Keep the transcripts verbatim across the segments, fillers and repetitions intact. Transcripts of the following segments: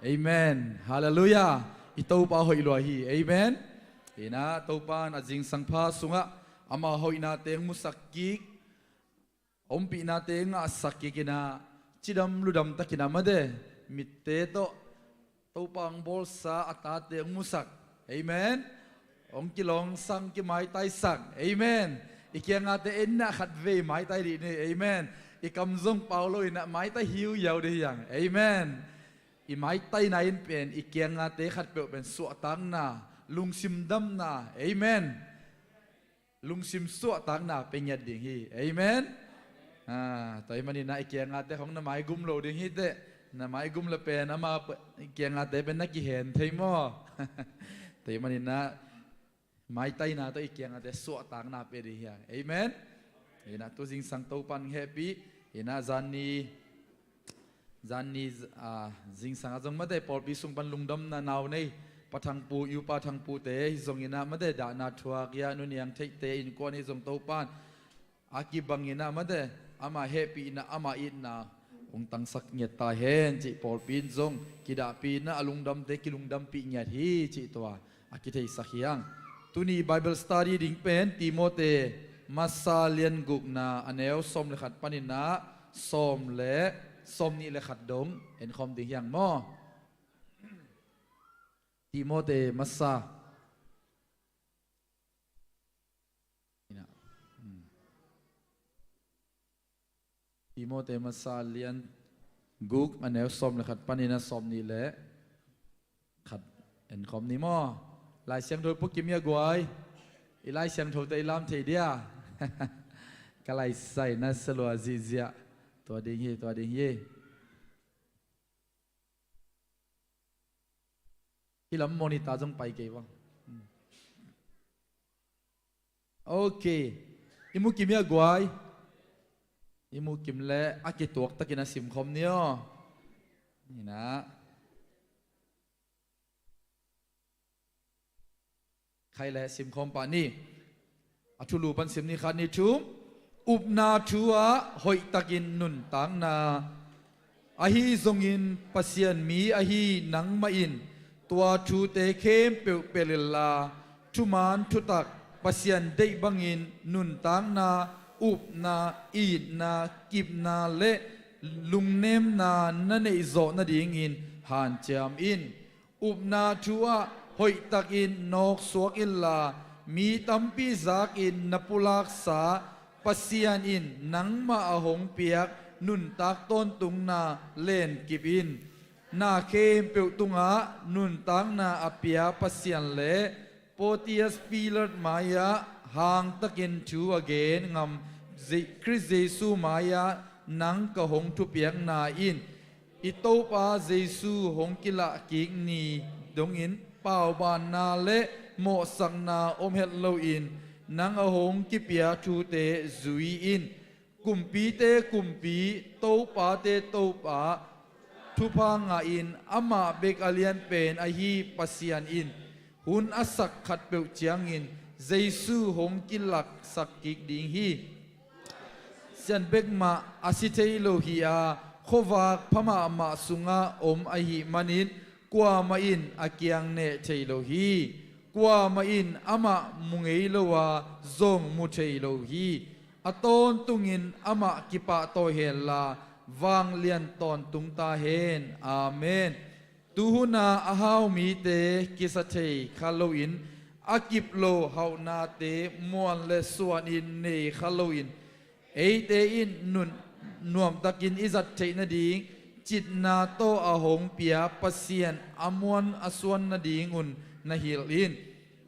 Amen. Halleluiah. I Topa hoih lua hi. Amen. Inah Topa in a zingsang pha sungah ama hoihna teng musak kik, ompihna teng ngahsak kik inah, cidam ludam takin a mate, mitte tawh Topa hong bawlsa a tate hong musak. Amen. Hong kilongsang, kimaitaisak. Amen. I kiangate en inah khat vei maitai dih ni. Amen. I kam zong pau lo inah maitai hiu yau dih hiang. Amen. I maitaina in pen i kiangate khatpeuh pen suahtakna, lungsim damna. Amen. Lungsim suahtakna pe ngiat ding hi. Amen. Ah, tua ahih maninah i kiangate khong na maigum lo ding hi teh. Na maigum le pen ama pe-, i kiangate pen na kihen thei maw? Tua ahih maninah maitaina tawh i kiangate suahtakna pe ding hiang. Amen. Inah tu zingsang Topa in hehpih. Inah zan ni, zan ni, ah, zingsang a zong mate pawlpi sung pan lungdamna nau nei Pa Thangpu, U Pa Thangpute hi zong inah mate dahna thuak ia, nuniang theihte innkuan hi zong Topa in a kibang inah mate ama hehpihna, ama itna hong tangsak ngiat ta hen cih pawlpi in zong kidahpih inah a lungdamte kilungdampih ngiat hi cih tua a kitheisak hiang. Tuni Bible study ding pen Timote masa lian gukna a neu sawm le khat paninah sawm le, sawm nih le khat dong enkhawm ding hiang maw? Timote masa. Timote masa lian guk a neu sawm le khat paninah sawm nih le khat enkhawm ni maw? Lai Siangtho pu kim ia guai. I Lai Siangtho te i lam thei dia. Ka lai sai na salua zihziah. Tua ding hi, tua ding hi. Hi lam monitor zong pai kei bang. Ok. I mu kim ia guai. I mu kim le a kituak takin a simkhawm ni aw. Inah. Khai le simkhawm pah ni. A thulu pan sim ni, khat nih thum. Upna thu ah hoihtakin nuntakna. Ahi zongin Pasian mi ahi nangmah in tua thute khempeuh pelh inla, thuman thutak Pasian deih bangin nuntakna, upna, itna, kipna le lungnemna na neihzawh nadingin hanciam in. Upna thu ah hoihtakin nawksuak inla, mi tampi zakin na pulaksa Pasian in nangmah a hong piak nuntak tawntungna lenkip in. Na khempeuh tungah nuntakna a pia Pasian le Pontius Pilat mai-ah hangtakin thu a gen ngam Ze-, Khrist Jesu mai-ah nang ka hong thupiakna in, i Topa Jesu hong kilahkik ni dongin paubanna le mawhsakna om het loin nang a hong kipia thute zui in. Kumpite Kumpi, topate Topa, thupha ngahin amah bek a lianpen ahi Pasian in hun a sak khatpeuh ciangin Jesu hong kilaksak kik ding hi. Sian bek mah a si thei lo hi-a, khuavak pha mahmah sungah om ahih manin kuamah in a kiang neh thei lo hi. Kuamah in amah mu ngei lo a, zong mu thei lo hi. A tawntungin amah kipahtawi henla, vanglian tawntung ta hen. Amen. Tuhuna a hau mite kisa thei kha loin, a kip lo hauhnate muan le suanin nei kha loin, eite in nun nuamtakin i zat theih nading citna tawh a hong pia Pasian a muan a suan nadingun na hilh in.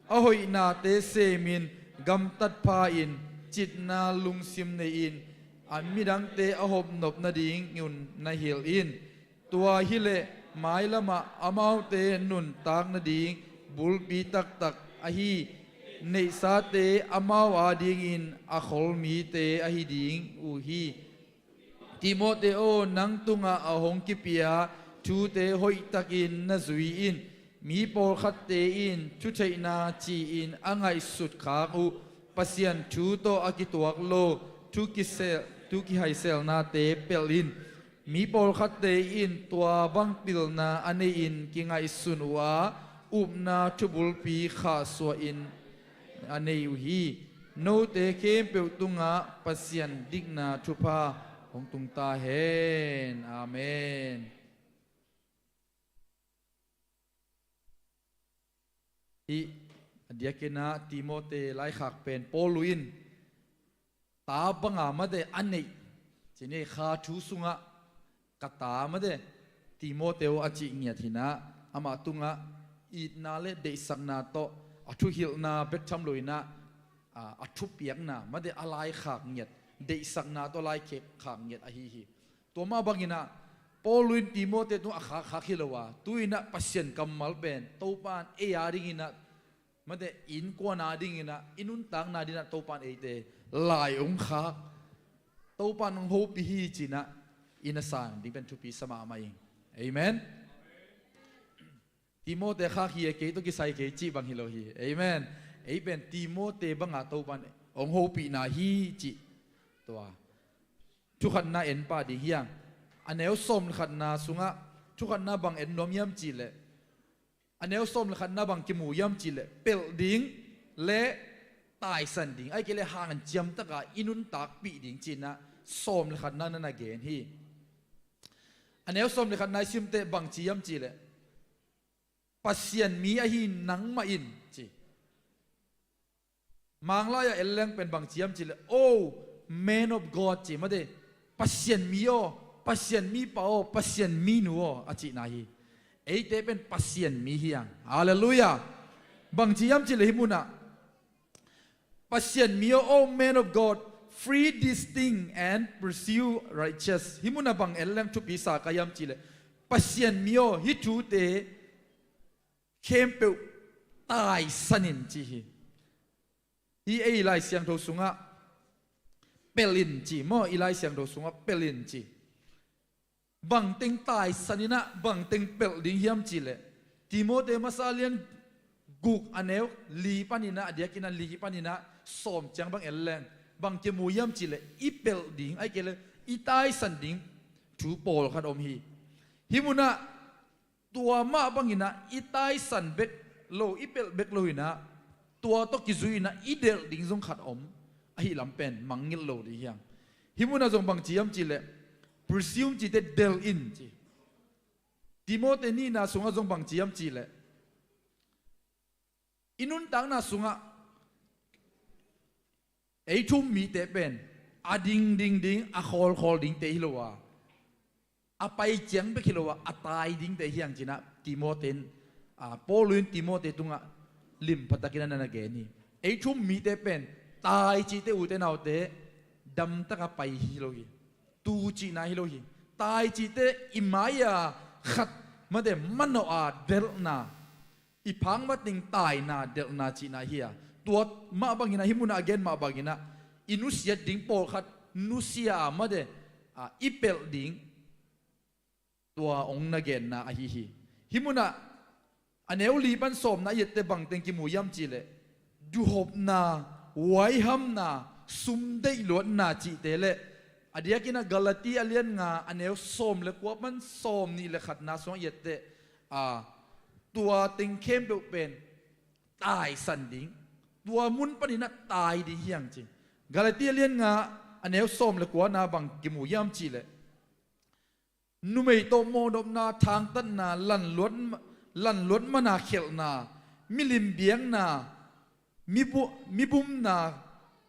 A hoihnate semin gamtat pha-in citna lungsim nei-in a midangte a hopnop nadingun na hilh in. Tua hileh mailamah amaute nuntak nading bulpi taktak ahi neihsate amau adingin a khol mite ahi ding uh hi. Timote aw, nang tungah a hong kipia thute hoihtakin na zui in. Mi pawlkhatte in thutheihna ci-in a ngaihsut khak uh Pasian thu tawh a kituak lo thu kisel, thu kihaiselnate pelh in. Mi pawlkhatte in tua bang pilna a nei-in kingaihsun uh a, upna thubulpi khahsuahin a nei uh hi. Note khempeuh tungah Pasian dikna thupha hong tung ta hen. Amen. Hih a diakinah Timote laikhak pen Paul in ta banga mate a neih, cini kha thu sungah ka ta mate Timote uh a cih ngiat hinah, amah tungah itna le deihsakna tawh a thuhilhna bek tham loinah, a, a thupiakna mate a laikhak ngiat, deihsakna tawh laikhak ngiat ahi hi. Tua mah banginah Paul in Timote tungah a khakkhak hi lo a, tuinah Pasian kammal pen Topa in ei a dinginah, mate innkuan a dinginah, i nuntakna dinah Topa in eite lai hong khak, Topa in hong hopih hi cinah i na sang ding pen thupi sa mahmah ing. Amen. Timote khak hi e, kei tawh kisai kei cih bang hi lo hi. Amen. Ei pen Timote banga Topa in hong hopihna hi cih tua thukhatna en pah ding hiang. A neu sawm le khatna sungah thukhatna bang en nuam hiam cihleh, a neu sawm le khatna bang kimu hiam cihleh, pelh ding le taisan ding, ahih kei leh hanciam taka i nuntakpih ding cinah sawm le khatna na na gen hi. A neu sawm le khatna i simteh bang ci hiam cihleh, Pasian mi ahi nangmah in ci. Manglai-ah en leng pen bang ci hiam cihleh, "Oh, man of God," ci mate. Pasian mi aw, Pasian mi pa aw, Pasian mi nu aw a cihna hi. Eite pen Pasian mi hiang. Halleluiah. Bang ci hiam cihleh hih munah, "Pasian mi aw, oh man of God, flee this thing and pursue righteous." Hih munah bang en leng thupi sa ka hiam cihleh, "Pasian mi aw, hih thute khempeuh taisan in," ci hi. Hih ei Lai Siangtho sungah pelh in ci maw, i Lai Siangtho sungah pelh in ci. Bangteng taisan inah bangteng pelh ding hiam cihleh, Timote masa lian guk a neu li paninah, a diakinah li paninah sawm ciang bang en leng, bang kimu hiam cihleh, i pelh ding, ahih kei leh i taisan ding thu pawlkhat om hi. Hih munah tua mah banginah i taisan bek lo, i pelh bek lo inah, tua tawh kizui inah i delh ding zong khat om, ahi lam pen mangngilh lo ding hiang. Hih munah zong bang ci hiam cihleh, pursue cite delh in ci. Timote nihna sungah zong bang ci hiam cihleh, i nuntakna sungah ei thu-um mite pen a ding ding ding, a khawl khawl dingte hi lo a, a pai ciang bek hi lo a, a tai dingte hiang cinah Timote in, a, Paul in Timote tungah lim pha takin a na na gen hi. Ei thu-um mite pen tai cite, ute naute, damtaka pai hi lo hi. Tu cihna hi lo hi. Tai cite i mai-a khat mate manawh a delhna, i phak mateng taina delhna cihna hi a, tua mah banginah, hih munah a gen mah banginah i nusiat ding pawlkhat nusia a mate, a, i pelh ding, tua hong na genna ahi hi. Hih munah a neu li pan sawmna i etteh bangteng kimu hiam cihleh, duhopna, huaihamna, sumdeih luatna cihte le, a diakinah Galati a lian nga a neu sawm le kua pan sawm nih le khatna sungah i etteh, a, tua teng khempeuh pen taisan ding, tua mun paninah tai ding hiang ci. Galati a lian nga a neu sawm le kuana bang kimu hiam cihleh, numei tawh mawhnopna, thangtatna, lanluat, lanluat mana khelhna, milim biakna, mibu-, mibumna,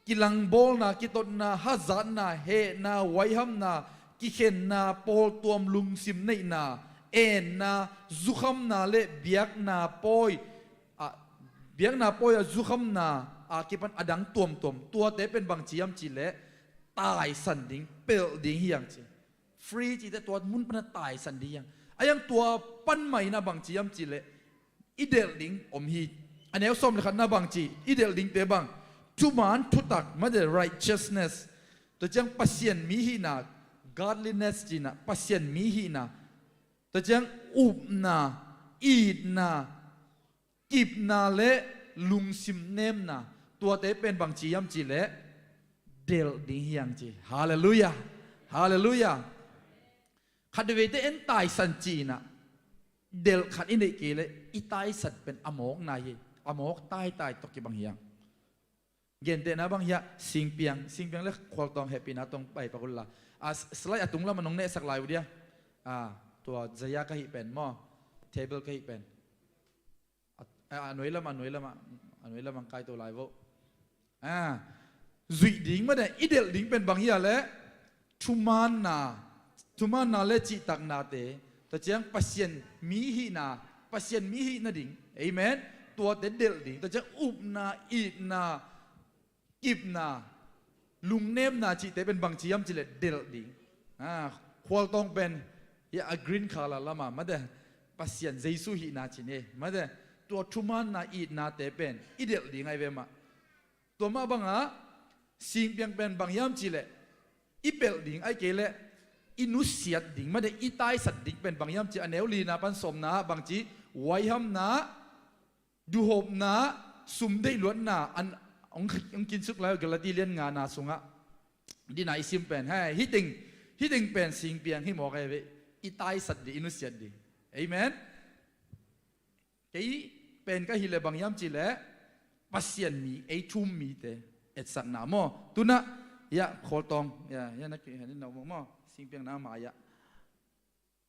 kilangbawlna, kitotna, hazatna, hehna, huaihamna, kikhenna, pawltuam lungsim neihna, enna, zukhamna le biakna pawi, a, biakna pawi a zukhamna a kipan a dang tuamtuam, tuate pen bang ci hiam cihleh, taisan ding, pelh ding hiang ci. Free cite tua mun pana taisan ding hiang. A hiang tua pan mah inah bang ci hiam cihleh, i delh ding om hi. A neu sawm le khatna bang ci, i delh dingte bang, thuman thutak mate righteousness, tua ciang Pasian mi hihna, godliness cinah Pasian mi hihna, tua ciang upna, itna, kipna le lungsim nemna, tuate pen bang ci hiam cihleh, delh ding hiang ci. Halleluiah. Halleluiah. Khat veivei teh en taisan ci-in ah delh khat i neih kei leh i taisan pen a mawkna hi. A mawk taitai tawh kibang hi hang. Gentehna bang hiah singpiang, singpiang le khualtawng hehpihna tawh pai pak un la. A, slide a tung lamah nong nehsak lai uh dia. A, tua zaya ka hih pen maw, table ka hih pen. A, a nuai lamah, a nuai lamah, a nuai lamah kai to lai vo. A, zuih ding mah deh, i delh ding pen bang hiah leh thumaanna, thumaanna le cihtaknate, tua ciang Pasian mi hihna, Pasian mi hih nading, amen, tuate delh ding, tua ciang upna, itna, kipna, lungnemna cihte pen bangci hiam cih leh delh ding. A, khualtawng pen hiah a green color lamah mah deh, Pasian Jesu hihna ci ni mah deh, tua thumaanna, itnate pen i delh ding ahi ve mah. Tua mah bangah singpiang pen bang hiam cih leh i pelh ding ahih kei leh i nusiat ding mah deh, i taisan ding pen bang hiam cih leh a neu lina pan sawmna ah bangci, huaihamna, duhhopna, sum deih luatna, an, hong, hong kinsuk lai uh Galati lian ngana sungah. Dina i sim pen, hei, hih teng, hih teng pen singpiang hi mawk ahi ve. I taisan ding, i nusiat ding. Amen. Kei pen ka hih leh bang hiam cih leh Pasian mi, ei thu-um mite etsakna maw. Tu-in ah, hiah khualtawng, hiah, hiah na ki, hiah na om maw. Singpiang na mai ah.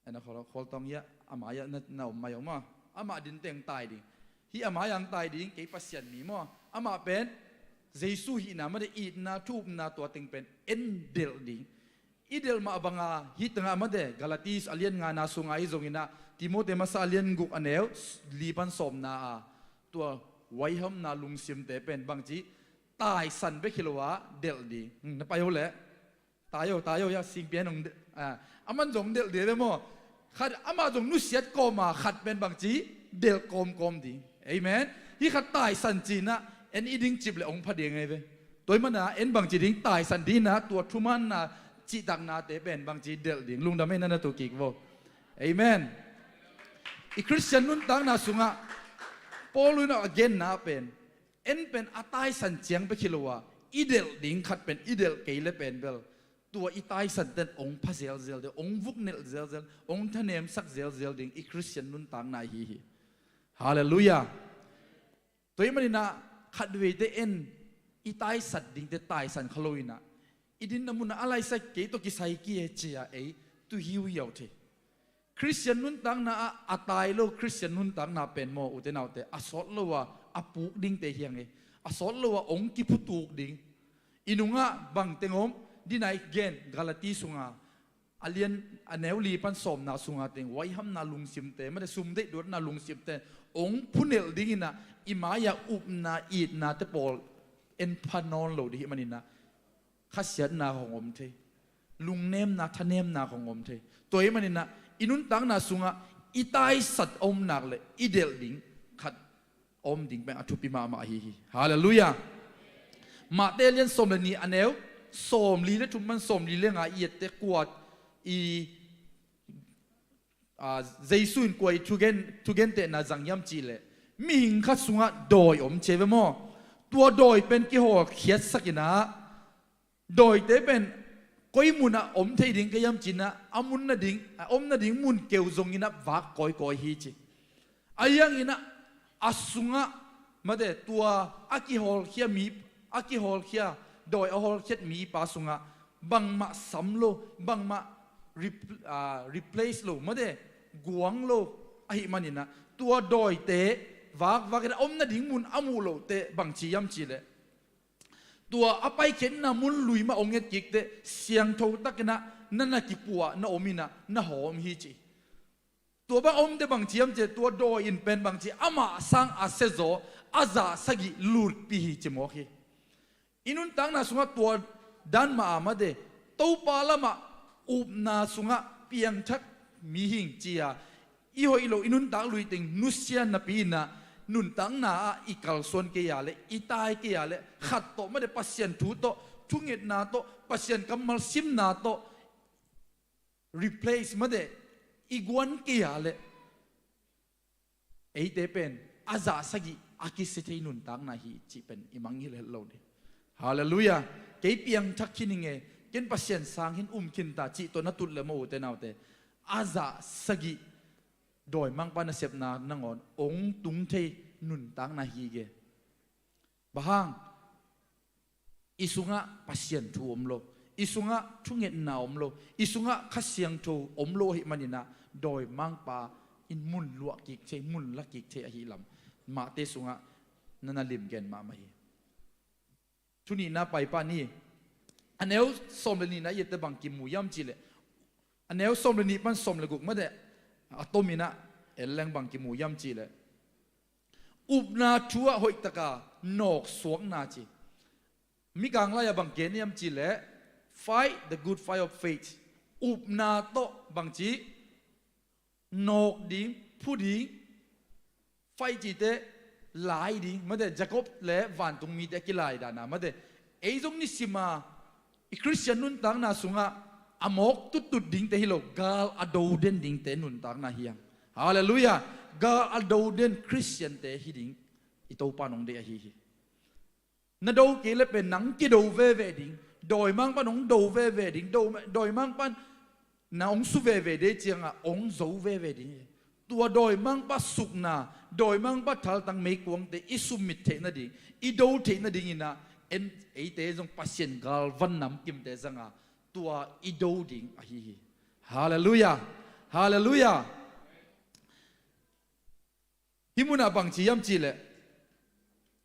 Hiah na khual, khualtawng hiah, a mai ah na, na om mai uh maw. Amah din teng tai ding. Hih a mai ah hong tai ding, kei Pasian mi maw. Amah pen Jesu hihna mah deh, itna, thu-upna, tua teng pen en delh ding. I delh mah banga hih tengah mah deh, Galati a lian ngana sunga i zongin ah, Timoti masa a lian guk a neu li pan sawmna ah, tua huaihamna lungsimte pen bangci, taisan bek hi lo a delh ding. Hmm, na pai uh leh. Tai uh, tai uh, hiah singpiang hong delh, a, aman zong delh ding ve maw. Khat, amah zong nusiat kawma, khat pen bangci, delh kawmkawm ding. Amen. Hih khat taisan ci-in ah en i ding cip leh hong pha ding ahi ve. Tua ahih manin ah en bangci ding, taisan ding in ah, tua thumaanna, cihtaknate pen bangci delh ding. Lungdam ei, na na tu kik vo. Amen. I Khristian nuntakna sungah Paul in a genna pen, en pen a taisan ciang bek hi lo a, i delh ding khat pen i delh kei leh pen bel, tua i taisante'n hong pha zelzel ding, hong vuknelh zelzel, hong thanemsak zelzel ding i Khristian nuntakna ahi hi. Halleluiah. Tua ahih manin ah khat veivei teh en i taisan dingte taisan kha lo-in ah, i dinna munah a laisak kei tawh kisai kei e ci-a ei tu hiuhiau thei. Khristian nuntakna ah a tai lo Khristian nuntakna pen maw, ute naute, a sawt lo a, a puk dingte hi hang e. A sawt lo a hong kiphutuk ding. I nungah bang teng om, dina i gen Galati sunga a lian, a neu li pan sawmna sunga teng, huaihamna lungsimte, mate sum deih luatna lungsimte hong phunelh dingin ah, i mai-ah upna, itnate pawl en pha nawn lo ding ahih manin ah, khasiatna hong om thei. Lungnemna, thanemna hong om thei. Tua ahih manin ah, i nuntakna sungah i taisan a om nak leh i delh ding khat a om ding pen a thupi mahmah ahi hi. Halleluiah. Matthai lian sawm le nih a neu sawmli le thum pan sawmli le nga i et teh, kua i, a, Jesu in kua i thugen, thugentehna zang hiam cih leh, mihing khat sungah dawi om ci ve maw. Tua dawi pen kihawlkhiatsak in ah, dawite pen koi munah om thei ding ka hiam ci-in ah, a mun nading, a om nading mun keu zongin ah vak kawikawi hi ci. Ahi hangin ah, a sungah, mate, tua a kihawlkhia mi, a kihawlkhia, dawi a hawlkhiat mipa sungah bangmah sam lo, bangmah rep-, ah, replace lo, mate, guang lo ahih manin ah, tua dawite vakvak in ah om nading mun a muh loh teh bang ci hiam cih leh, tua a paikhiatna mun lui mah hong et kik teh, siangtho takin ah na, na kipuah na om in ah na hawm hi ci. Tua bang a om teh bang ci hiam cih leh, tua dawi in pen bang ci, amah sang a siazaw a zah sagih lutpih hi ci mawk hi. I nuntakna sungah tua dan mah a, mate, Topa lamah upna sungah piangthak mihing ci-a i hoih loh, i nuntak lui teng nusia napi-in ah, nuntakna ah i kalsuan kei a leh, i tai kei a leh, khat tawh, mate, Pasian thu tawh, thungetna tawh, Pasian kammal simna tawh replace, mate, i guan kei a leh, eite pen a zah sagih a kisia thei nuntakna hi cih pen i mangngilh het lo ding. Halleluiah. Kei piangthak khin ing e, ken Pasian sang hi-in um khin ta cih tawh na tut leh maw, ute naute, a zah sagih dawimangpa nasepna nangawn ong tung thei nuntakna hi ge. Bang hang? I sungah Pasian thu om lo, i sungah thungetna om lo, i sungah Kha Siangtho om lo ahih maninah dawimangpa in mun luah kik thei, mun la kik thei ahi lam Mate sungah na na lim gen mahmah hi. Thunihna paipa ni, a neu sawm le nihna i ette bang kimu hiam cihleh, a neu sawm le nih pan sawm le guk mate a tominah en leng bang kimu hiam cihleh, upna thu ah hoihtaka nawksuakna ci. Mikang lai-ah bang gen hiam cihleh, fight the good fight of faith. Upna tawh bangci nawk ding, phu ding, fight cite lai ding, mate Jacob le vantung mite a kilai dana, mate ei zong nisima i Khristian nuntakna sungah a mawk tuttut dingte hi lo, gal a do den dingte nuntakna hi hang. Halleluiah. Gal a do den Khristiante hi ding i Topa nong deih ahi hi. Na do kei le pen nang kido veve ding, dawimangpa nong do veve ding, do, dawimangpa na ong su veve dei ciangah ong zo veve ding hi. Tua dawimangpa sukna, dawimangpa thaltang meikuangte i summit theih nading, i do theih nadinginah en, eite zong Pasian galvan namkimte zanga tua i do ding ahi hi. Halleluiah. Halleluiah. Hih munah bangci hiam cihleh,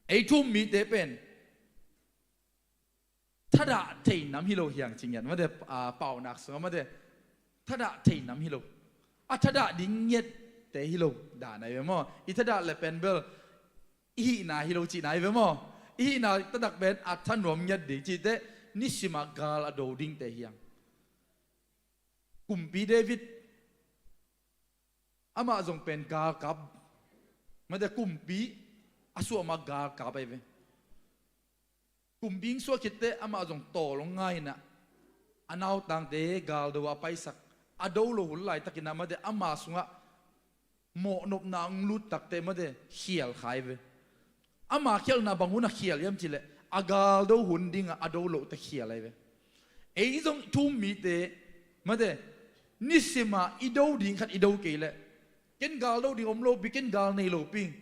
ei thu-um mite pen thadah thei nam hi lo hi hang ci ngiat, mate, a, paunak sungah mate thadah thei nam hi lo. A thadah ding ngiatte hi lo dan ahi ve maw? I thadah le pen bel i hihna hi lo cihna ahi ve maw? I hihna taktak pen a thanuam ngiat ding cite, nisimah gal a do dingte hi hang. Kumpi David, amah zong pen galkap, mate kumpi a suahmah galkap ahi ve. Kumpi hong suah khitte amah zong tawl hong ngai inah a nautangte galdo a paisak, a do lo hun laitakinah mate ama sungah mawhnopna hong lut takte mate khial kha ahi ve. Ama khialhna bang hunah khial hiam cihleh, a galdo hun dingah a do lohte khial ahi ve. Ei zong thu-um mite mate nisimah i do ding khat i do kei leh, ken gal do ding om lo pi, ken gal nei lo ping,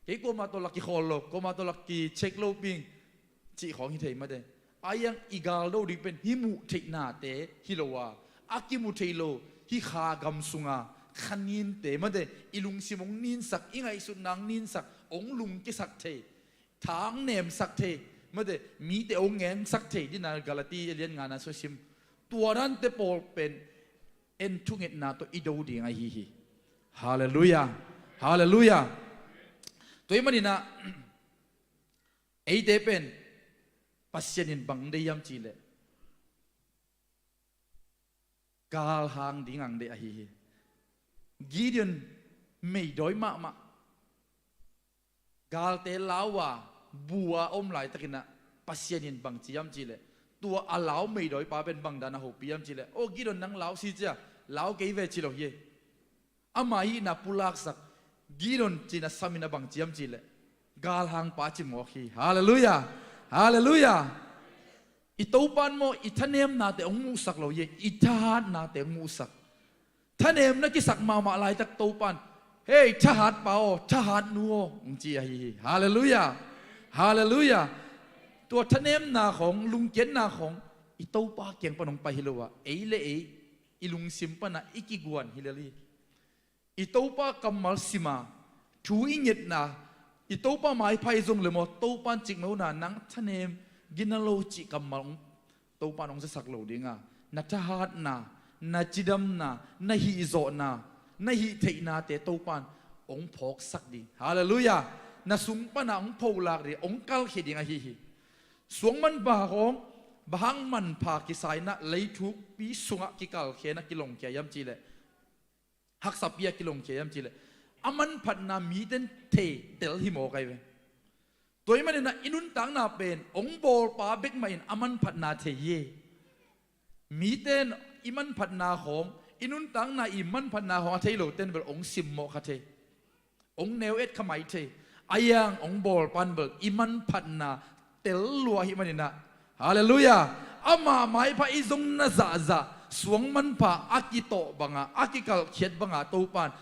kei kuamah tawh lak kikhawl lo, kuamah tawh lak kicheck lo ping, cih khawng hi thei mate. Ahi hang i gal do ding pen hih muh theihnate hi lo a, a kimu thei lo hih kha gam sunga kha ninte mate, i lungsim hong ninsak, i ngaihsutna hong ninsak, hong lungkiasak thei, tha hong nemsak thei mate, mite hong ngengsak thei dina Galati a lian ngana sung sim. Tua dante pawl pen en thungetna tawh i do ding ahi hi. Halleluiah. Halleluiah. Tua ahih maninah eite pen Pasian in bang deih hiam cihleh, galhang ding ang deih ahi hi. Gideon meidawi mahmah, galte lau a, bu a om laitakinah Pasian in bangci hiam cihleh, tua a lau meidawipa pen bangdan a hopih hiam cihleh, "O Gideon, nang lau si cia, lau kei ve," ci lo hi. Ama hihna pulaksak, Gideon cina samin a bangci hiam cihleh, galhangpa ci mawk hi. Halleluiah. Halleluiah. I Topan maw, i thanemnate hong muhsak lo hi, i thahatnate hong muhsak. Thanem na kisak mahmah laitak Topan, "Hei, thahatpa aw, thahatnu aw," hong ci ahi hi. Halleluiah. Halleluiah. Tua thanemna khawng, lungkiatna khawng i Topa kiang pan hong pai hi lo ah, ei le ei i lungsim panah i kiguan hi lel hi. I Topa kammal sima, thu i ngetna, i Topa maipha i zong le maw, Topan cikmah una, nang thanem gina lo cih kammal hong, Topan hong zasak lo dinga, na thahatna, na cidamna, na hihzawhna, na hih theihnate Topan hong phawksak ding. Halleluiah. Na sung panah hong pholak ding, hong kalkhia ding ahi hi. Suang manpha khawng, bang hang manpha kisa inah leithukpi sungah kikalkhia inah kilongkhia hiam cihleh, haksapi a kilongkhia hiam cihleh, a manphatna miten thei tel hi mawk ahi ve. Tua ahih maninah i nuntakna pen hong bawlpa bek mahin a manphatna thei hi. Miten i manphatna khawng, i nuntakna i manphatna khawng a thei loten bel hong simmawh kha thei, hong neu et kha mai thei. Ahi hang hong bawlpan bel i manphatna tel lua ahih maninah, halleluiah, ama maipha i zong na zahzah, suang manpha a kitawh banga, a kikalhkhiat banga Topan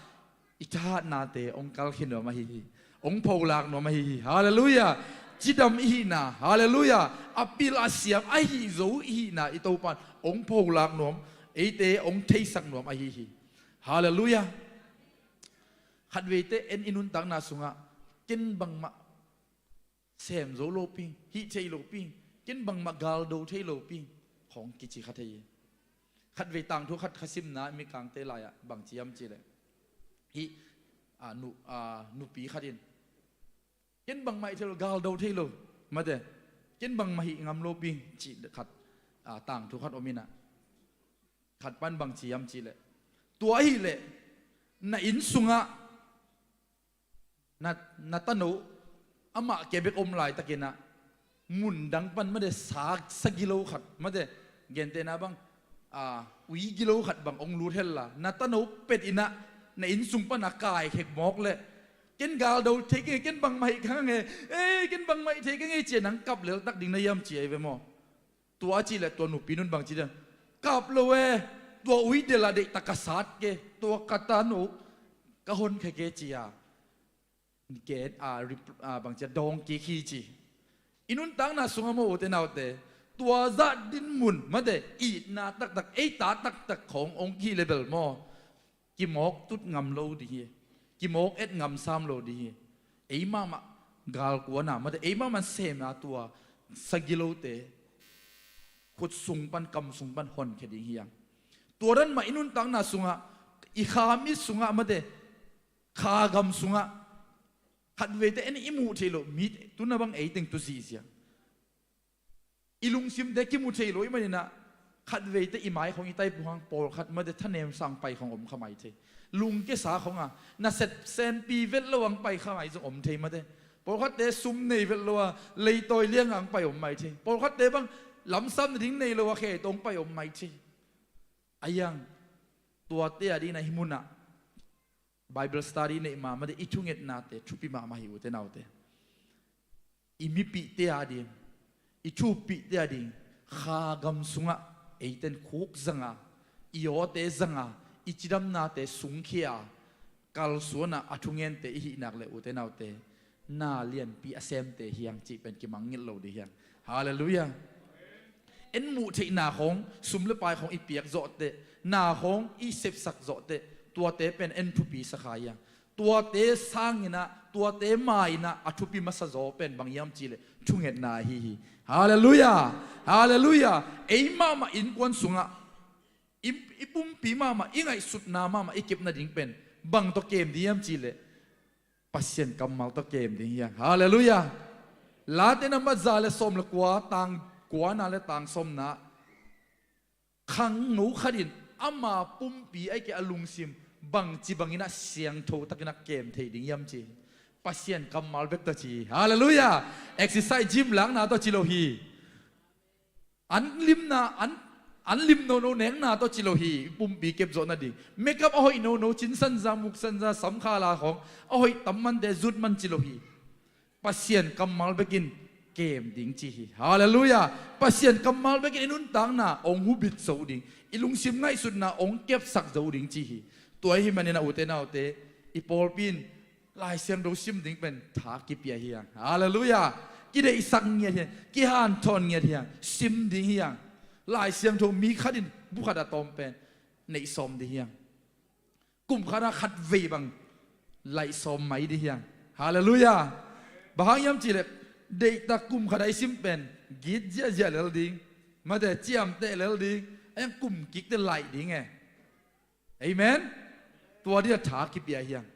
i thahatnate hong kalkhia nuam ahi hi. Hong pholak nuam ahi hi. Halleluiah. Cidam i hihna, halleluiah, a pil a siam ahi zo i hihna i Topan hong pholak nuam, eite hong theisak nuam ahi hi. Halleluiah. Khatveite en i nuntakna sungah ken bangmah sem zo lo ping, hih thei lo ping, ken bangmah galdo thei lo ping khong kici kha thei hi. Khatvei tangthu khat kha simna Mikangte lai-ah bang ci hiam cihleh, hih, a, nu, a, nupi khat in ken bangmah hih thei lo, galdo thei lo, mate, ken bangmah hih ngam lo ping cih khat, a, tangthu khat om inah, khat pan bang ci hiam cihleh, tua ahileh na inn sungah na, na tano amah kia bek om laitakinah mun dang pan mate sa, sagilo khat, mate, gentehna bang, a, ui gilo khat bang hong lut hella, na tano pet inah na inn sung pana kaikhek mawk leh, ken galdo thei keng e, ken bangmah hih kha nge, ei, ken bangmah hih thei keng e, cia nang kap leltak ding na hiam ci ahi ve maw? Tua a cihleh tua nupi nun bang ci dia, kap lo e, tua ui dela deihtak ka sat ke, tua ka tano ka honkhia ke, ci-a, ken, a, rep-, a, bang ci-a, dawng kik hi ci. I nuntakna sungah maw, ute naute, tua zah dinmun, mate, itna taktak, eita taktak khong hong kihih leh bel maw, kimawk tut ngam lo ding hi. Kimawk et ngam sam lo ding hi. Ei mahmah galkuana, mate, ei mahmah semna tua sagilote khut sung pan, kam sung pan honkhia ding hi hang. Tua dan mah i nuntakna sungah, i kha mit sungah, mate, kha gam sungah khatveite en i muh theih loh mi, tuna bang ei teng tu zihziah. I lungsimte kimu thei lo ahih maninah, khatveite i mai khong i taipu hang pawlkhat mate thanem sang pai khong om kha mai thei. Lungkia sa khong a, nasep senpi vet lo ang pai kha mai zong om thei mate. Pawlkhatte sum nei vet lo a, leitawi liang ang pai om mai thei. Pawlkhatte bang lamsam nading nei lo a, khe tawng pai om mai thei. A hiang, tuate a dingin a hi munah Bible study neih mahmah ding, i thungetnate thupi mahmah hi, ute naute. I mipihte a ding, i thupihte a ding, kha gam sungah eiten khuk zanga, i awte zanga, i cidamnate sungkhia, kalsuana a thungente i hih nak le, ute naute, na lianpi a semte hi hang cih pen kimangngilh lo ding hi hang. Halleluiah. En muh theihna khong, sum le pai khong i piak zawhteh, na khong i sepsak zawhteh, tuate pen en thupi sa kha hi hang. Tuate sanginah, tuate mainah a thupi masa zaw pen bang hiam cihleh thungetna ahi hi. Halleluiah. Halleluiah. Ei mahmah innkuan sungah i, i pumpi mahmah, i ngaihsutna mahmah i kep nading pen bang tawh kem ding hiam cihleh Pasian kammal tawh kem ding hi hang. Halleluiah. Late nambat za le sawm le kua, tang kuana le tang sawmna, khangno khat in ama pumpi ahih kei a lungsim bangci bangin a siangtho takin a kem thei ding hiam ci. Pasian kammal bek tawh ci. Halleluiah. Exercise gym lakna tawh ci lo hi. An limna, an, an lim nono nekna tawh ci lo hi, pumpi kepzawh nading. Makeup a hoih nono, cin sanza, muk sanza, sam khala khawng a hoih tam mante zut man ci lo hi. Pasian kammal bekin kem ding ci hi. Halleluiah. Pasian kammal bekin i nuntakna hong hubit zo ding, i lungsim ngaihsutna hong kepsak zo ding ci hi. Tua ahih manin a ute naute, i pawlpi in Lai Siangtho sim ding pen tha kipia hi hang. Halleluiah. Kideihsak ngiat hi hang, kihanthawn ngiat hi hang, sim ding hi hang. Lai Siangtho mi khat in bu khat a tawm pen neih sawm ding hi hang. Kum khat a khat vei bang laih sawm mai ding hi hang. Halleluiah. Bang hang hiam cihleh, deihtak kum khat a i sim pen git ziahziah lel ding, mate ciamteh lel ding, a hiang kum kikte laih ding e. Amen. Tua ding a tha kipia hi hang.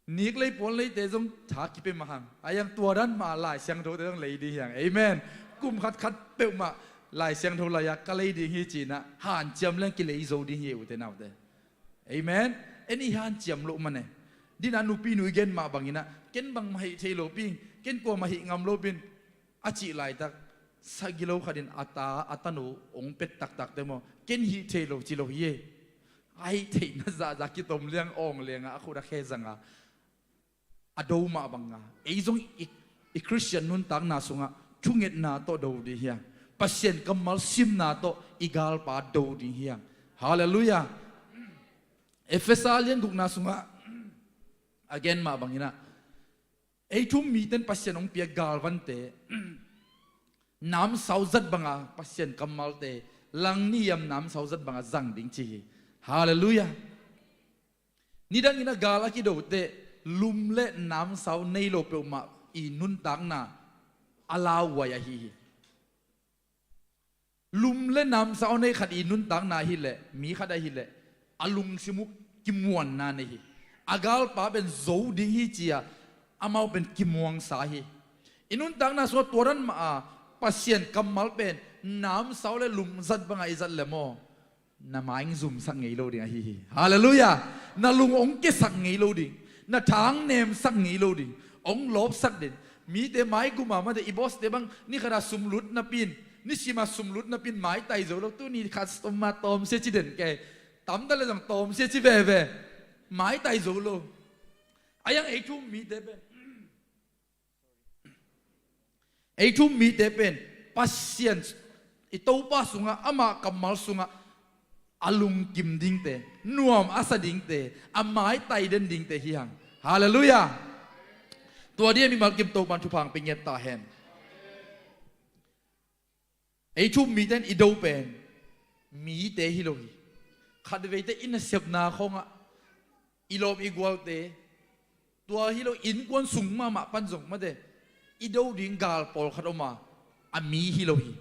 Nik lei puan leite zong tha kipia mah hang. A hiang tua dan mah Lai Siangthote zong lei ding hi hang. Amen. Kum khat khat peuhmah Lai Siangtho lai-a ka lei ding hi cinah hanciam leng kilei zo ding hi, ute naute. Amen. En i hanciam loh mane. Dina nupi nu i gen mah banginah ken bangmah hih thei lo ping, ken kuamah hih ngam lo pin a cih laitak, sagilo khat in a ta, a tanu hong pet taktakte maw, ken hih thei lo ci lo hi e. A hih theihna zahzah kitom liang awng lianga a khut a khe zanga a do mah banga, ei zong i, i Khristian nuntakna sungah thungetna tawh do ding hi hang. Pasian kammal simna tawh i galpa do ding hi hang. Halleluiah. Efesa lian gukna sungah a gen mah bangin ah, ei thu um mite in Pasian hong piak galvante namsau zat banga Pasian kammalte langniam namsau zat banga zang ding ci hi. Halleluiah. Nidangin a gal a kidote lum le namsau nei lo peuhmah i nuntakna a lauhuai ahi hi. Lum le namsau a nei khat i nuntakna ahileh, mi khat ahileh a lungsim uh kimuanna nei hi. A galpa pen zo ding hi ci-a amau pen kimuangsa hi. I nuntakna sungah tua dan mah a Pasian kammal pen namsau le lum zat banga i zat le maw, na maing zumsak ngei lo ding ahi hi. Halleluiah. Na lung hong kesak ngei lo ding, na tha hong nemsak ngei lo ding, hong lawpsak ding. Mite maiguma mate i bawste bang ni khata sumlut napi in, ni sima sumlut napi in maitai zo lo. Tuni khat summa tawmsia ci den kei, tamta le zong tawmsia ci veve. Maitai zo lo. A yang ei thu um mite pen, ei thu um mite pen Pasian i Topa sungah, ama kammal sungah a lungkim dingte, nuam a sa dingte, a maitai den dingte hi hang. Halleluiah. Tua dia mimal kim Topan thupha hong pia ngiat ta hen. Ei thu um mite in i do pen mite hi lo hi. Khatveite i nasepna khawngah i lawm i gualte, tua hi lo, innkuan sung mahmah pan zong mate, i do ding gal pawlkhat om a, a mi hi lo hi.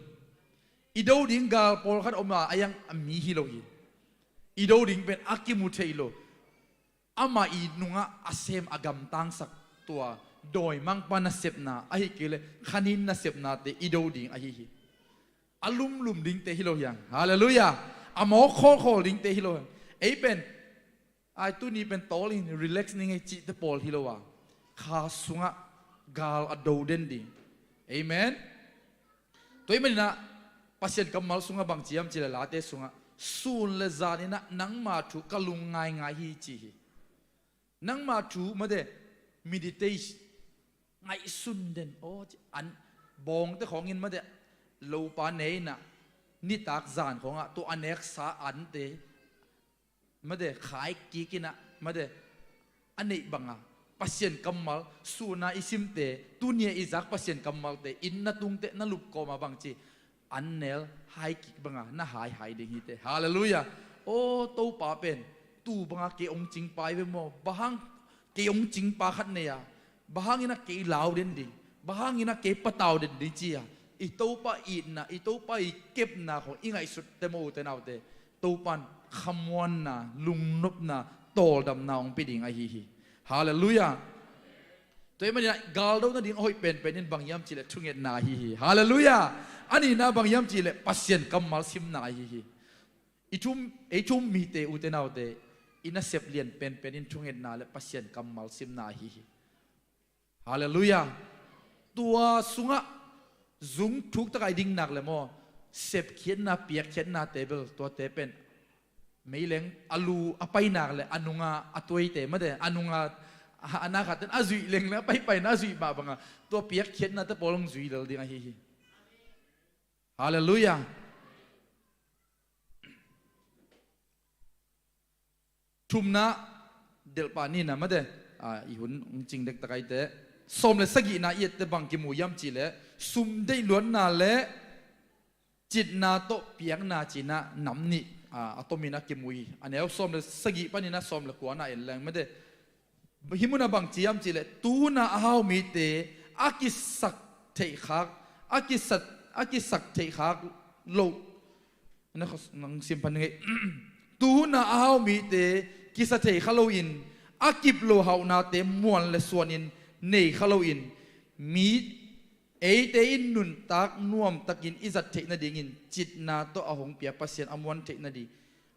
I do ding gal pawlkhat om a, a yang a mi hi lo hi. I do ding pen a kimu thei lo, amah i nungah a sem a gamtangsak, tua dawimangpa nasepna ahi kei leh khanin nasepnate i do ding ahi hi. A lumlum dingte hi lo hi hang. Halleluiah. A mawk khawlkhawl dingte hi lo hi hang. Ei pen, ai, tuni pen tawl in relax ni ngei cihte pawl hi lo a, kha sungah gal a do den ding. Amen. Tua ahih maninah Pasian kammal sungah bang ci hiam cih leh Late sungah, sun le zaninah nangma thu ka lung ngaingai hi ci hi. Nangma thu mate, meditation, ngaihsun den aw ci, an bawngte khawngin mate, lopa ne inah nitak zan khawngah tua a neksa ante mate, khai kik inah mate, a neih banga Pasian kammal, suna i simte, tunia i zak Pasian kammalte inn na tungte na lupkawma bang ci, an nel hai kik banga na haihai ding hite. Halleluiah. Aw, Topa pen tu banga kei hong cingpa i ve maw? Bang hang kei hong cingpa khat nei a, bang hangin a kei lau den ding, bang hangin a kei patau den ding ci-a i Topa itna, i Topa i kepna khawng i ngaihsutte maw, ute naute, Topan khamuanna, lungnopna, tawldamna hong pia ding ahi hi. Halleluiah. Tua ahih maninah galdo nading a hoih penpen in bang hiam cih leh thungetna ahi hi. Halleluiah. A nihna bang hiam cih leh Pasian kammal simna ahi hi. I thu um, ei thu um mite, ute naute, i nasep lian penpen in thungetna le Pasian kammal simna ahi hi. Halleluiah. Tua sungah zung thuktakah i ding nak le maw, sepkhiatna, piakkhiatnate bel, tuate pen meileng a lu a pai nak le a nunga a tuaite mate, a nunga a, a na khat ten a zuih leng le a paipaina a zuih mah banga tua piakkhiatnate pawl hong zui lel ding ahi hi. Halleluiah. Thumna, delhpah nina mate, a, i hun hong cing dektak aite, sawm le sagihna i ette bang kimu hiam cih leh sum deih luatna le citna tawh piakna cina nam nih, a, a tomin a kimu hi. A neu sawm le sagih paninah sawm le kuana en leng mate, hih munah bang ci hiam cih leh, tu huna a hau mite a kisak theih khak, a kisat, a kisak theih khak loh. Na khos-, nang sim pan ngei. Tu huna a hau mite kisa thei kha loin, a kip lo hauhnate muan le suanin nei kha loin, mi eite in nuntak nuamtakin i zat theih nadingin citna tawh a hong pia Pasian a muan theih nading,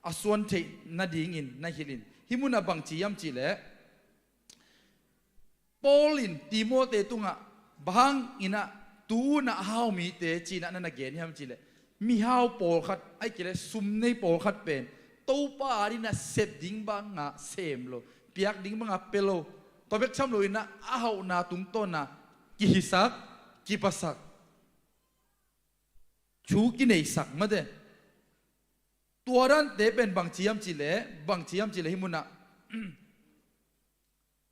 a suan theih nadingin na hilhin. Hih munah bang ci hiam cih leh, Paul in Timote tungah bang hangin ah tu huna a hau mite cinah na na gen hiam cih leh, mihau pawlkhat, ahih kei leh sum nei pawlkhat pen Topa adingin a sep ding bangah sem lo, piak ding bangah pia lo, tua bek tham loinah a hauhna tungtawna kihisak, kiphasak. thu kineisak mate. Tua dante pen bangci hiam cihleh, bangci hiam cihleh hih munah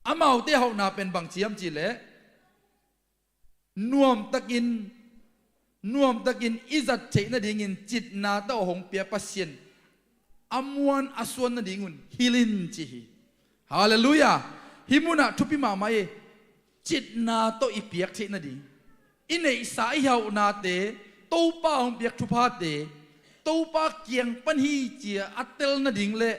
amaute hauhna pen bangci hiam cihleh, nuamtakin, nuamtakin i zat theih nadingin citna tawh hong pia Pasian a muan a suan nadingun hilh in ci hi. Halleluiah. Hih munah thupi mahmah hi. Citna tawh i piak theih nading, i neihsa i hauhnate Topa hong piak thuphate Topa kiang pan hi ci-a a tel nading le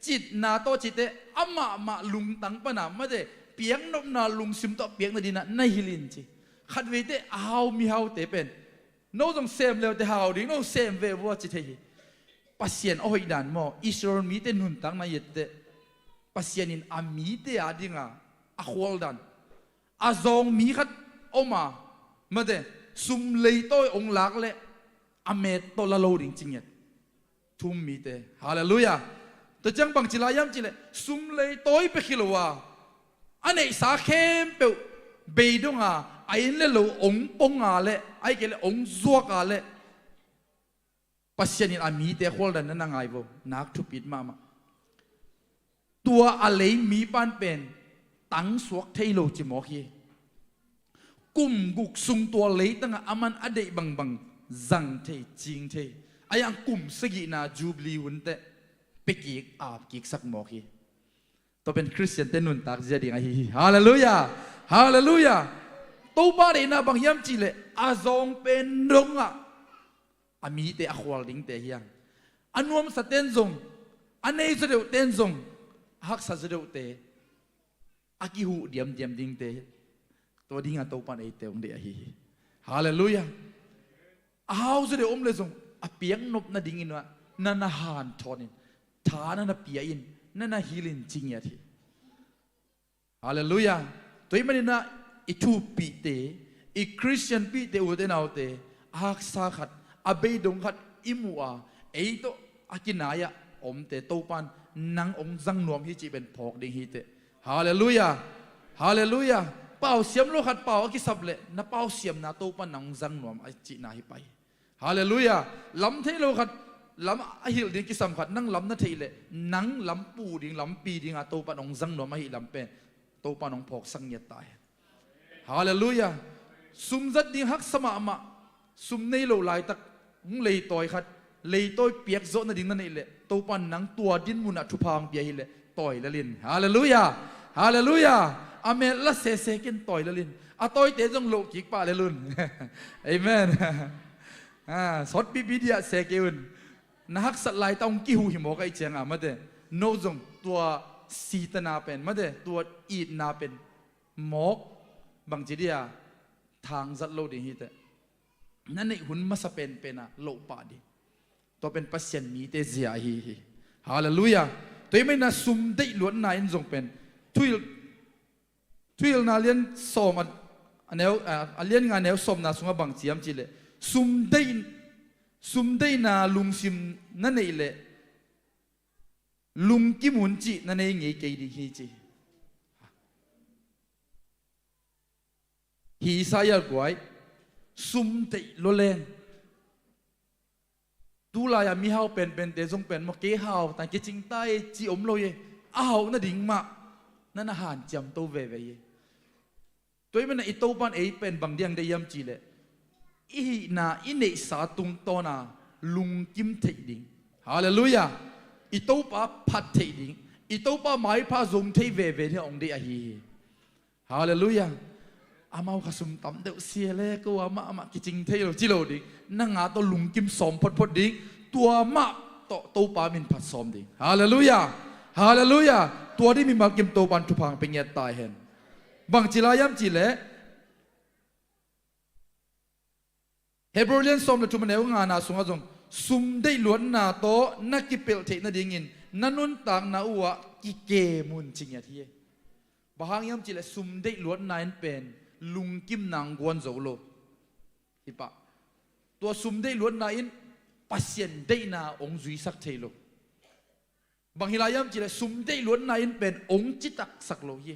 citna tawh cite amahmah lungtang pana mate piaknopna lungsim tawh piak nadinah na hilh in ci. Khatveite a hau mihaute pen, no zong sem leute hau ding, no sem ve vua ci thei hi. Pasian a hoih dan maw, Israel mite nuntakna i etteh Pasian in a mite a dinga a khualdan, a zawng mi khat om a, mate, sum leitawi ong lak leh a met tawh la lo ding ci ngiat. Thu-um mite. Halleluiah. Tua ciang bangci lai hiam cihleh sum leitawi pia khilo a, a neihsa khempeuh beidong a, a inn le lo ong pong a leh, ahih kei leh ong zuak a leh Pasian in a mite a khualdan na na ngai vo. Nak thupit mahmah. Tua a lei mipan pen tangsuak thei lo ci mawk hi. Kum guk sung tua leitangah aman a deih bangbang zang thei, cing thei. A yang kum sagihna Jubilee hunteh pekik apkiksak mawk hi. Tua pen Khristiante nuntak zia ding ahi hi. Halleluiah. Halleluiah. Topa deihna bang hiam cihleh a zawng pen dongah a mite a khual dingte hi hang. A nuamsa ten zong, a nei zaw deuh ten zong, a haksa zaw deuhte a kihuh diamdiam dingte. Tua dinga Topan eite hong deih ahi hi. Halleluiah. A hau zaw deuh om le zong a piaknop nadingin ah na na hanthawn in, tha na na pia in, na na hilh in ci ngiat hi. Halleluiah. Tua hih maninah i thupihte, i Khristian pihte, ute naute, a haksa khat, a beidong khat i muh a, ei tawh a kinai-ah omte Topan nang hong zang nuam hi cih pen phawk ding hiteh. Halleluiah. Halleluiah. Pau siam lo khat pau a kisap leh na pau siamna Topan nang hong zang nuam a cihna hi pah hi. Halleluiah. Lam thei lo khat, lam a hilh ding kisam khat, nang lam na theih leh nang lampu ding, lampi dinga Topan hong zang nuam ahih lam pen Topan hong phawksak ngiat ta hen. Halleluiah. Sum zat ding haksa mahmah. Sum nei lo laitak hong leitawi khat, leitawi piak zawh nading na neih leh Topan nang tua din munah thupha hong pia hileh tawi lel in. Halleluiah. Halleluiah. A met la sese ken tawi lel in. A tawite zong loh kik pah lel un. Amen. Ah, sawtpipi diah se kei un. Na haksat laita hong kihuh hi mawk ahih cianga mate, no zong tua sitana pen mate, tua itna pen mawk bangci dia thangzat lo ding hiteh. Na neih hun masa penpena loh pah ding. Tua pen Pasian mite zia ahi hi. Halleluiah. Tua hih maninah sum deih luatna in zong pen Thuhilh, Thuhilhna lian sawm a, a neu, a, a lian nga neu sawmna sungah bang ci hiam cihleh, sum deih, sum deihna lungsim na neih leh lungkim un cih na nei ngei kei ding hi ci. Hi Isaiah guai, sum deih lua leng. Tulai-a mihau penpente zong pen maw, kei hau tan kicing tai ci om lo hi. A hauh nading mah na na hanciam to veve hi. Tua hih maninah i Topan ei pen bang diang deih hiam cihleh, i hihna i neihsa tungtawna lungkim theih ding. Halleluiah. I Topa phat theih ding, i Topa maipha zom thei veve ding a hong deih ahi hi. Halleluiah. Amau kha sum tam deuh sia le ko amah amah kicing thei lo ci lo ding. Nang a tawh lungkim sawm photphot ding. Tua mah tawh Topa min phat sawm ding. Halleluiah. Halleluiah. Tua ding mimal kim Topan thupha hong pia ngiat ta hen. Bang ci lai hiam cihleh, Hebrew lian sawm le thum a neu ngana sungah zong sum deih luatna tawh na kipelh theih nadingin na nuntakna uhah kikem un ci ngiat hi. Bang hang hiam cihleh sum deih luatna in pen lungkimna hong guan zo lo. Hi pah. Tua sum deih luatna in Pasian deihna hong zuisak thei lo. Bang hi lai hiam cihleh sum deih luatna in pen hong citaksak lo hi.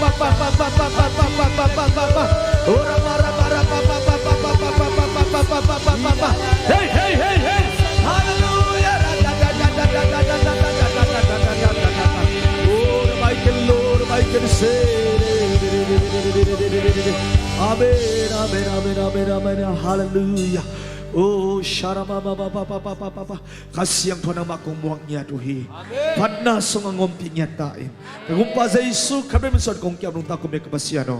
Hey, hey, hey, hey. Hallelujah. Amen, amen, amen, amen, amen. Hallelujah. Oh, sharama ba ba ba ba ba ba ba. Kha Siangtho nangmah kong muak ngiat uh hi. Amen. Phatna sungah ngompih ngiat ta in. Ka Gumpa Jesu Khrih min suang kong kiam nungta kum bek ka Pasian aw.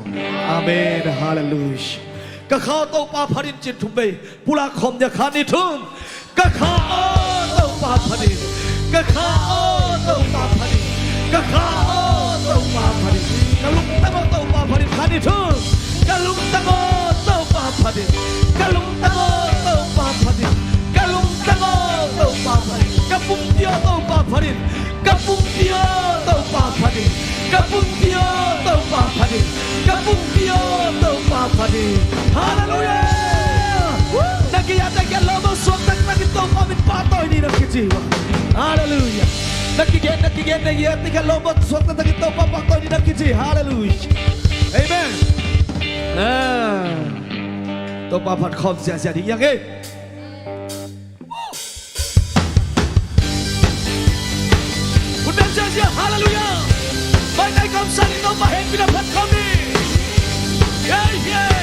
Amen. Hallelujah. Ka kha aw Topa phat in, cih thum vei pulak khawm ni a, khat nih thum. Ka kha aw Topa phat in. Ka kha aw Topa phat in. Ka kha aw Topa phat in. Ka lungtang aw Topa phat in, khat nih thum. Ka lungtang aw Topa phat in. Ka lungtang aw Topa phat in. Ka lungtang aw Topa phat in. Ka pumpi aw Topa phat in. Ka pumpi aw Topa phat in. Ka pumpi aw Topa phat in. Ka pumpi aw Topa phat in. Hallelujah. Na kiat na kiat lawm aw, suakta takin Topa min pahtawi ni na kici uh a. Hallelujah. Na kigen na kigen na kiat na kiat lawm aw, suakta takin Topa pahtawi ni na kici. Hallelujah. Amen. Ah. Topa phat khawm ziahziah ding hi hang e. Hun dan ziahziah, hallelujah. Maitai kawmsa in Topa hehpihna phat khawm ni. Yeah, yeah.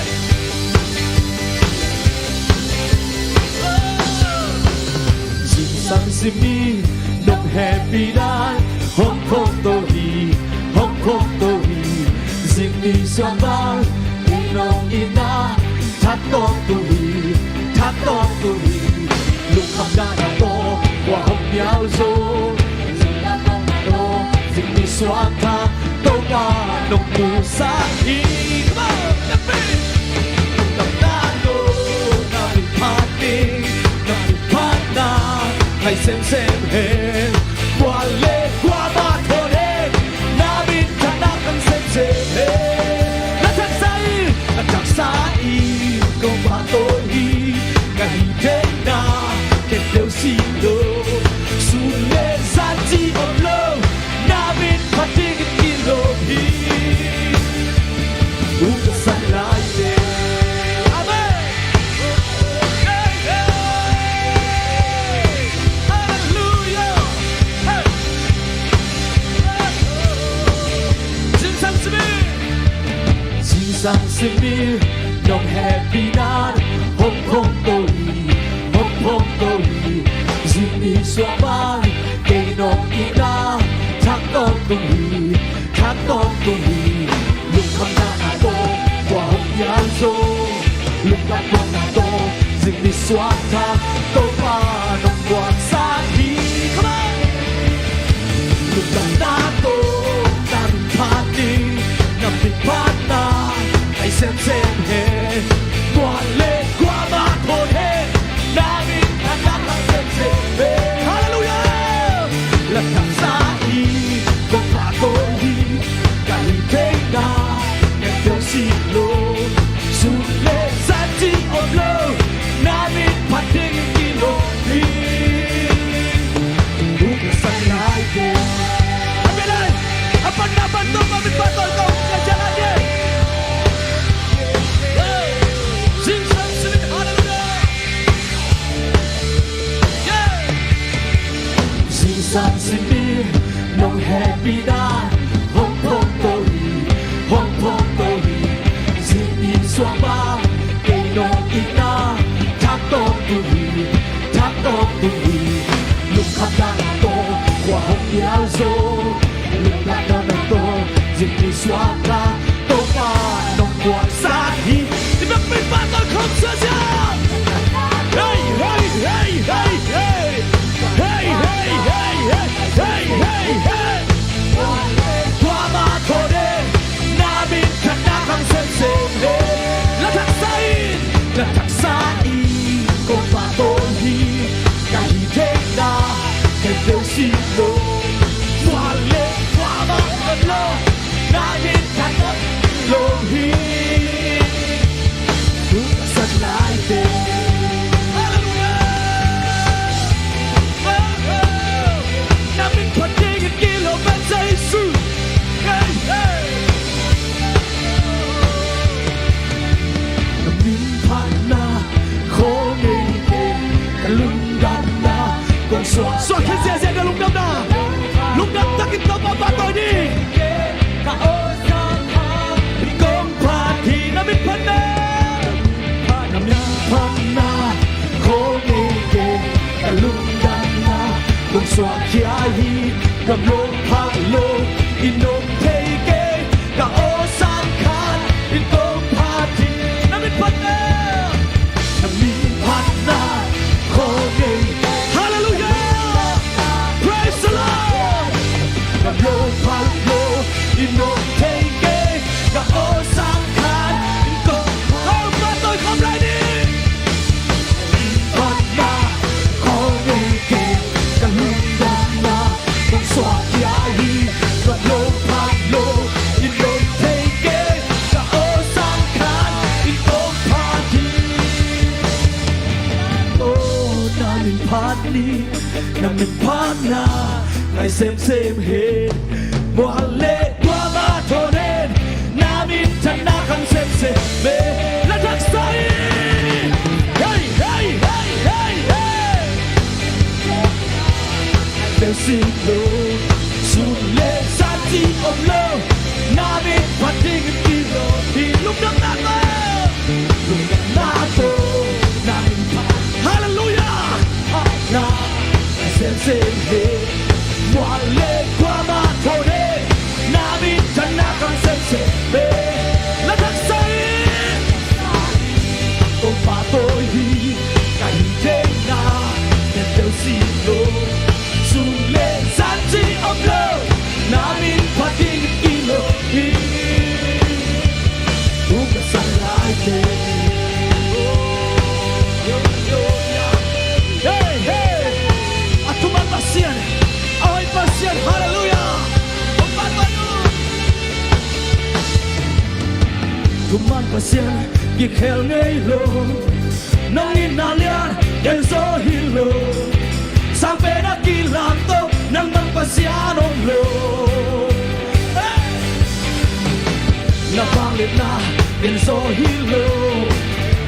Zingsang zimi nong hehpihna hong phawk to hi, hong phawk to hi. Zingni suang bang i nong itna thak tawk to hi, thak tawk to hi. Lungkhamna na tawh khua hong nial zo. Zingni suang thak Topa nong pusak hi. Come on, let's be. Lungkhamna tawh na min phat ding, na min phatna ngai semsem hen. Kua le kua mah thawn hen, na min phatna ngai semsem hen. Na taksa in, na taksa in kong pahtawi hi. Ka hih theihna khempeuh si lo, sun le zan cih om lo, na min phat dingin kilawm hi. U ka san laite. Amen. Hey, hey. Hallelujah. Hey. Zingsang zimi. Zingsang zimi nong hehpihna hong phawk to hi, hong phawk to hi. Zingni suang bang kei nong itna thak tawk tung hi, thak tawk tung hi. Lungkhamna na tawh khua hong nial zo. Lungkhamna tawh zingni suang thak Topa nong puaksak hi. Come on. Lungkhamna tawh na min phat ding, na min phatna ngai semsem hen. Kua le kua mah thawn hen, na min phatna ngai semsem hen. Hallelujah. La taksa in kong pahtawi hi. Ka hih theihna khempeuh si lo, sun le zan cih om lo, na min phat dingin kilawm hi. U ka san laite. A bia lai, a panna pan Topa min pahtawi ko, ka sia lai e. Hey, Jesus, hallelujah. Yeah. Zingsang zimi nong hehpihna hong phawk to hi, hong phawk to hi. Zingni suang bang kei nong itna thak tawk tung hi, thak tawk tung hi. Lungkhamna na tawh khua hong nial zo. Lungkhamna na tawh zingni suang thak Topa nong puaksak hi. I bek min pahtawi khawm ziahziah. Hey, hey, hey, hey, hey. Hey, hey, hey, hey, hey, hey, hey. Kua mah thawn hen, na min phatna ngai semsem hen. La taksa in, la taksa in kong pahtawi hi. Ka hih theihna khempeuh si lo, kua le kua mah thawn lo, na min phat Suak khia hi, gam lo phak lo, i nuam thei kei, ka aw sang khat in kong phat hi. Na min phatna, na min phatna khawng ei. Hallelujah! Praise the Lord! Gam lo phak lo, i nuam thei kei, ka aw sang khat in kong. Kong phat tawi khawm lai ni. Phatna khawng ei kei, ka lungdamna kong suak khia hi. Gam lo phak lo, i nuam thei kei, ka aw sang khat in kong phat hi. Oh, na min phat ni, na min phatna ngai semsem hen. Mual le kuamah thawn hen, na minthanna khang semsem hen. La thak sa in. Hey, hey, hey, hey, hey. Tel sin lo, sun le zan ci om lo, na min phat ding in kilo hi. Lungdamna tawh, lungdamna tawh, na min phat. Hallelujah! Na semsem hen, mual le kuamah thawn hen, na minthanna khang semsem hen. La thak sa in. Kong pahtawi hi, ka hih theihna, na tel sin lo, sun le zan ci om lo, na min phat ding in kilo hi. Uk a san lai te. Hey, hey. A thuman Pasian, a hoih Pasian, hallelujah. Kong pahtawi hi. Thuman Pasian kikhel ngei lo, nong itna lian gen zaw hi lo. Sang pen a kilam tawh nang bang Pasian om lo. Hey! Na vangliatna gen zaw hi lo,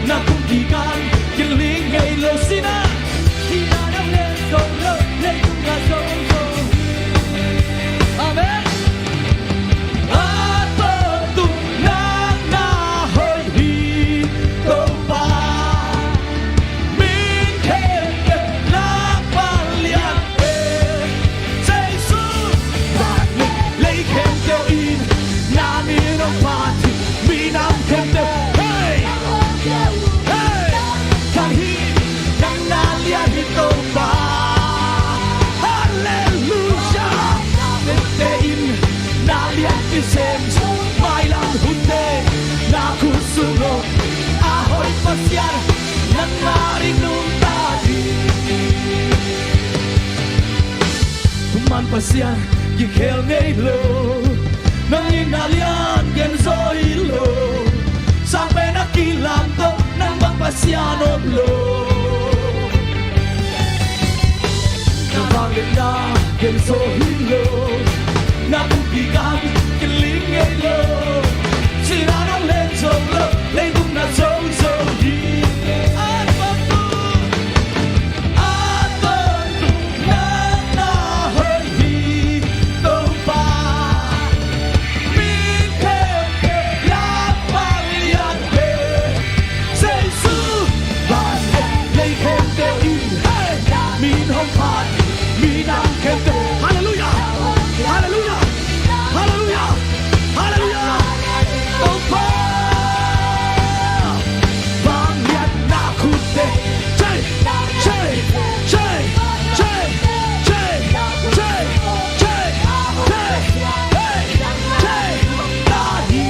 na kum kikan kiling ngei lo. Sihna, sihna nang len zo lo, leitung na zo zo. Amen. A tawntung nang na hoih hi Topa. Mi khempeuh lakpang lian pen Jesu. Van le lei khempeuh in na min hong phat hi. Minam khempeuh, hey, hey, khang hi, nang na lian hi Topa. Hallelujah. Tente in na lianpi sem, mailam hunte na khut sung om, a hoih Pasian nang na ring nungta ding. Thuman Pasian kikhel ngei lo, nang itna lian gen zaw hi lo. Sang pen a kilam tawh nang bang Pasian om lo. Na vangliatna gen zaw hi lo, na kum kikan kiling ngei lo. Sihna nang len zo lo, leitung na zo zo hi. A tawntung, a tawntung nang na hoih hi Topa. Mi khempeuh lakpang lian pen Jesu. Van le lei khempeuh in, hey, min hong phat, minam khempeuh. Hallelujah! Hallelujah! Hallelujah! Hallelujah! Topa vangliatna khutte. Che, che, che, che, che, che, che, che, hey, che, na hi.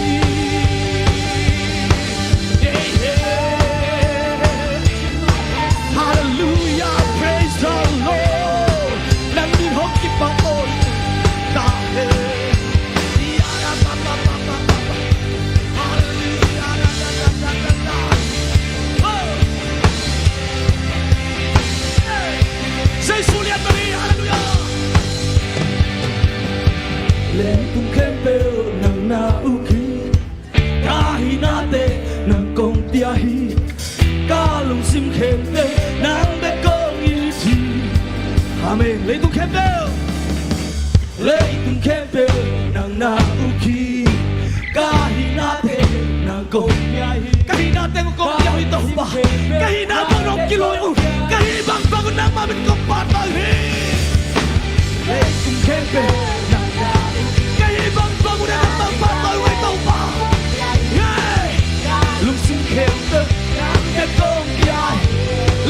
Yeah, yeah. Hallelujah, praise the Lord. Nang min hong kipahtawi ta hen. Hallelujah. Jesu lian mah hi, hallelujah. Leitung khempeuh nang na uk hi. Ka hihnate nang kong pia hi. Ka lungsim khempeuh nang bek kong it hi. Amen. Leitung khempeuh, leitung khempeuh nang na uk hi. Ka hihnate nang kong pia hi. Ka hihnate kong pia hi Topa. Ka hihna bang nong kilui uh. Ka hih bangbang uh nangmah min kong pahtawi hi. Khempeuh nang na, ka hih bang bang uh na nang bang bang bang uh ei Topa. Hey! Lungsim khempeuh nang na kong pia hi.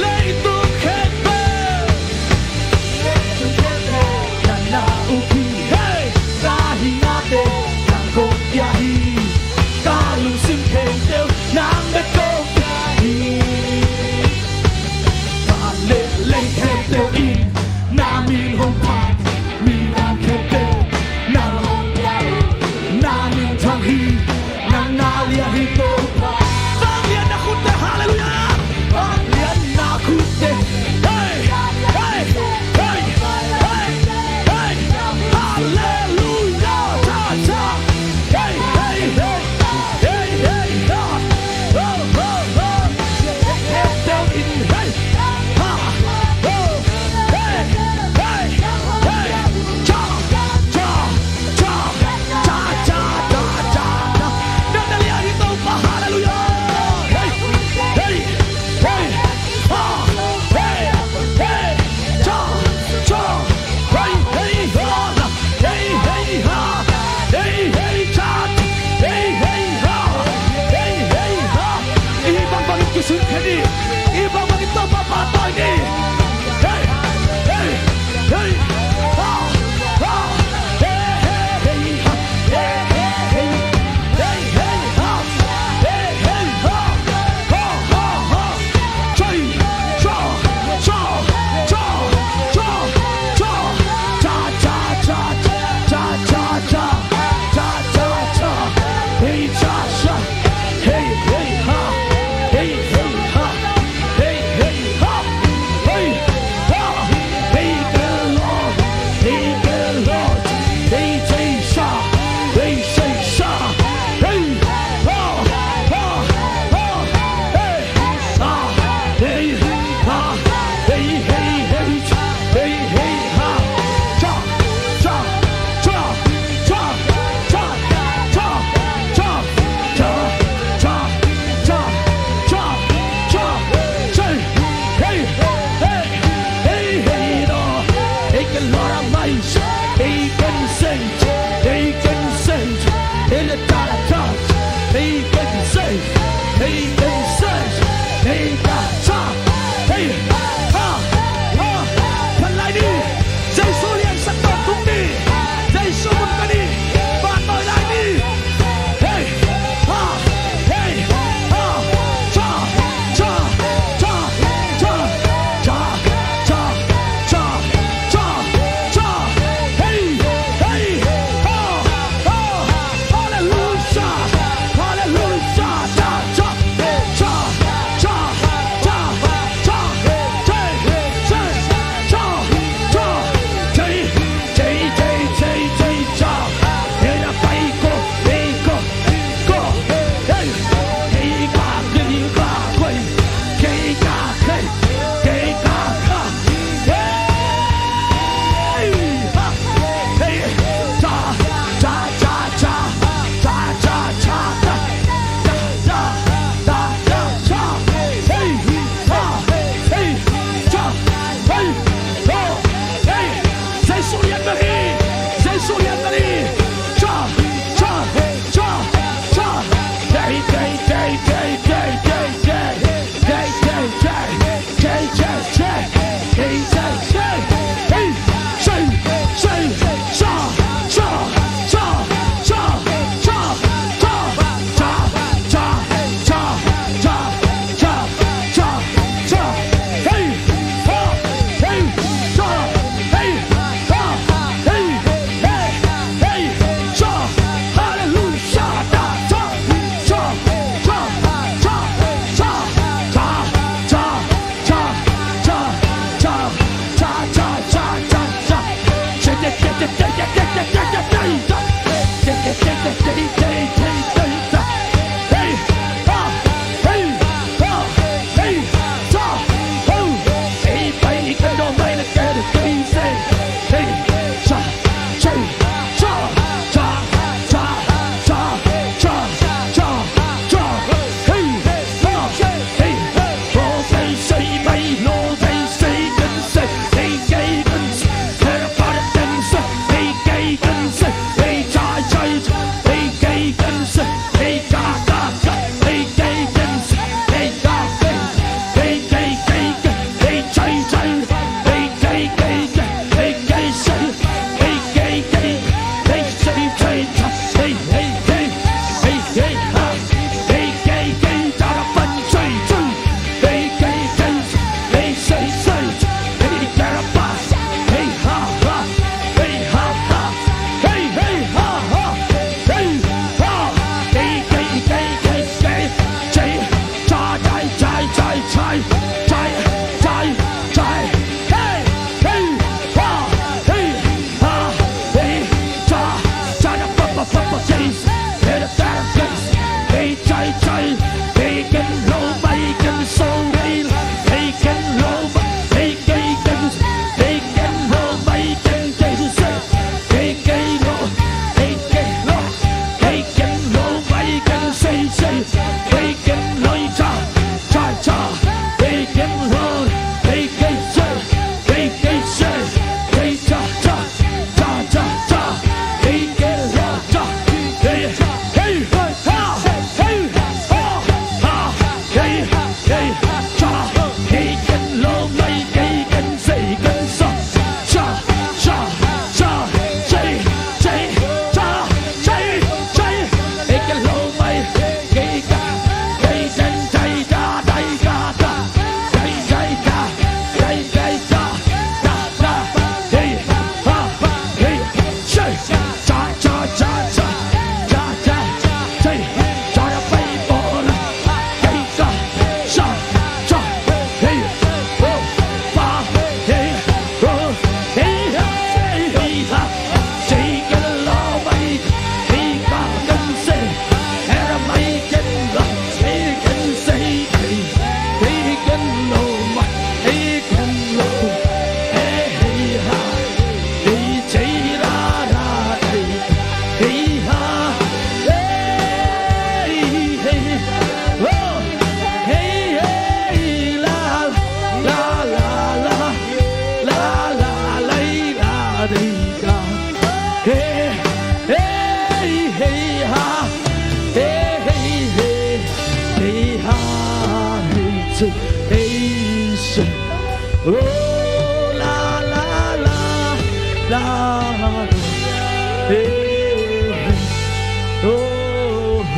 Leitung khempeuh, leitung khempeuh nang na uh hi. Hey! Ka hih ngate nang kong pia hi. Ka lungsim khempeuh nang na kong pia hi. Van le lei khempeuh in na min hong phat, midang khempeuh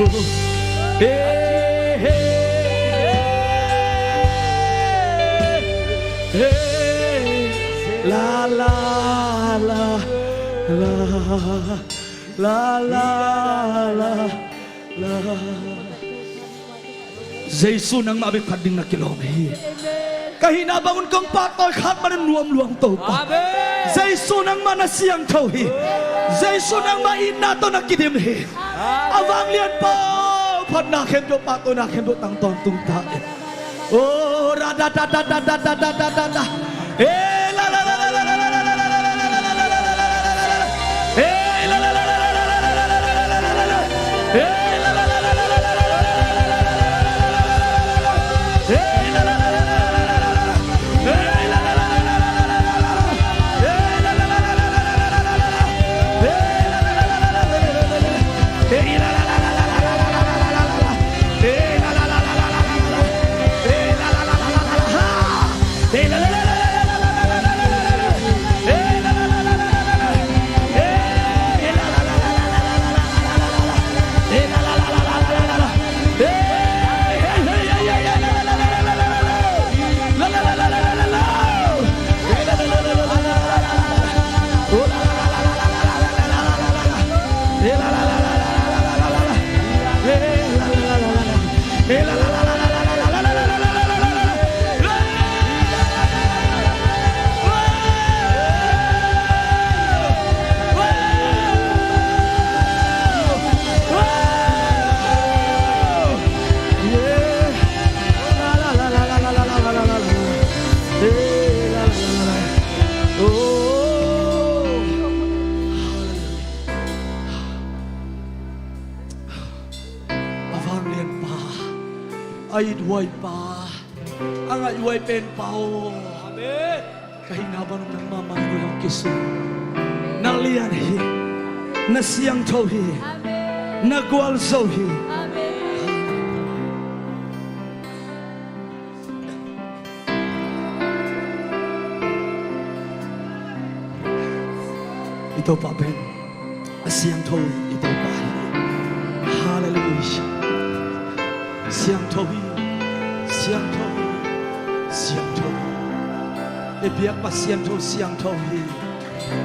Hey, hey, hey, la, la, la, la, la, la, la, la. Jesu nangmah bek phat ding na kilawm hi. Ka hihna bangun kong pahtawi khat manin nuam luang Topa. Amen. Jesu nangmah na siangtho hi. Jesu nangmah itna tawh na kidim hi. Amen. A vanglianpa, phatna khempeuh, pahtawina khempeuh tang tawntung ta in. Oh, ra da da da da. Eh, la la la la. A vanglianpa, a ithuaipa, a ngaihhuai penpa aw. Amen. Ka hihna bangun nangmah mah hong kisung. Na lian hi. Na siangtho hi. Amen. Na gualzo hi. Amen. I Topa pen a siangtho i Topa hi. Halleluiah. Siangtho hi. Siangtho hi. Siangtho hi. I biak Pasian tho siangtho hi.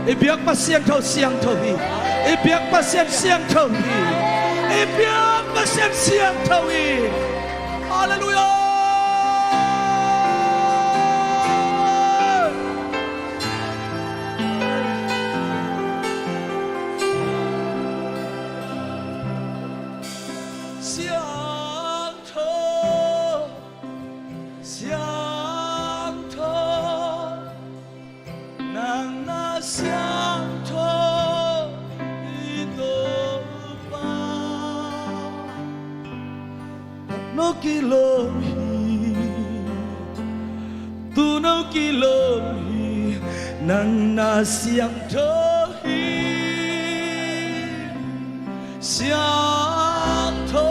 I biak Pasian tho siangtho hi. I biak Pasian siangtho hi. I biak Pasian siangtho hi. Halleluiah. Siangtho, siangtho, nang na siangtho hi Topa. Tano kilawm hi, tuno kilawm hi, nang na siangtho hi. Siangtho,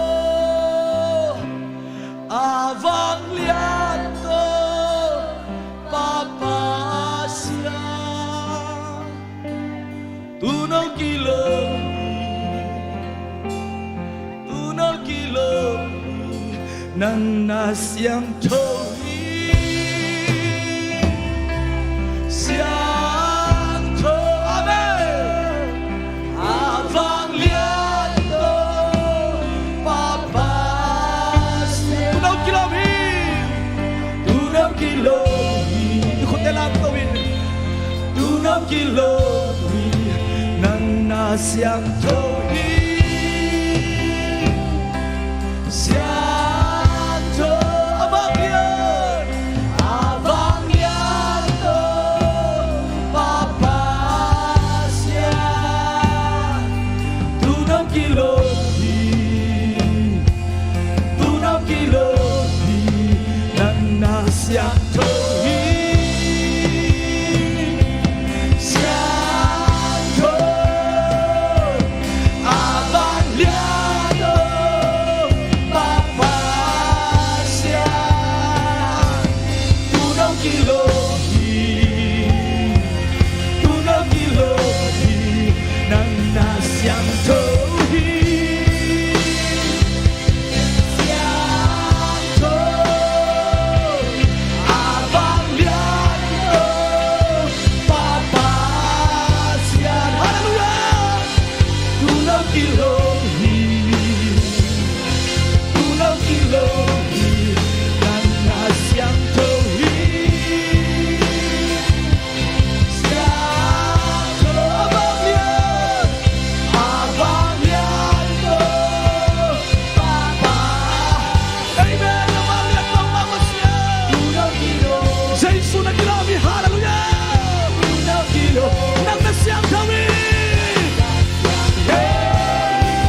a vanglian tawh Pa Pasian. Tuno kilawm hi, tuno kilawm hi, nang na siangtho hi. Siangtho, amen. A vanglian tawh Pa Pasian. Tuno kilawm hi. Tuno kilawm hi. I khutte lamto in. Tuno kilawm hi. Nang na siangtho hi. Siangtho, a vanglian, a vanglian tawh Pa Pasian. Tuno kilawm hi. Tuno kilawm hi, nang na siangtho hi. Siangtho, a vanglian tawh Pa Pasian. Tuno kilawm hi. Tuno kilawm hi, nang na siangtho hi. Kilawm hi, tu lo kilawm hi, nang na siangtho hi. Siangtho a vang lian, a vang lian ko, Papa. Amen. A vang lian ko, Papa siang. Jesu na kilawm hi, halleluiah. Nang na siangtho hi. Hey.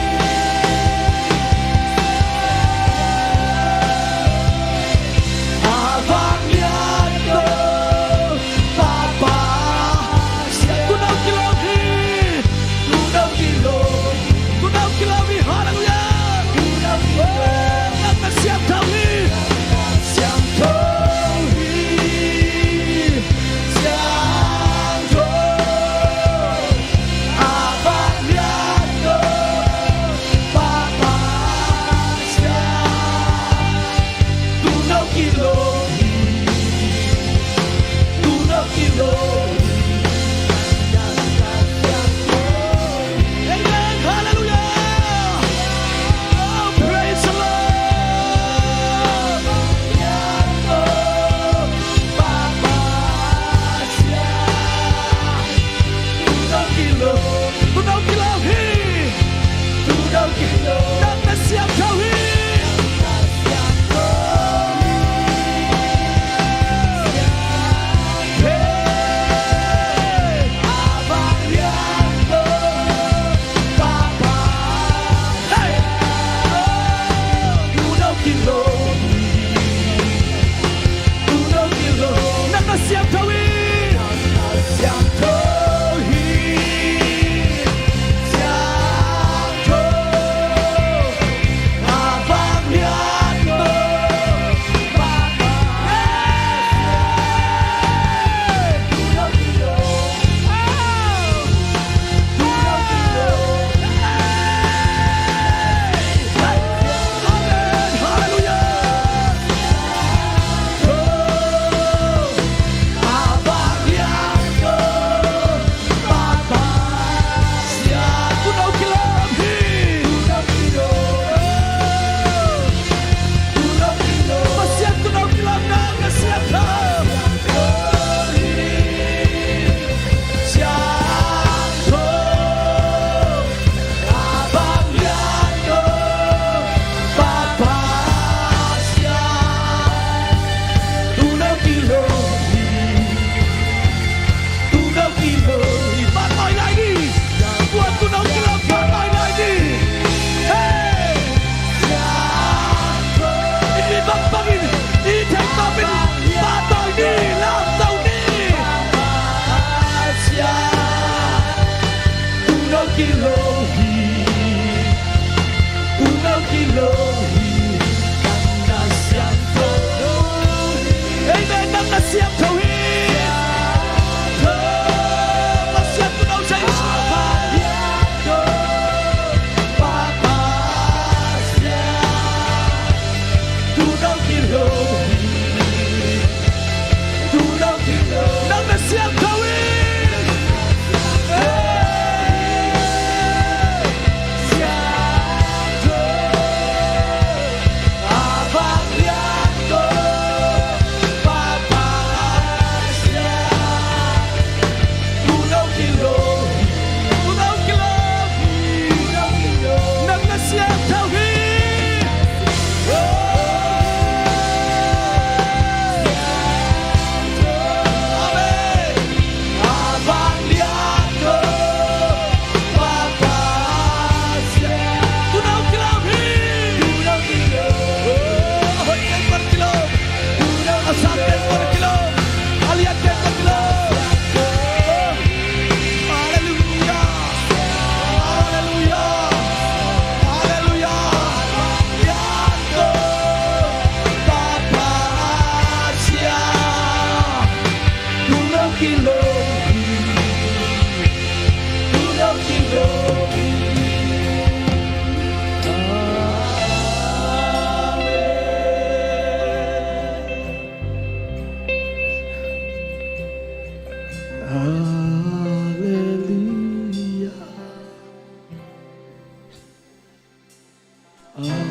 Halleluia.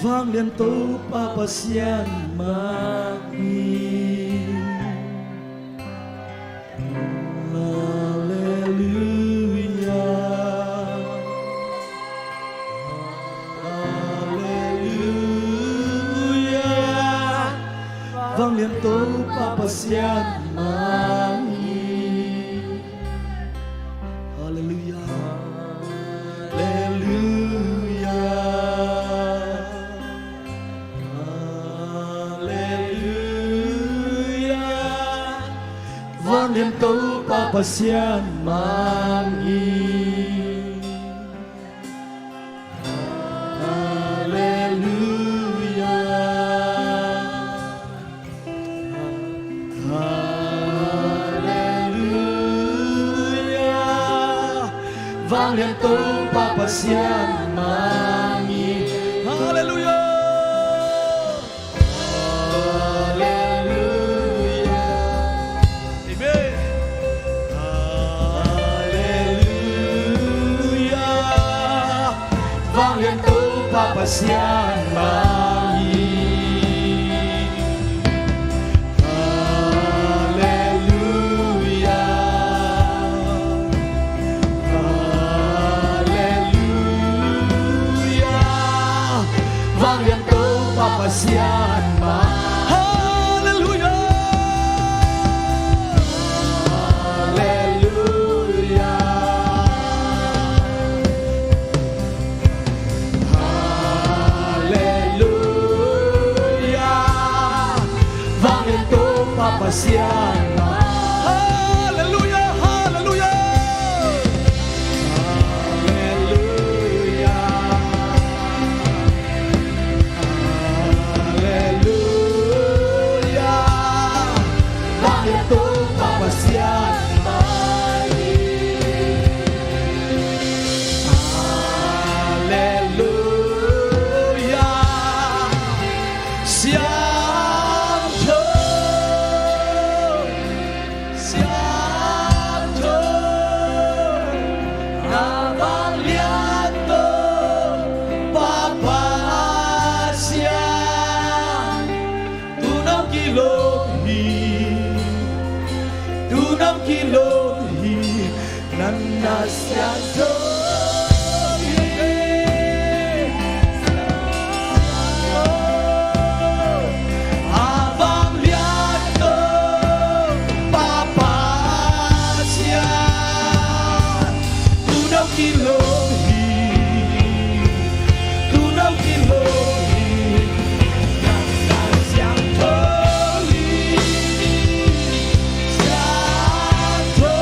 Vanglian Topa Pasian mah hi. Halleluia. Halleluia. Vanglian Topa Pasian mah hi. Halleluia. Halleluia. Halleluia. Vanglian Topa Pasian mah hi. Halleluia. Halleluia. Vanglian Topa Pasian mah hi. Halleluia. Halleluia. Amen. Halleluia. Vanglian Topa Pasian mah hi. Halleluia. Halleluia. Vanglian Topa Pasian mah. Halleluia. Halleluia. Halleluia. Vanglian Topa Pasian mah. Halleluia, halleluia. Halleluia. Halleluia. Vanglian Topa Pasian mah hi. Halleluia. Siangtho, siangtho, na vanglian Topa Pasian. Tu'n hong kilawm hi, tu'n hong kilawm hi, nang na siangtho hi. A vanglian Topa Pasian. Tu'n hong kilawm hi, tu'n hong kilawm hi, nang na siangtho hi, siangtho.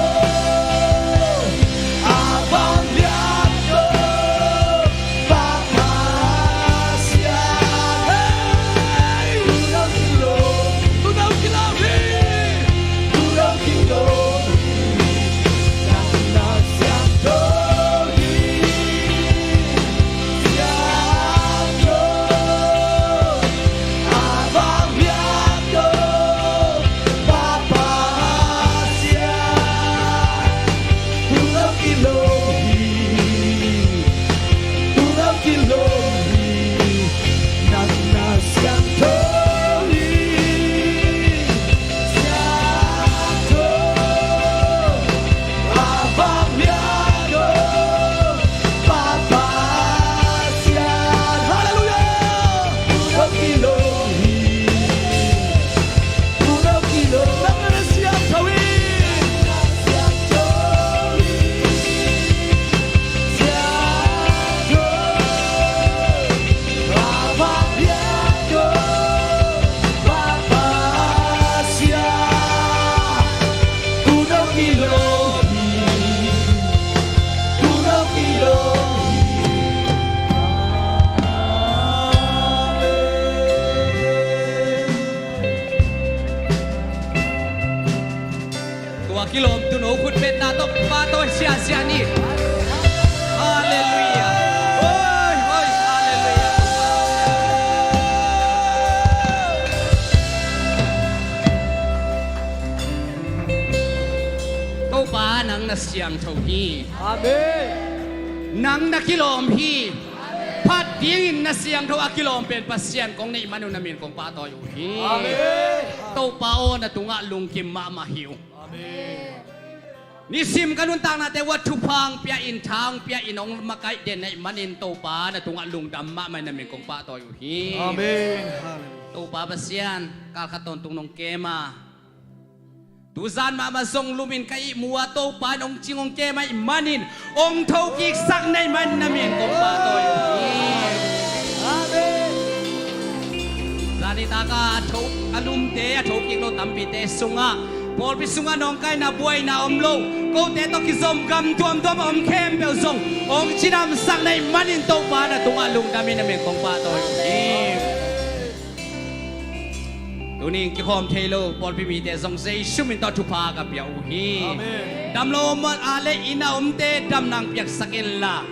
A vanglian Topa Pasian. Hey! Tu'n hong kilawm, tu'n hong kilawm hi, tu'n hong kilawm hi. Siangtho, a vanglian Topa Pasian. Halleluia. Tu'n hong kilawm hi, tu'n hong kilawm, nang na siangtho hi. Siangtho hi. Tua kilawm tu no khut betna tawh Pa tawh siasia ni. Halleluia. Oi, oi, halleluia. Topa, nang na siangtho hi. Amen. Nang na kilawm hi. Phat dingin na siangtho a kilawm pen Pasian kong neih man un na min kong pahtawi uh hi. Amen. Topa aw, na tungah lungkim mahmah hi uh. Amen. Nisim ka nuntaknate uah thupha hong pia in, tha hong pia in, hong makaih den na hih manin Topa na tungah lungdam mahmah in na min kong pahtawi uh hi. Amen. Hallelujah. Topa Pasian, kal khat tawntung nong kem a, tuzan mahmah zong lumin ka ihmu a, Topa in hong cing hong kem ahih manin hong thokiksak na hih manin na min kong pahtawi uh hi. Amen. Zani taka a tho, a lumte, a thokik lo tampite sungah, pawlpi sungah nawngkaina buaina om lo, kote tawh kizom gam tuamtuam a om khempeuh zong hong cidamsak na hih manin Topa na tungah lungdam in na min kong pahtawi uh hi. Tuni in kikhawm thei lo pawlpi mite zong Jesu min tawh thupha ka pia uh hi. Amen. Dam lo om a leh inn a omte dam nang piaksak inla,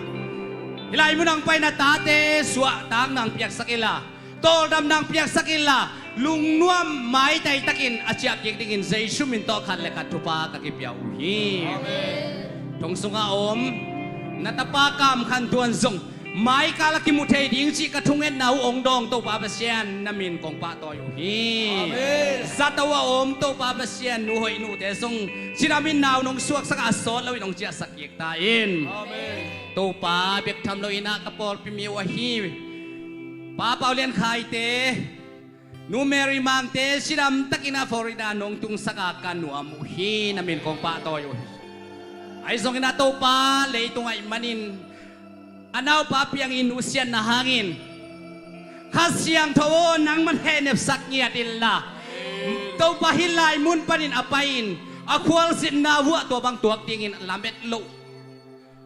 hih lai mun hong paina tate suahtak nang piaksak inla, tawldam nang piaksak inla, lungnuam maitai takin a ciah kik dingin Jesu min tawh khat le khat thupha ka kipia uh hi. Amen. Thong sungah om na tapa Kam Khan Tuan zong maikal a kimu thei ding cih ka thungetna uh hong dawng Topa Pasian na min kong pahtawi uh hi. Amen. Zato a om Topa Pasian nu hoih nute zong cidamin nau nong suaksak a sawt loin hong ciahsak kik ta in. Amen. Topa, bek tham loin ah ka pawlpi mi uh ahi Pa Pau Lian Khaite, Nu Mary Mangte cidam takin ah Florida nong tungsak a ka nuam uh hi, na min kong pahtawi uh hi. Ahi zongin ah Topa, leitung ahih manin a naupa piangin nusiatna hangin Kha Siangtho aw, nangman hehnepsak ngiat inla, Topa, hih lai mun panin a pai-in a khualzinna uh ah tua bang tuak dingin lamet loh,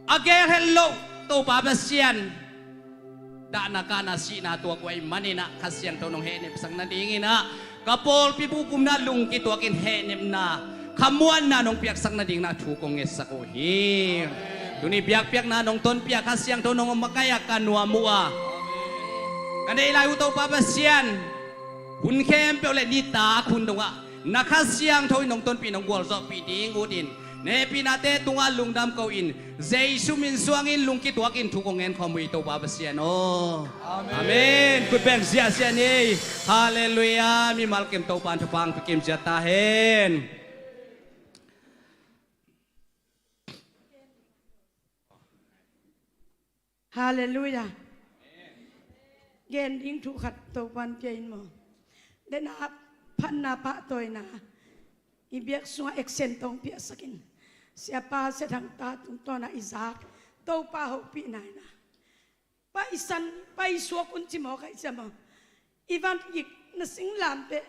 a geel het loh, Topa Pasian, dahna kahna sihna tuak uh ahih manin ah Kha Siangtho nong hehnepsak nadingin ah ka pawlpi bup upna lungkituakin hehnepna, khamuanna nong piaksak nadingin ah thu kong ngetsak uh hi. Tuni biakpiakna nong tonpih a Kha Siangtho nong makaih a ka nuam uh a, ka neih lai uh Topa Pasian, hun khempeuh le nitak hun dongah na Kha Siangtho in nong tonpih nong gualzawhpih ding utin, na hehpihnate tungah lungdam ko-in, Jesu min suangin lungkituakin thu kong ngen khawm uh hi Topa Pasian aw. Amen. Amen. Khut beng ziahziah ni. Halleluiah. Mimal kim Topa in thupha hong pia kim ziah ta hen. Halleluiah. Gen ding thu khat Topa in pia in maw. Dena phatna pahtawina i biak sungah action tawh hong piaksak in. Siapa Sia Thang ta tungtawna i zak Topa hopihna in ah, paisan, paisuak un ci maw, kai cia maw, i van gik na singlamteh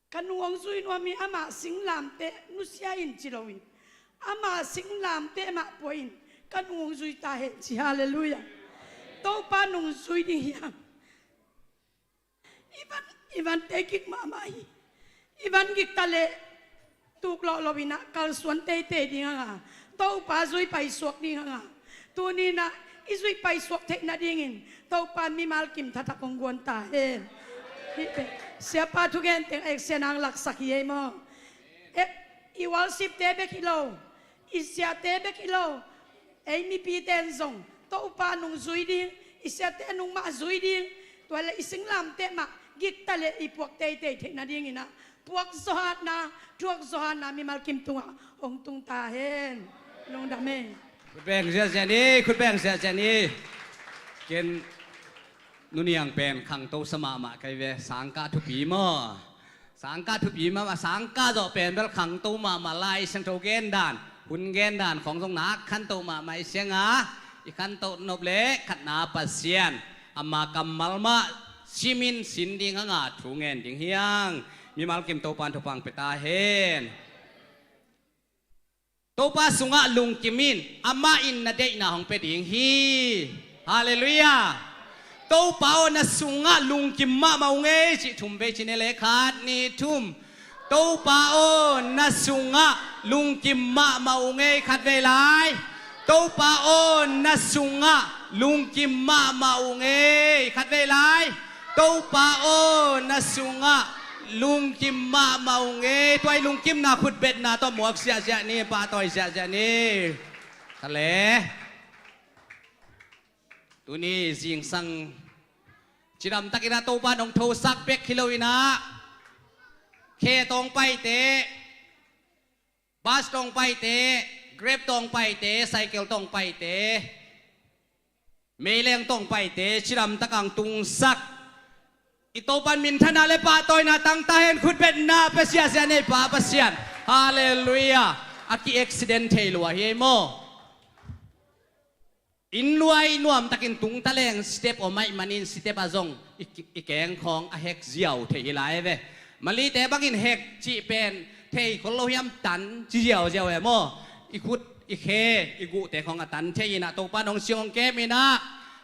ka nung hong zui nuam hi, ama singlamteh nusia in ci loin, ama singlamteh mah pua in ka nung hong zui ta hen ci. Halleluiah. Topa nung zui ding hiam? I van, i vante gik mahmah hi. I van gik ta leh tuk lawh lo in ah kalsuan teitei ding hang a, Topa zui paisuak ding hang a, tuni in ah i zui paisuak theih nadingin Topa mimal kim thathak hong guan ta hen. Hih pen Siapa thugen teng action hong laksak hi ei maw. Eh, i worship-te bek hi lo, i siate bek hi lo, ei mipite in zong Topa nung zui ding, i siate nung mah zui ding, tua leh i singlamteh mah gik ta leh i puak teitei theih nadingin ah puak zawhatna, thuak zawhatna mimal kim tungah hong tung ta hen. Lungdam e. Khut beng ziahziah ni, khut beng ziahziah ni. Ken Nu Niang pen khangto sa mahmah kai ve, sangkah thupi maw. Sangkah thupi mahmah, sangkah zawh pen bel khangto mahmah, Lai Siangtho gen dan, hun gen dan khawng zong nak khanto mahmah i siang a, i khanto nop leh khatna Pasian ama kammal mah simin sin ding hang a, thu ngen ding hiang. Mimal kim Topa in thupha hong pia ta hen. Topa sungah lungkim in, amah in na deihna hong pia ding hi. Halleluiah. Topa aw, na sungah lungkim mahmah ung ei, cih thum vei ci ni le, khat, nih, thum. Topa aw, na sungah lungkim mahmah ung ei, khat vei lai. Topa aw, na sungah lungkim mahmah ung ei, khat vei lai. Topa aw, na sungah Lungkim mahmah ung ei. Tua i lungkimna khutbetna tawh muak ziahziah ni, pahtawi ziahziah ni. Tale. Tuni zingsang cidamtakin ah Topa'n hong thosak bek hi lo in ah, khe tawh hong paite, bus tawh hong paite, Grab tawh hong paite, cycle tawh hong paite, meileng tawh hong paite, cidamtak a hong tungsak i Topa'n minthana le pahtawina tang ta hen. Khutbetna pia ziahziah ni, Pa Pasian. Halleluiah. A ki-accident thei lua hi ei maw. Inn luai nuamtakin tung taleng step om ahih manin step ah zong i, i keng khawng a hek ziau thei hi lai ve. Malite bangin hek cih pen thei khol lo hiam, tan ci ziauziau e maw. I khut, i khe, i guhte khawng a tan thei in ah Topa'n hong sing hong kem in ah,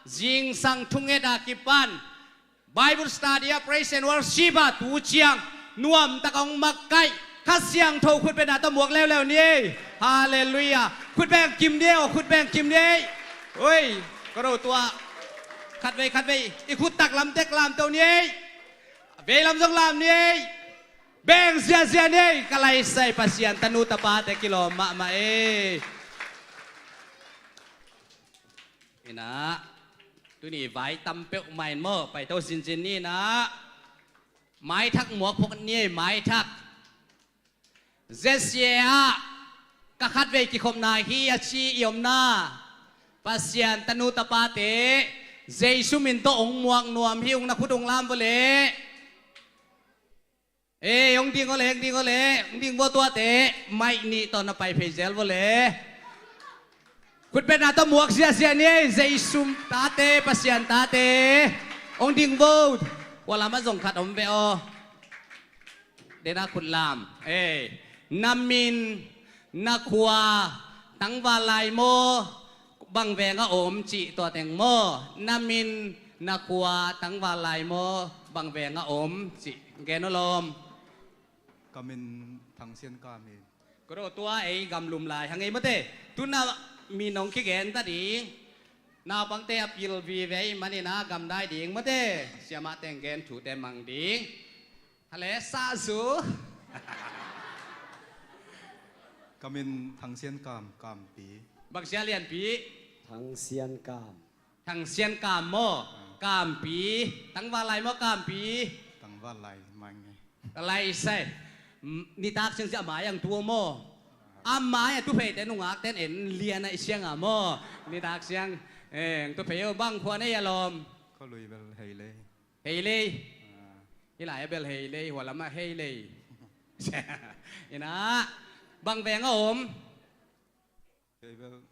zingsang thunget a kipan Bible study ah, praise and worship ah, tu ciang nuamtak hong makaih Kha Siangtho khutbetna tawh muak leuleu ni ei. Halleluiah. Khutbeng kim ni ei aw, khutbeng kim ni ei. Oi, ka ro tua. Khatvei khatvei i khut taklam tek lamto ni ei. Veilam zong lam ni ei. Beng ziahziah ni ei. Ka laisai Pasian tanu tapate kilawm mahmah ei. In ah, tuni vai tam peuhmah in maw, paito zinzin ni in ah, maithak muak phot ni ei, maithak. Zesia ah ka khatvei kikhopna hi a ci i omna Pasian tanu tapate, Jesu min tawh hong muak nuam hi ung, na khut hong lam vua leh. Ei, hong ding aw le, hong ding aw le, hong ding vua tuate, maih nih tawh na pai phei zel vua le. Khutbetna tawh muak ziahziah ni ei, Jesu tate, Pasian tate. Hong ding vua. Hua lamah zong khat om ve aw. Dena khut lam. Ei, na min, na khua tangval lai maw, bang veng a om cih tua teng maw. Na min, na khua tangval lai maw, bang veng a om cih. Gen aw lawm. Ka min Thang Sian Kam hi. Ka ro tua, ei gamlum lai hang ei mate. Tuna min hong kigen ta ding. Naupangte a pil vive ahih manin ah gamdai ding mate. Siamah teng gen thute mang ding. Hale sa zu. Ka min Thang Sian Kam, Kampi. Bang sia Lianpi? Thang Sian Kam. Thang Sian Kam maw? Kampi. Tangval lai maw Kampi? Tangval lai mah nge. Ka laisai. M-, nitak siang sia mai ang tu maw? A mai a tu pheite nungak ten en lian a i siang a maw? Nitak siang. Eh, tu phei aw, bang khua nei a lawm? Khualui bel Heilei. Heilei. Ah. Hih lai a bel Heilei, hua lamah Heilei. In ah, bang veng a om? Kei bel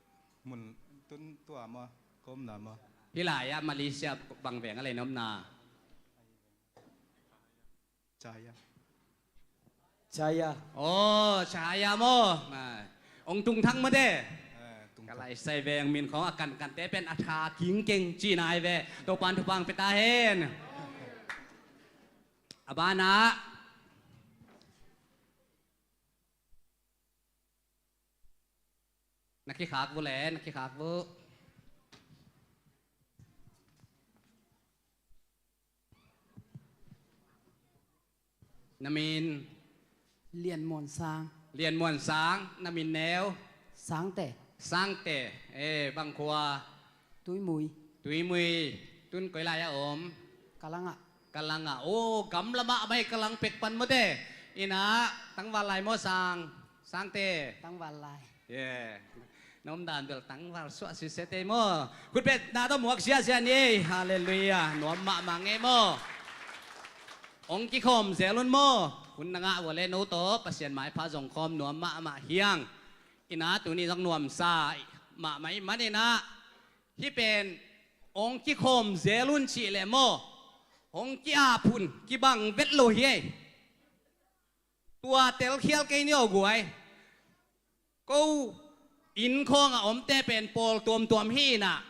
mun tun tua maw, ka omna maw? Hih lai ah Malaysia bang veng a lei na omna? Chaya. Chaya. Aw, Chaya maw? Ah. Hong tung thang mate. Eh, tung thang. Ka laisai veng min khawng a kankante pen a tha kingkeng cihna hi ve. Topa'n thupha hong pia ta hen. A banah na kikhak vua le, na kikhak vua. Na min? Lian Muan Sang. Lian Muan Sang, na min neu? Sangte. Sangte. Eh, bang khua? Tuimui. Tuimui. Tun koi lai a om? Kalanga. Kalanga. Oh, gamla mahmah ei, Kalang pek pan mate. In ah, tangval lai maw sang? Sangte. Tangval lai. Yeah. Na omdan bel tangval suah sisete maw? Khutbetna tawh muak ziahziah ni ei. Halleluiah. Nuam mahmah ngei maw? Hong kikhawm zel un maw? Hun na ngah vua le no tawh Pasian maipha zong khawm nuam mahmah hi hang. In ah tuni zong nuamsa mahmah ahih manin ah, hih pen hong kikhawm zel un cih leh maw, hong ki-ap hun, kibang vet lo hi ei. Tua telkhial kei ni aw guai. Ko inn khawng a omte pen pawl tuamtuam hi in ah,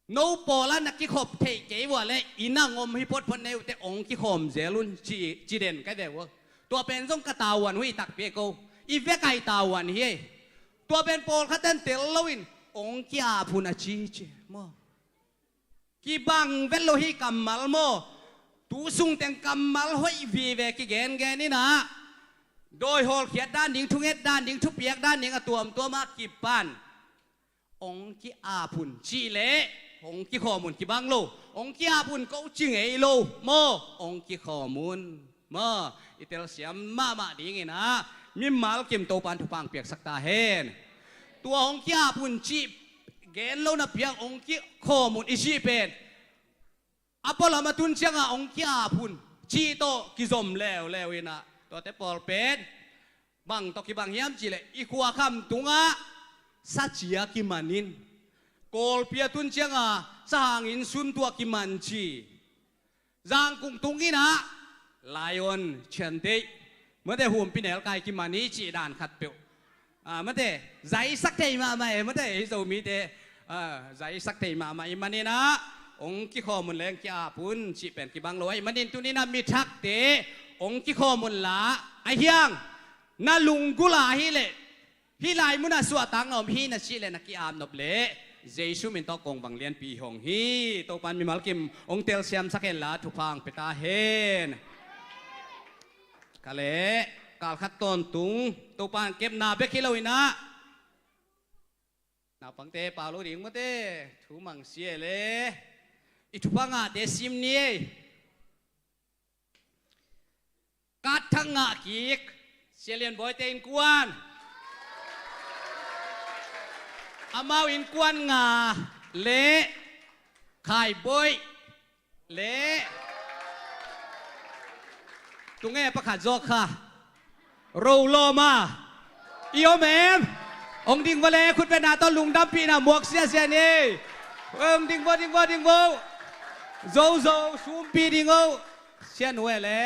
no pawl ah na kikhop theih kei vua le, inn ah hong om hi photphot na hih uh teh hong kikhawm zel un ci, ci den ka hi ve ua. Tua pen zong ka tavuan uh hi takpi ei ko. I vek a i tavuan hi ei. Tua pen pawlkhat ten tel loin hong ki-ap hun a ci ci maw? Kibang vet lo hi kammal maw? Tu sung teng kammal hoih vive kigengen inah, dawi hawlkhiat dan ding, thunget dan ding, thupiak dan ding a tuamtuam a kipan hong ki-ap un cih leh hong kikhawm un, kibang lo. Hong ki-ap un ko ci ngei lo maw, hong kikhawm un maw. I telsiam mahmah ding inah mimal kim Topan thupha piaksak ta hen. Tua hong ki-ap un cih gen lo na piang, hong kikhawm un i cih pen a pualam a tun ciangah hong ki-ap un cih tawh kizom leuleu inah, tuate pawl pen bang tawh kibang hiam cih leh i khuakham tungah sa cia kiman in, Kawlpi a tun ciangah sa hang inn sun tuah kiman ci, Zangkung tung inah lion cianteih, mate, humpi nelkai kiman i cih dan khatpeuh. Ah, mate, zaisak thei mahmah e, mate, i Zomite, ah, zaisak thei mahmah i man inah hong kikhawm un leng ki-ap un cih pen kibang lo ahih manin tuni inah mi thakte hong kikhawm un la, a hiang na lunggulh a hi leh, hih lai munah suahtak na om hi na cih leh na ki-ap nop leh Jesu min tawh kong bang lianpi hong hi. Topan mimal kim hong telsiamsak hen la, thupha hong pia ta hen. Ka leh, kal khat tawntung Topan kepna bek hi lo inah, naupangte pau lo ding mate, thu mangsia le i thupha ngahte sim ni ei. Kat Thang Ngah kik, Sia Lian Bawite innkuan, amau innkuan nga le Khai Bawih le tunge pakhat zawk kha, Ro Lawm a i om em? Hong ding vua le, khutbetna tawh lungdampihna muak siasia ni. Hong ding vua, ding vua, ding vua. Zo zo, sumpi ding o. Sia nu e le.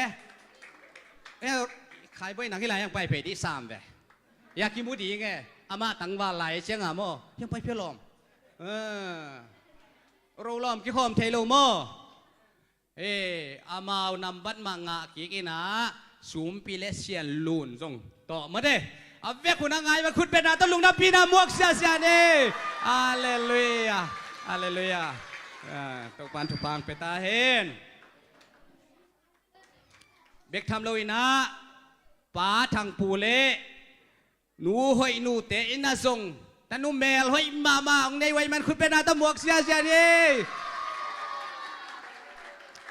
Eh, Khai Bawih, nang hi lai hiang pai phei dih sam ve. Hia kimu ding e. Amah tangval lai cianga maw, hiang pai phia lawm. Eh. Ro Lawm kikhawm thei lo maw? Eh, amau nambat mah ngah kik inah, sumpi le Sian Lun zong tawh mate, a vek hun a ngai mah khutbetna tawh lungdampihna muak siasia ni. Halleluiah. Halleluiah. Ah, Topan thupha hong pia ta hen. Bek tham lo inah Pa Thang Pu le Nu Hoih nute inah zong tanu mel hoih mahmah hong nei uh ahih man khutbetna tawh muak siasia ni.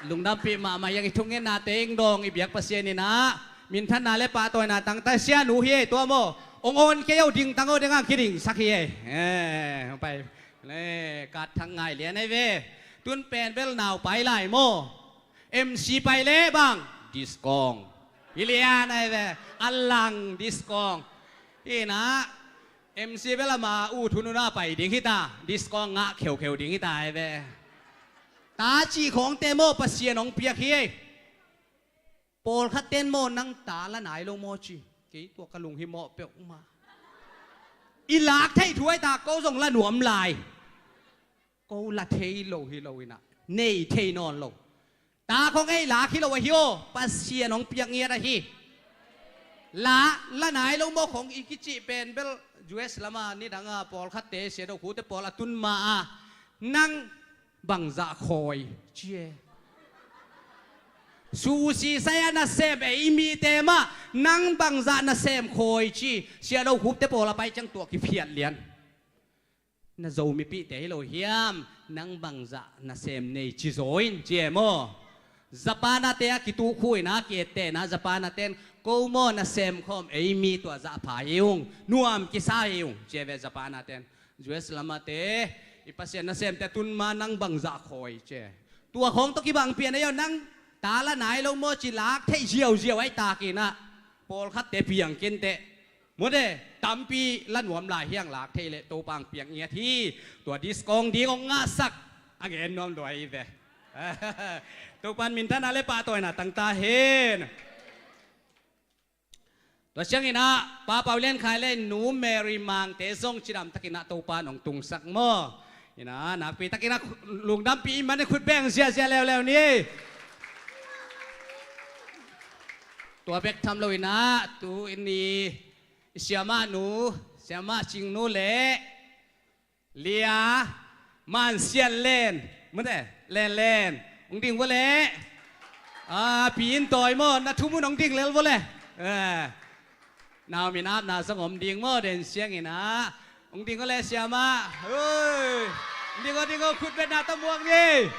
Lungdampih mahmah hiang, i thungetnate hong dawng i biak Pasian inah minthanna le pahtawina tang ta. Sia nu hi ei, tua maw, hong awn kei o, ding tang o, ding ang kidingsak hi ei. Eh, hong pai le, Kat Thang Ngai Lian ei ve. Tun pen bel nau pai lai maw. M C pai le bang, diskong. Hi lian ei ve, a lang diskong. Inah M C bel ama u thununa pai ding hita, diskong ngah kheukheu ding hita ei ve. Ta cih khawngte maw Pasian hong piak hi ei. Pawlkhat ten maw, nang ta la nai lo maw ci. Kei tua ka lunghimawh peuhmah. I lak theih thu ai ta, ko zong la nuam lai. Ko la thei lo hi lo inah, nei thei nawn lo. Ta khong ei lak hi lo ahi aw, Pasian hong piak ngiat ahi. La, la nai lo maw khong i kicih pen bel U S lama nidanga pawlkhatte, Sia Do Khute pawl a tun ma a, nang bangzah khawi ci e. Susi saya nasem ei mite mah nang bangzah nasem khawi ci. Sia Do Khute pawl a pai ciang tua kiphiat lian. Na Zomipihte hi lo hiam, nang bangzah nasem nei ci zaw in ci e maw? Japanate a kitukhu inah, a ki-ettehna Japanate in, ko maw nasem khawm ei mi tua zah pha hi ung, nuam kisa hi ung ci e ve Japanate in. U S lamate, i Pasian nasemte a tun ma nang bangzah khawi ci e. Tua khawng tawh kibang pian ei aw, nang ta la nai lo maw ci lak theih ziauziau ai tak inah, pawlkhatte piang kinteh. Mawte, tampi la nuam lai hiang lak thei leh Topa hong piak ngiat hi. Tua diskong ding hong ngahsak a gen nuam lua hi ve. Topa in minthanna le pahtawina tang ta hen. Tua cianginah Pa Pau Lian Khai le Nu Mary Mangte zong cidamtakinah Topa in hong tungsak maw? Inah nakpitakinah lungdampih i man i khut beng ziazia leuleu ni. Tua bek tham loinah tu in i siamah nu, siamah Cingnu le Lia Man Sian Len, mute, Len Len, hong ding vua leh. A, pi in tawi maw, na thu mun hong ding lel vua le. Eh. Nau min apna zong om ding maw, den siangin ah. Hong ding vua le siamah. Ui. Hong ding vua, ding vua, khutbetna tamuak ni.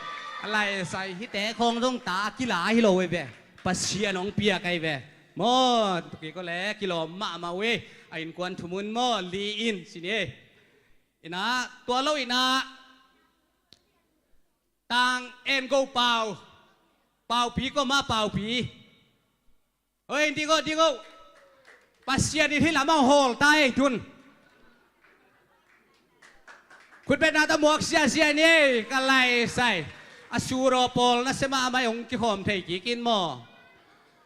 A lai sai hite khawng zong ta kila hi lo ei ve. Pasian hong piak ei ve. Maw, tukik vua le kilawm mahmah uh ei. A innkuan thu mun maw, li in, si ni ei. Inah, tua lo inah. Tang en go pau. Paupi ko ma paupi. Oi, ding o, ding o. Pasian in hih lamah hawl ta ei tun. Khutbetna ta muak siasia ni ei, ka lai sai. A suraw pawl na sema amai hong kikhawm thei kikin maw.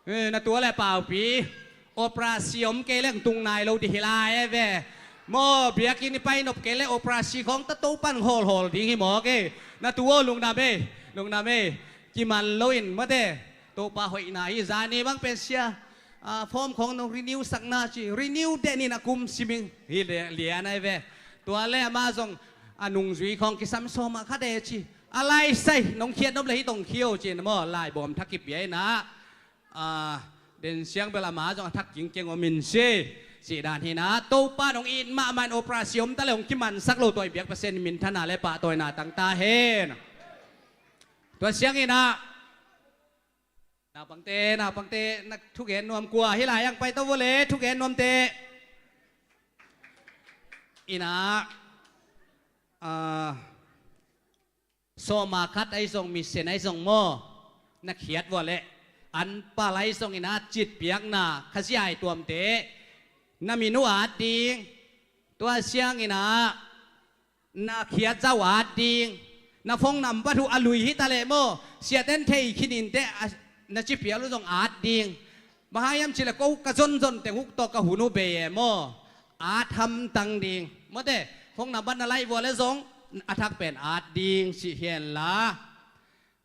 Eh, na tua le paupi. Operasi om kei leng tung nai lo di hi lai e ve. Maw, biakinn i pai nop kei le operasi khawng ta to pan hawlhawl ding hi maw kei. Na tua lungdam ei, lungdam ei. Kiman lo in mate. Topa hoihna hi zani bang pen sia. Ah, form khawng nong renew sakna ci. Renew den in a kum siming. Hi le, lian ai ve. Tua le ama zong a nungzui khawng kisam sawm a kha de ci. A lai sai, nong khiat nop le hi tong khio ci na maw. Lai bawm thak kipia inah. Ah, den siang bel ama zong a thak kingkeng om in si. Si dan hinah. Topa nong it mahmah in operasi om ta le hong kimansak lo tua i biak Pasian in minthana le pahtawina tang ta hen. Tua siang inah. Naupangte, naupangte, na thugen nuam kua hi lai ang pai to vua le, thugen nuamte. Inah, ah, sawma khat ai zong, misen ai zong maw, na khiat vua le, anpal ai zong inah, citpiakna, khaziai tuamte, na min uh at ding, tua siang inah, na khiat zau at ding. Na phone number uh a lui hi ta leh maw. Siaten thei khinin teh a, na ci pial uh zong at ding. Bang hang hiam cih leh ko ka zonzon teng uh tawh ka hun uh bei e maw. At hamtang ding. Mawte, phone number na laih vua le zong a thak pen at ding cih hi hen la.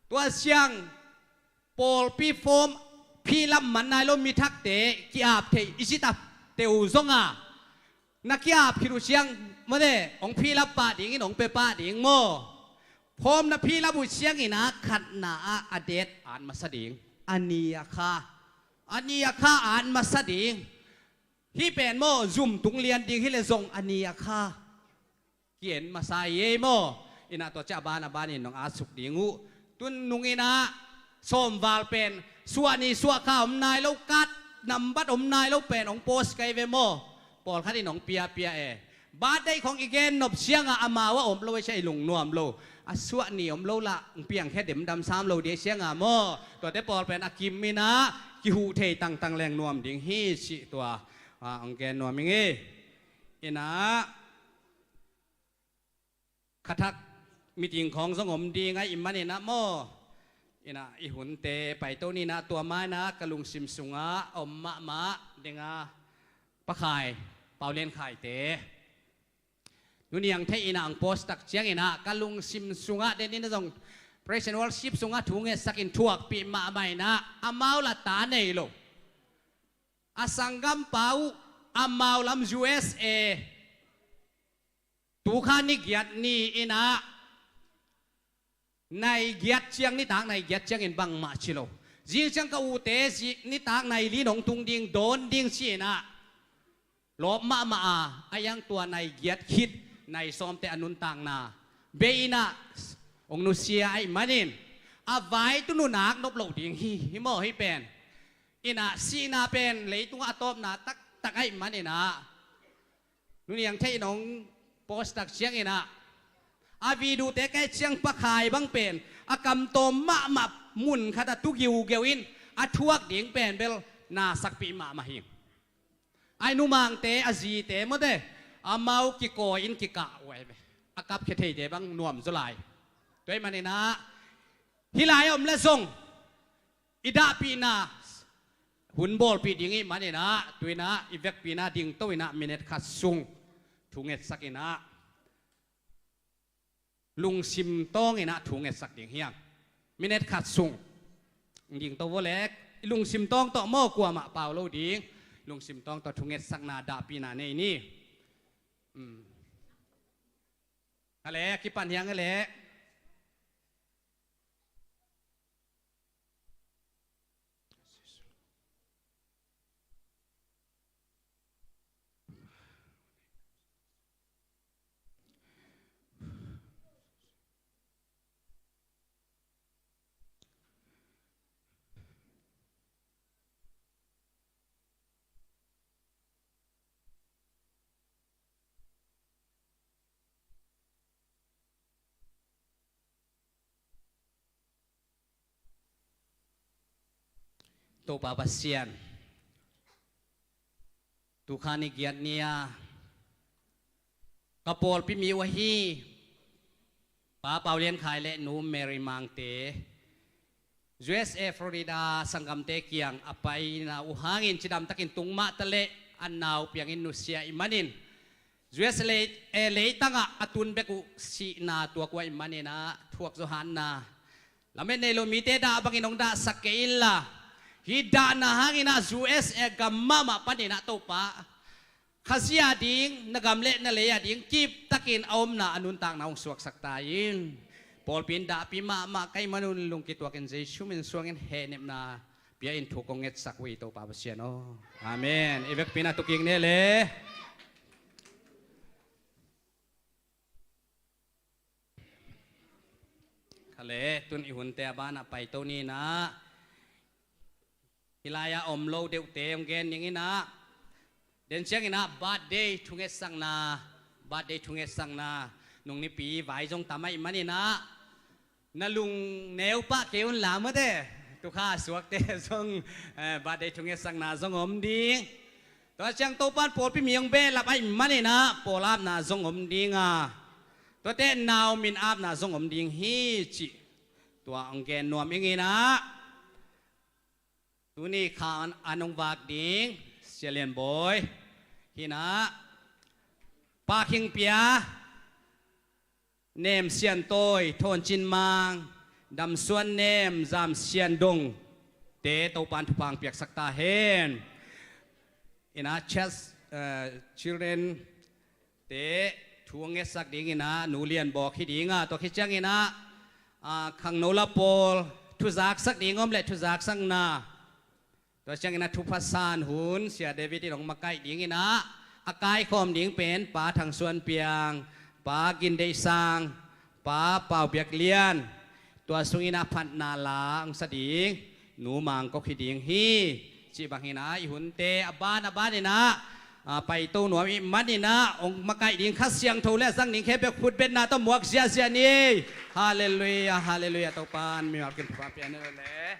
Tua siang pawlpi form fill up man nai lo mi thakte ki-ap thei i cih ta teu zong a. Na ki-ap khit uh siang, mawte, hong fill up pah dingin, hong pia pah ding maw. Form na fill up uh siangin a khatna ah a date at masa ding. A ni a kha. A ni a kha at masa ding. Hih pen maw, zum tung lian ding hi le zong a ni a kha. Ki-en masa hi ei maw. Inah tua ciah a ban a banin nong at suk ding uh. Tun nung inah sawmval pen suah ni suah kha om nai lo, card nambat om nai lo pen hong post kai ve maw. Pawlkhat in hong piapia e. Birthday khawng i gen nop siangah amau a om lo ei sia i lungnuam lo. A suah ni om lo lah hong piangkhia demdam sam lo dih siangah maw. Tuate pawl pen a kim inah kihuh thei tangtang leng nuam ding hi cih tua. Ah, hong gen nuam ing ei. Inah khathak meeting khawng zong om ding ahih maninah maw. Inah i hunte paito ninah tua mainah ka lungsim sungah om mahmah dinga Pa Khai, Pau Lian Khaite. Nuniang theih inah ang post tak cianginah ka lungsim sungah den inah zong praise and worship sungah thu ngetsakin thuakpih mahmah inah amau la ta nei lo. A sanggampa uh amau lam U S A. Tukha ni giat ni inah nai giat ciang, nitak nai giat ciangin bangmah ci lo. Zing ciang ka ute zi nitak nai li nong tung ding dawn ding ci inah lawp mahmah a, a iang tua nai giat khit nai sawmte a nuntakna bei inah hong nusia ahih manin a vai tu nunak nop loh ding hi, hi maw hi pen. Inah sihna pen leitungah a tawpna taktak ahih maninah nuniang theih in hong post tak cianginah a video te kai ciang Pa Khai bang pen a kamtawm mahmah mun khat a tu giugeu in a thuak ding pen bel na sakpih mahmah hi. Ai numangte a zite mawte amau kikawi in kikah uh ai ve. A kapkhia theite bang nuam zaw lai. Tua ahih maninah hih lai a om le zong i dahpihna hun bawlpih ding ih maninah tuinah i vekpihna dingto inah minute khat sung thu ngetsak inah lungsim tawng inah thu ngetsak ding hiam? Minute khat sung dingto vua le i lungsim tawng tawh maw, kuamah pau lo ding. Lungsim tawng tawh thu ngetsakna dahpihna nei ni. Um. A le, a kipan hiang a le. Topa Pasian, tukha ni giat ni-a ka pawlpi mi uh ahi Pa Pau Lian Khai le Nu Mary Mangte U S A Florida sanggamte kiang a paina uh hangin cidamtakin tung mah taleh a nau piangin nusia ih manin U S A lei, eh, leitangah a tun bek uh sihna tuak uh ahih maninah thuak zawhatna lamet nei lo mite dah bangin hong dahsak kei inla, hih dahna hanginah U S A gam mahmah paninah Topa, Khazih a ding, na gam le na lei a ding kiptakin a omna a nuntakna hong suaksak ta in. Pawlpi in dahpi mahmah ka hih manun lungkituakin Jesu min suangin hehnepna pia in thu kong ngetsak uh hi Topa Pasian aw. Amen. I vekpi in a tukik ne le. Khale, tun i hunte a banah paito ninah hih lai-ah om lo deuhte hong gen ninginah, den cianginah birthday thungetsakna, birthday thungetsakna nung nipi vai zong tam ahih maninah na lung neu pah kei unla mate, tukha suakte zong, eh, birthday thungetsakna zong om ding. Tua ciang Topan pawlpi mi hong behlap ahih maninah pawlapna zong om dinga, tuate nau min apna zong om ding hi cih tua hong gen nuam inginah, tuni kha an hong vak ding Sia Lian Bawi hinah, Pa Khing Pia, Nem Sian Tawi, Thawn Cin Mang, Dam Suan Nem, Zam Sian Dong te Topan thupha hong piaksak ta hen. Inah church, eh, children te thu hong ngetsak dinginah Nu Lian Bawk hi dinga, tua khit cianginah, ah, khangno la pawl thuzaksak ding om le thuzaksakna, tua cianginah thupha san hun Sia David in hong makaih dinginah a kaikhawm ding pen Pa Thang Suan Piang, Pa Gin Deih Sang, Pa Pau Biak Lian, tua sunginah phatna la hong sa ding Nu Mang Kok hi ding hi. Cih bang hinah i hunte a ban a baninah, ah, paito nuam ih maninah hong makaih ding Kha Siangtho le a zang ding khempeuh khutbetna tawh muak ziahziah ni. Halleluiah, halleluiah. Topan mimal kim thupha pia ni lo le.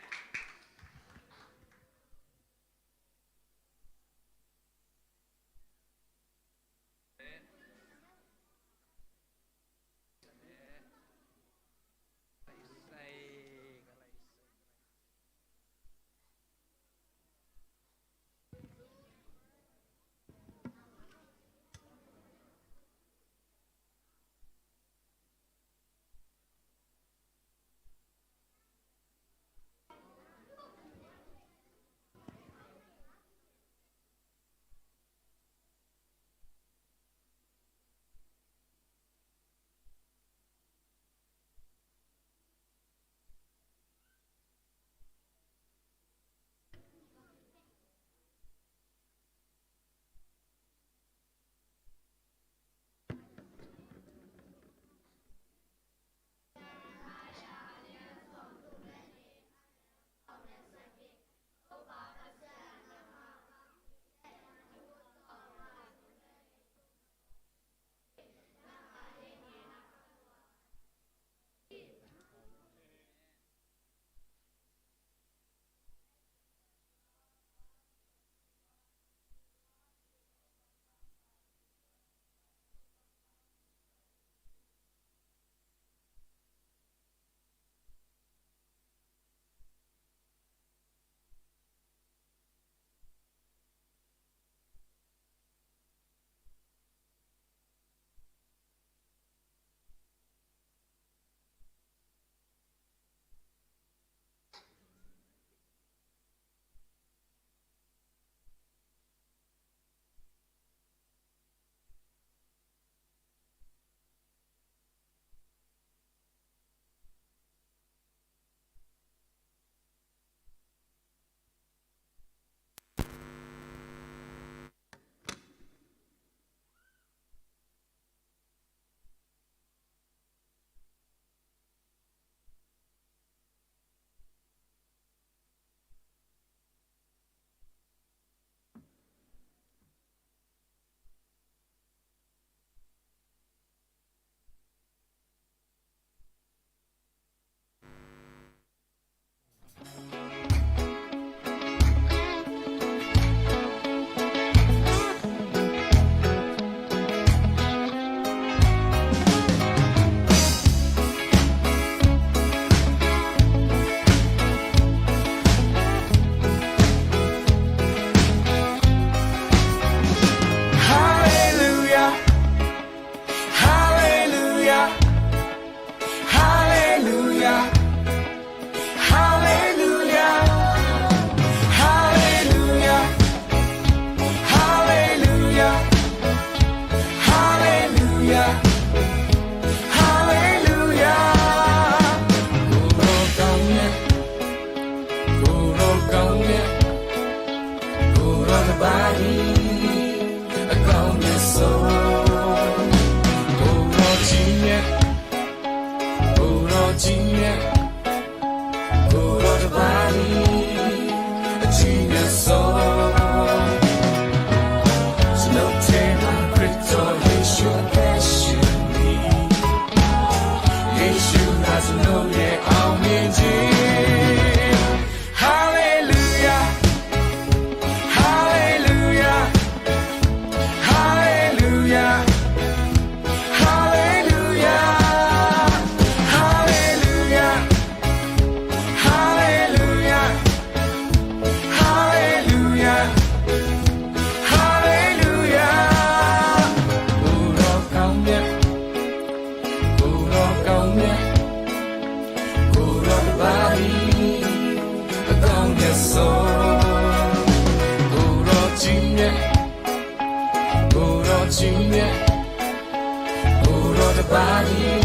ပါသည်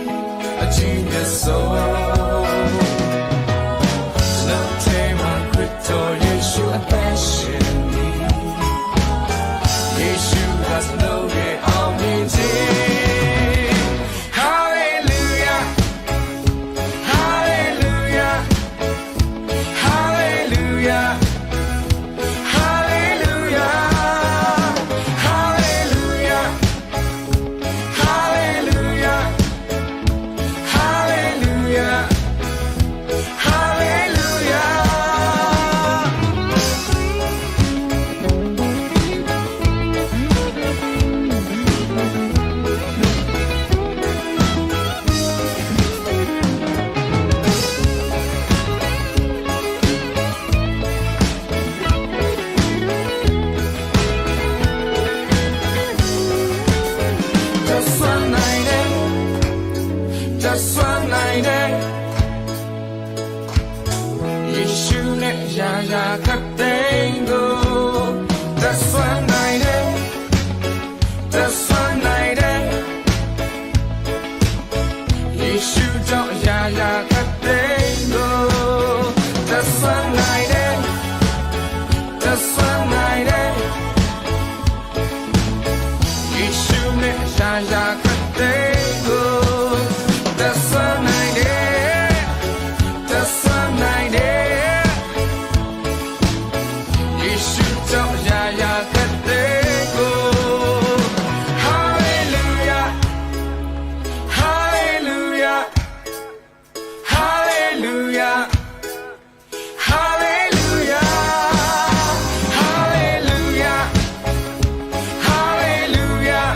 ။ အကြည့်မျက်စိ ကျွန်တော်ထဲမှာ ခရစ်တော်ယေရှုအသက်ရှင်နေ။ ယေရှုက ကျွန်တော်ရဲ့ အောင်မြင်ခြင်း။ Hallelujah, hallelujah, hallelujah, hallelujah, hallelujah, hallelujah, hallelujah, hallelujah. တတ်စွမ်းနိုင်တယ်။ တတ်စွမ်းနိုင်တယ်။ ယေရှုနဲ့ ရာရာခတ်သိမ်းကို တတ်စွမ်းနိုင်တယ်။ တတ်စွမ်းနိုင်တယ်။ ယေရှုကြောင့် ရာရာခတ်သိမ်းကို တတ်စွမ်းနိုင်တယ်။ တတ်စွမ်းနိုင်တယ်။ ယေရှုနဲ့ ရာရာခတ်သိမ်းကို တတ်စွမ်းနိုင်တယ်။ တတ်စွမ်းနိုင်တယ်။ ယေရှုကြောင့် ရာရာခတ်သိမ်းကို Hallelujah, hallelujah, hallelujah, hallelujah, hallelujah, hallelujah, hallelujah.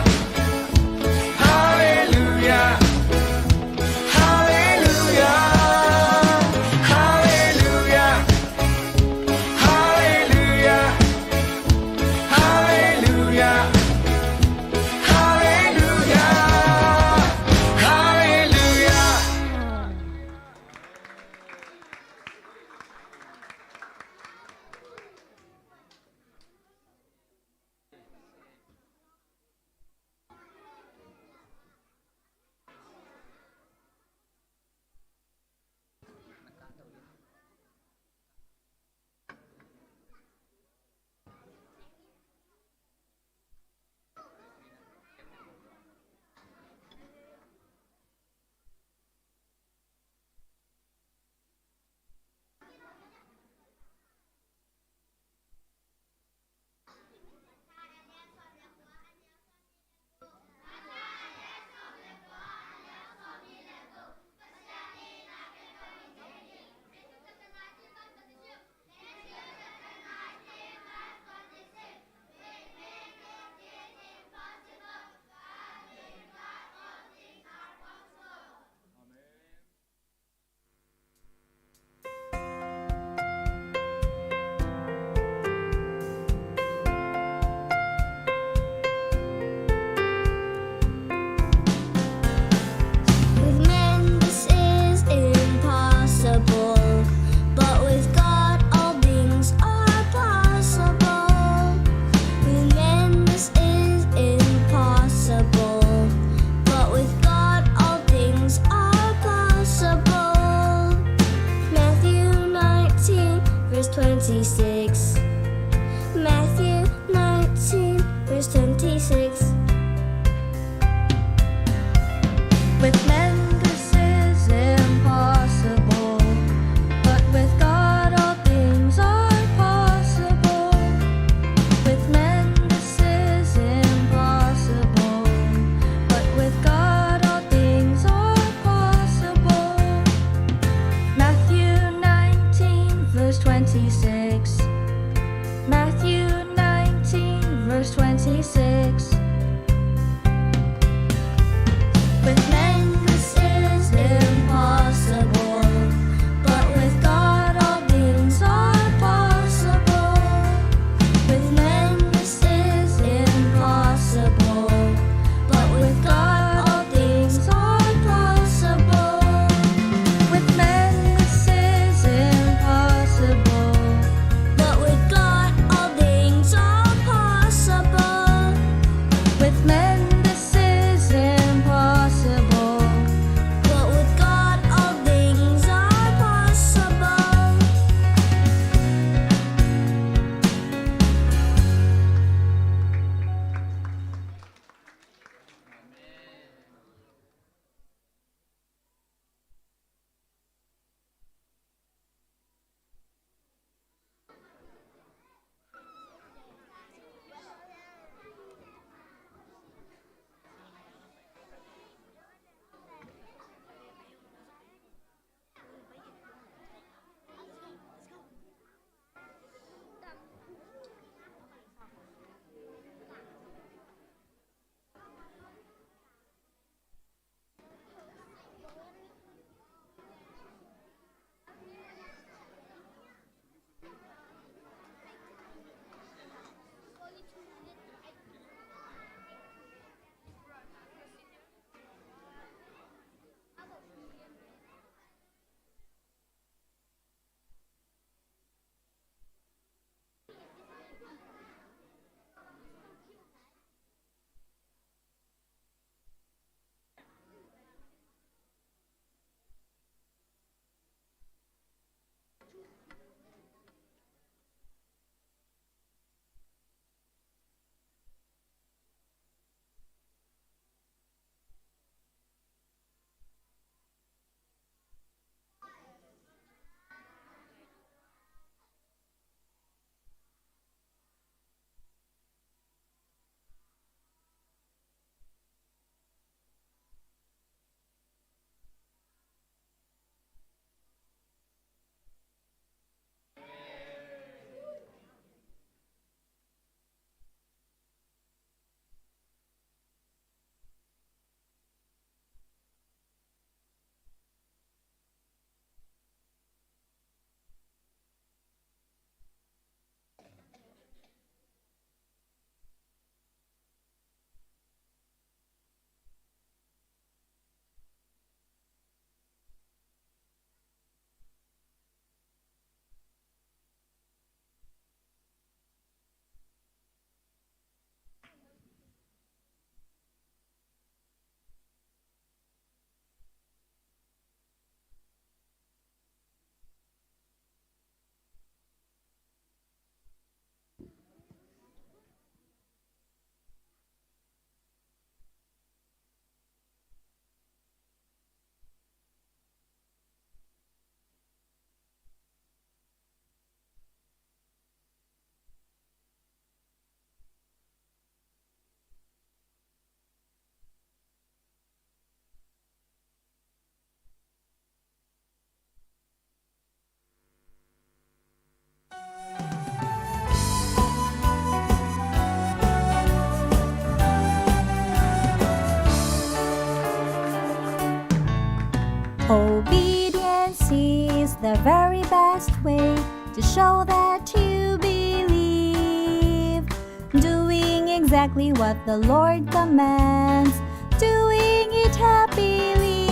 Obedience is the very best way to show that you believe. Doing exactly what the Lord commands, doing it happily.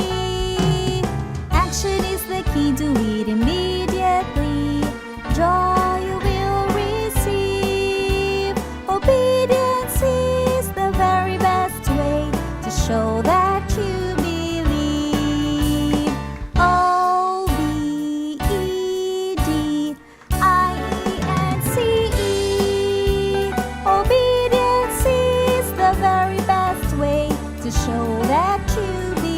Action is the key, do it immediately. Joy you will receive. Obedience is the very best way to show that you believe. O B E D I E N C E. Obedience is the very best way to show that you believe.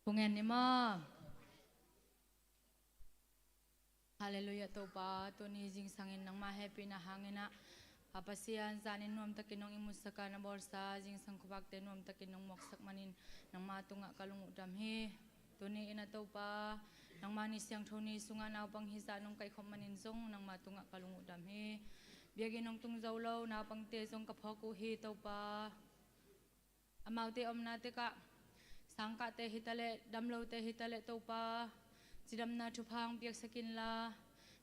Kong en ni maw? Halleluiah Topa, tuni zingsangin nangmah hehpihna hangin ah, Pa Pasian, zanin nuamtakin nong ihmutsak a, na bawlsa zingsang khuavakte nuamtakin nong muaksak manin nangmah tungah ka lung uh dam hi. Tuni in ah Topa, nangmah ni siangtho ni sungah naupang hizah nong kaihkhop manin zong nangmah tungah ka lung uh dam hi. Biakinn hong tung zo lo naupangte zong ka phawk uh hi Topa. Amaute omna tekah sangkahte hitaleh, damlote hitaleh Topa, cidamna thupha hong piaksak inla,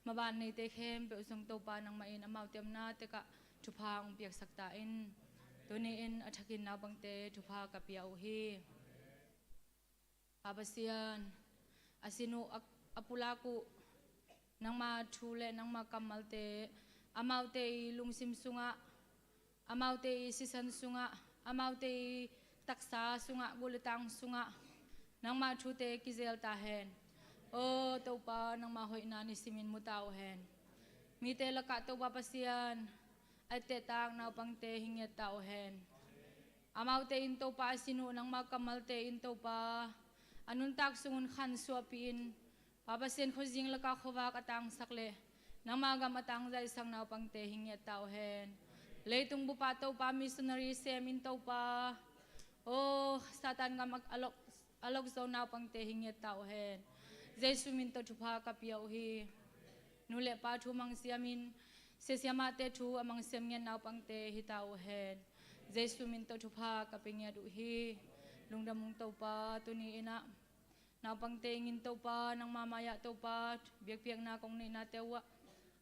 maban neite khempeuh zong Topa nangmah in amaute omna tekah thupha hong piaksak ta in. Tuni in a thakin naupangte thupha ka pia uh hi. Pa Pasian, a sin uh, a, a pulak uh nangma thu le nangma kammalte, amaute i lungsim sungah, amaute i sisan sungah, amaute i taksa sungah, gultang sungah nangma thute kizel ta hen. Aw Topa, nangma hoihna nisimin mu ta uh hen. Mite lakah Topa Pasian, a ettehtak naupangte hi ngiat ta uh hen. Amaute in Topa, a sin uh nangma kammalte in Topa, a nuntak sungun khan suahpih in, Pa Pasian, khuazing lakah khuavak a tangsak leh nangma gam a tangzaisak naupangte hi ngiat ta uh hen. Leitung bupah Topa, missionary sem in Topa, aw Satan gam a, a lok, a lok zo naupangte hi ngiat ta uh hen. Jesu min tawh thupha ka pia uh hi. Nu le pa thu mangsiamin, siasiamahte thu a mangsiam ngiat naupangte hi ta uh hen. Jesu min tawh thupha ka pia ngiat uh hi. Lungdam ung Topa, tuni in ah naupangte ingin Topa, nangma mai-ah Topa, biakpiakna kong neihnate uh ah,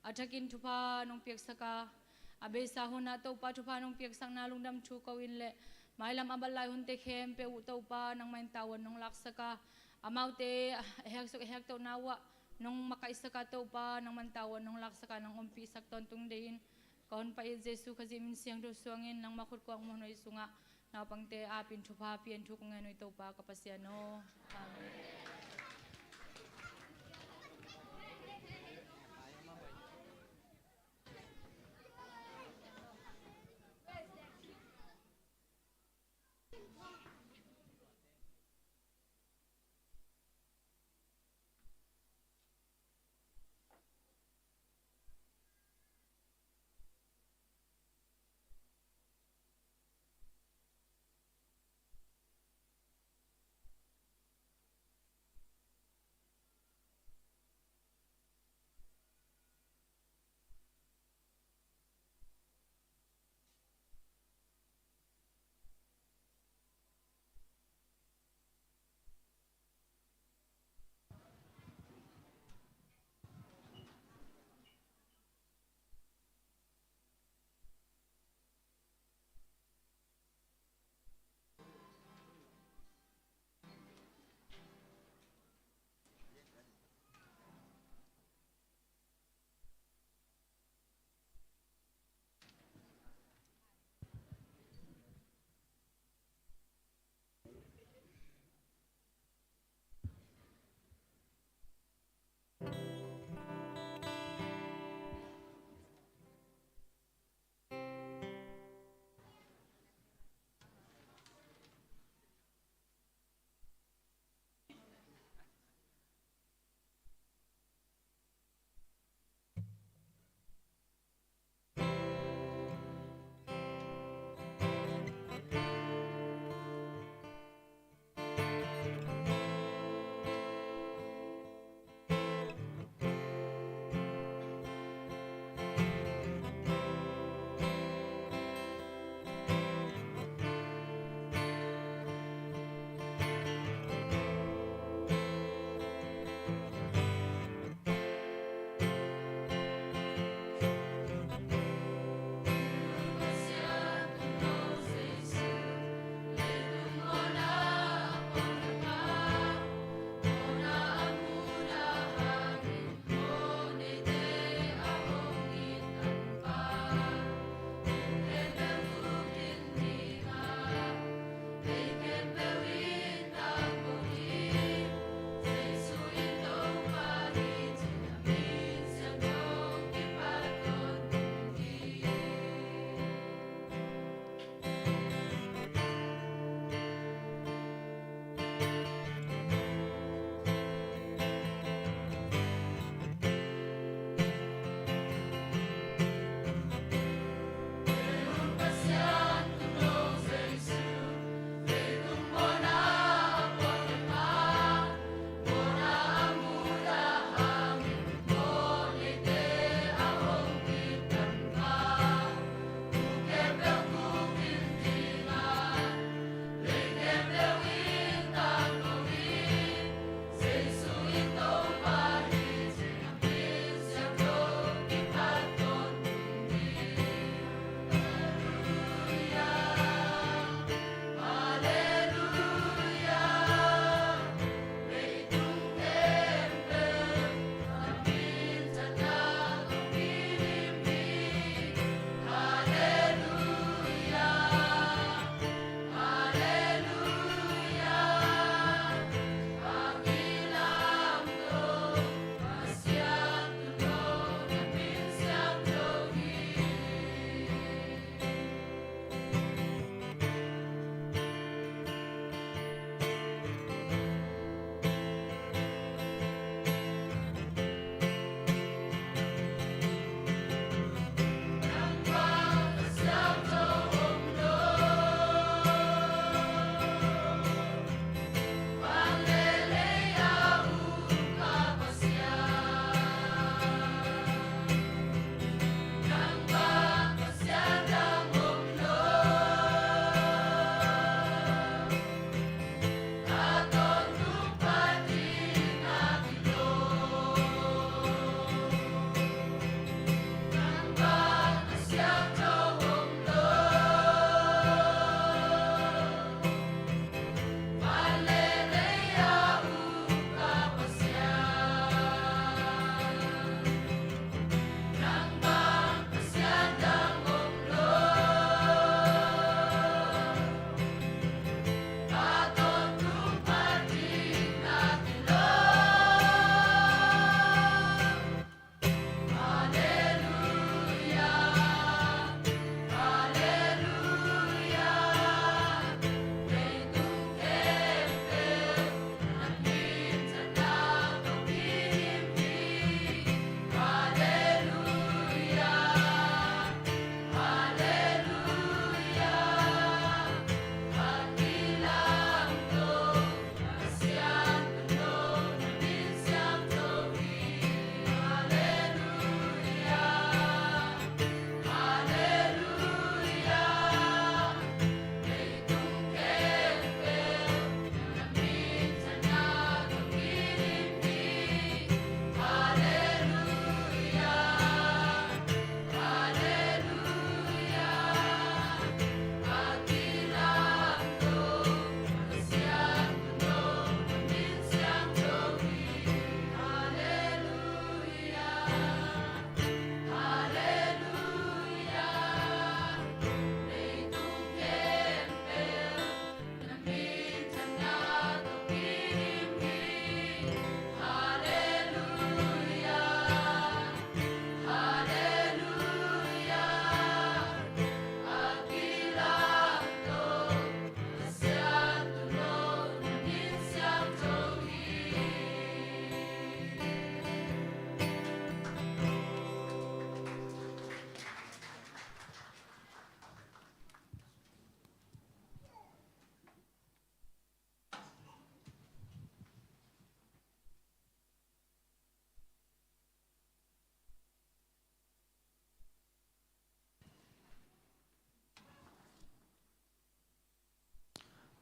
a thakin thupha nong piaksak a, a beisa hunah Topa thupha nong piaksakna lungdam thu ko in leh, mailam a bat lai hunte khempeuh uh Topa, nangmah in tavuan nong laksak a, amaute a heksuk a hektohna uh ah nong makaihsak a Topa, nangmah in tavuan nong laksak a, nong ompihsak tawntung deihin ka honpa i Jesu Khazih min siangtho suangin nangma khutkuang muanhuai sungah naupangte apin thupha pia in thu kong ngen uh hi Topa ka Pasian aw. Amen.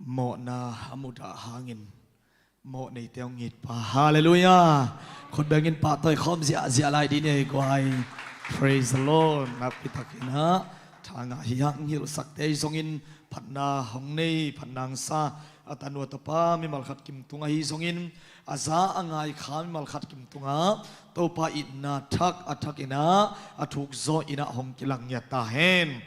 Mawhna a mudah hangin mawh neite hong it pa. Halleluiah. Khut bengin pahtawi khawm ziahziah lai dih ni ei guai. Praise the Lord. Nakpi takin ah tha ngah hi hang, hilhsakte ahi zongin phatna hong nei, phatna hong sa a tanu a tapa mimal khat kim tung ahi zongin, a za a ngai kha mimal khat kim tungah Topa itna thak a thakin ah a thuk zaw in ah hong kilang ngiat ta hen.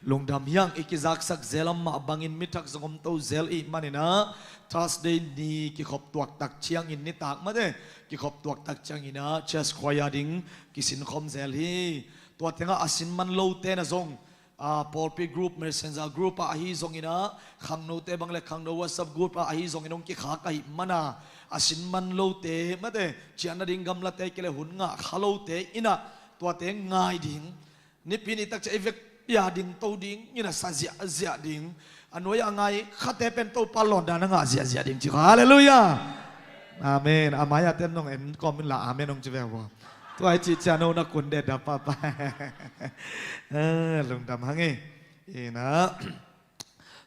Lungdam hi hang. I kizaksak zel a mah bangin mi thak zong om to zel i hih manin ah Thursday ni kikhop tuak tak ciangin, nitak mate kikhop tuak tak ciangin ah church choir ding kisinkhawm zel hi. Tua tengah a sin man lote na zong, ah, pawlpi group, messenger group ah ahi zongin ah, khangnote bang le khangno WhatsApp group ah ahi zongin hong kikhak ahih mana, a sin man lote mate, ciahna ding gamlate kei le hun ngah kha lote in ah tuate ngai ding, nipi ni tak ciang i vekpi a ding to ding in ah sa ziahziah ding. A nuai a ngai khate pen Topa lawndan a ngah ziahziah ding ci kha. Halleluiah. Amen. A mai-ah ten nong en kawm inla amen hong ci ve uh a. Tua i cih ciang no na kun det dah papa. Eh, lungdam hang e. In ah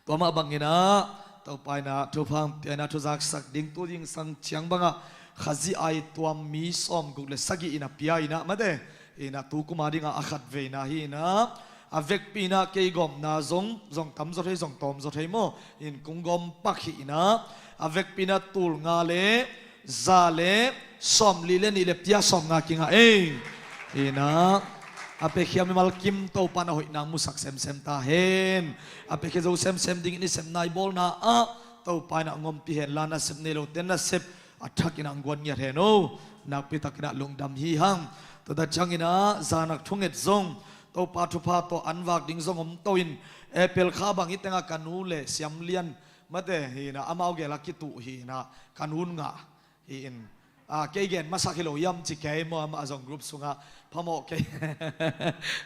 tua mah bangin ah Topa in ah thupha hong pia in ah thuzaksak ding, tu zingsang ciang bangah Khazih ai tuam mi sawmguk le sagih in ah pia in ah mate, in ah tu kum a dingah a khatveina hi in ah, a vekpi in ah kei gawmna zong, zong tamzaw thei, zong tawmzaw thei maw, in kong gawm pak hi in ah, a vekpi in ah tul nga le za le sawmli le nih le pia sawmnga kingah ei. In ah a piakhia mimal kim Topa in ah hoihna musak semsem ta hen. A piakhia zo semsem dingin i sepna i bawlna ah Topa in ah hong ompih hen la, nasep nei lote nasep a thakin ah hong guan ngiat hen o. Nakpi takin ah lungdam hi hang. Tua tak ciangin ah zan a thunget zong Topa thupha tawh an vak ding zong om to in, April kha bang hi tengah ka nu le Siam Lian mate hi in ah amau gel a kituh hi in ah ka nu'n ngah hi in. Ah, kei gen masak hi lo hiam ci kei maw, amah zong group sungah phamawh kei.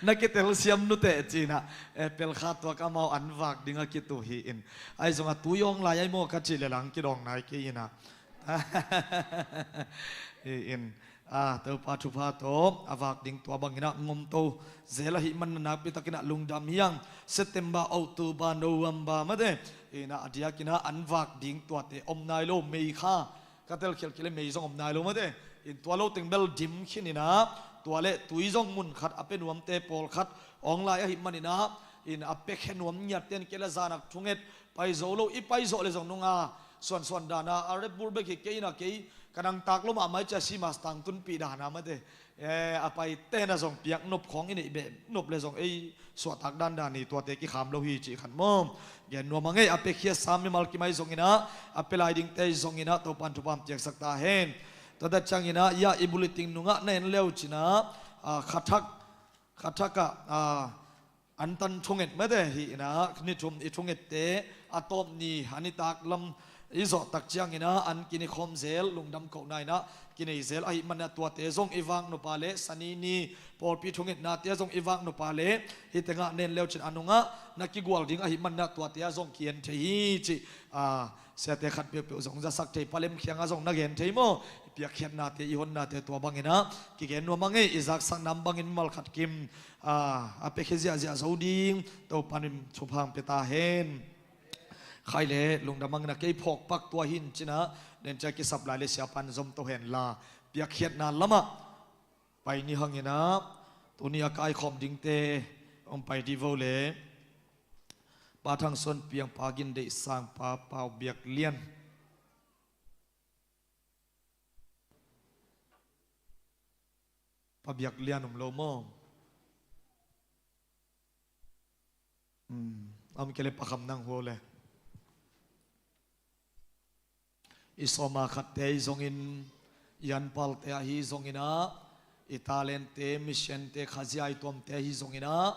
Na kitel siam nuteh ci in ah, eh, April kha tuak amau an vak ding a kituh hi in. Ahi zongah tui awng lai ahi maw ka cih le lang kidawng nai kei in ah. Hi in, ah, Topa thupha tawh a vak ding tua bangin ah hong om to zel ahih manin nakpi takin ah lungdam hi hang. September, October, November mate in ah a diakin ah an vak ding tuate om nai lo, May kha ka telkhial kei le May zong om nai lo mate. In tua lo teng bel dim khin in ah, tua le tui zong mun khat a pia nuamte pawlkhat awng lai ahih manin ah, in a piakhia nuam ngiat ten kei le zan a thunget pai zo lo, i pai zawh le zong nunga suansuan dan a a Red Bull bek hi kei in ah, kei ka nangtak lo mahmah hi ci a, Simas tangtunpih dan a mate. Eh, a paite na zong piak nop khawng i neih beh nop le zong ei suahtak dandan hi, tuate kikham lo hi cih khat maw. Gen nuam a ngei, a piakhia sa mimal kim ahi zongin ah, a pia lai dingte ahi zongin ah Topa in thupha hong piaksak ta hen. Tua tak ciangin ah, ya, i bulletin nungah na en le uh cin ah, ah, kha thak, kha thak ah, ah, an tan thunget mate hi in ah, ni thum i thungette a tawp ni a nitak lam i zawh tak ciangin ah an kinikhawm zel, lungdam kohna in ah kinei zel ahih manin ah tuate zong i vak nop a le, Sani ni pawlpi thungetnate ah zong i vak nop a le, hi tengah na en le uh cin a nungah na kigual ding ahih manin ah tuate ah zong ki-en thei hi cih, ah, siate khat peuhpeuh zong zasak thei, palem khiangah zong na gen thei maw? I piakkhiatnate, i honnate tua bangin ah kigen nuam a ngei, i zaksak nam bangin mimal khat kim, ah, a piakhia ziahziah zo ding Topa in thupha hong pia ta hen. Khai le lungdam hang in ah, kei phawk pak tua hi in cin ah, den cia kisap lai le siapa in zom to hen la, piakkhiatna lamah pai ni hang in ah, tuni a kaikhawm dingte hong pai dih vo le, Pa Thang Suan Piang, Pa Gin Deih Sang, Pa Pau Biak Lian. Pa Biak Lian um lo maw? Hmm, a om kei le Pa Kham Nang Hua le. I sawma khatte ahi zongin, i anpalte ahi zongin ah, i talentte, missionte, Khazih ai tuamte ahi zongin ah,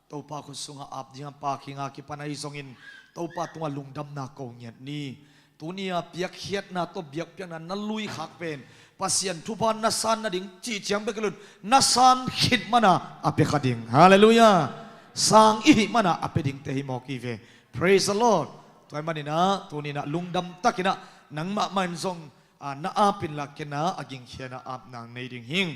Topa khut sungah ap dingah Pa Khinga kipan ahi zongin, Topa tungah lungdamna ko ngiat ni. Tuni a piakkhiatna tawh biakpiakna na lui khak pen Pasian thupha na san nading cih ciang bek hi lo in, na san khit mana a pia kha ding. Halleluiah. Sang i hih mana a pia dingte hi mawk hi ve. Praise the Lord. Tua ahih manin ah, tuni in ah lungdam takin ah nangmah mah in zong, ah, na ap inla, ken ah a gingkhia-in ah ap nang nei ding hi ing.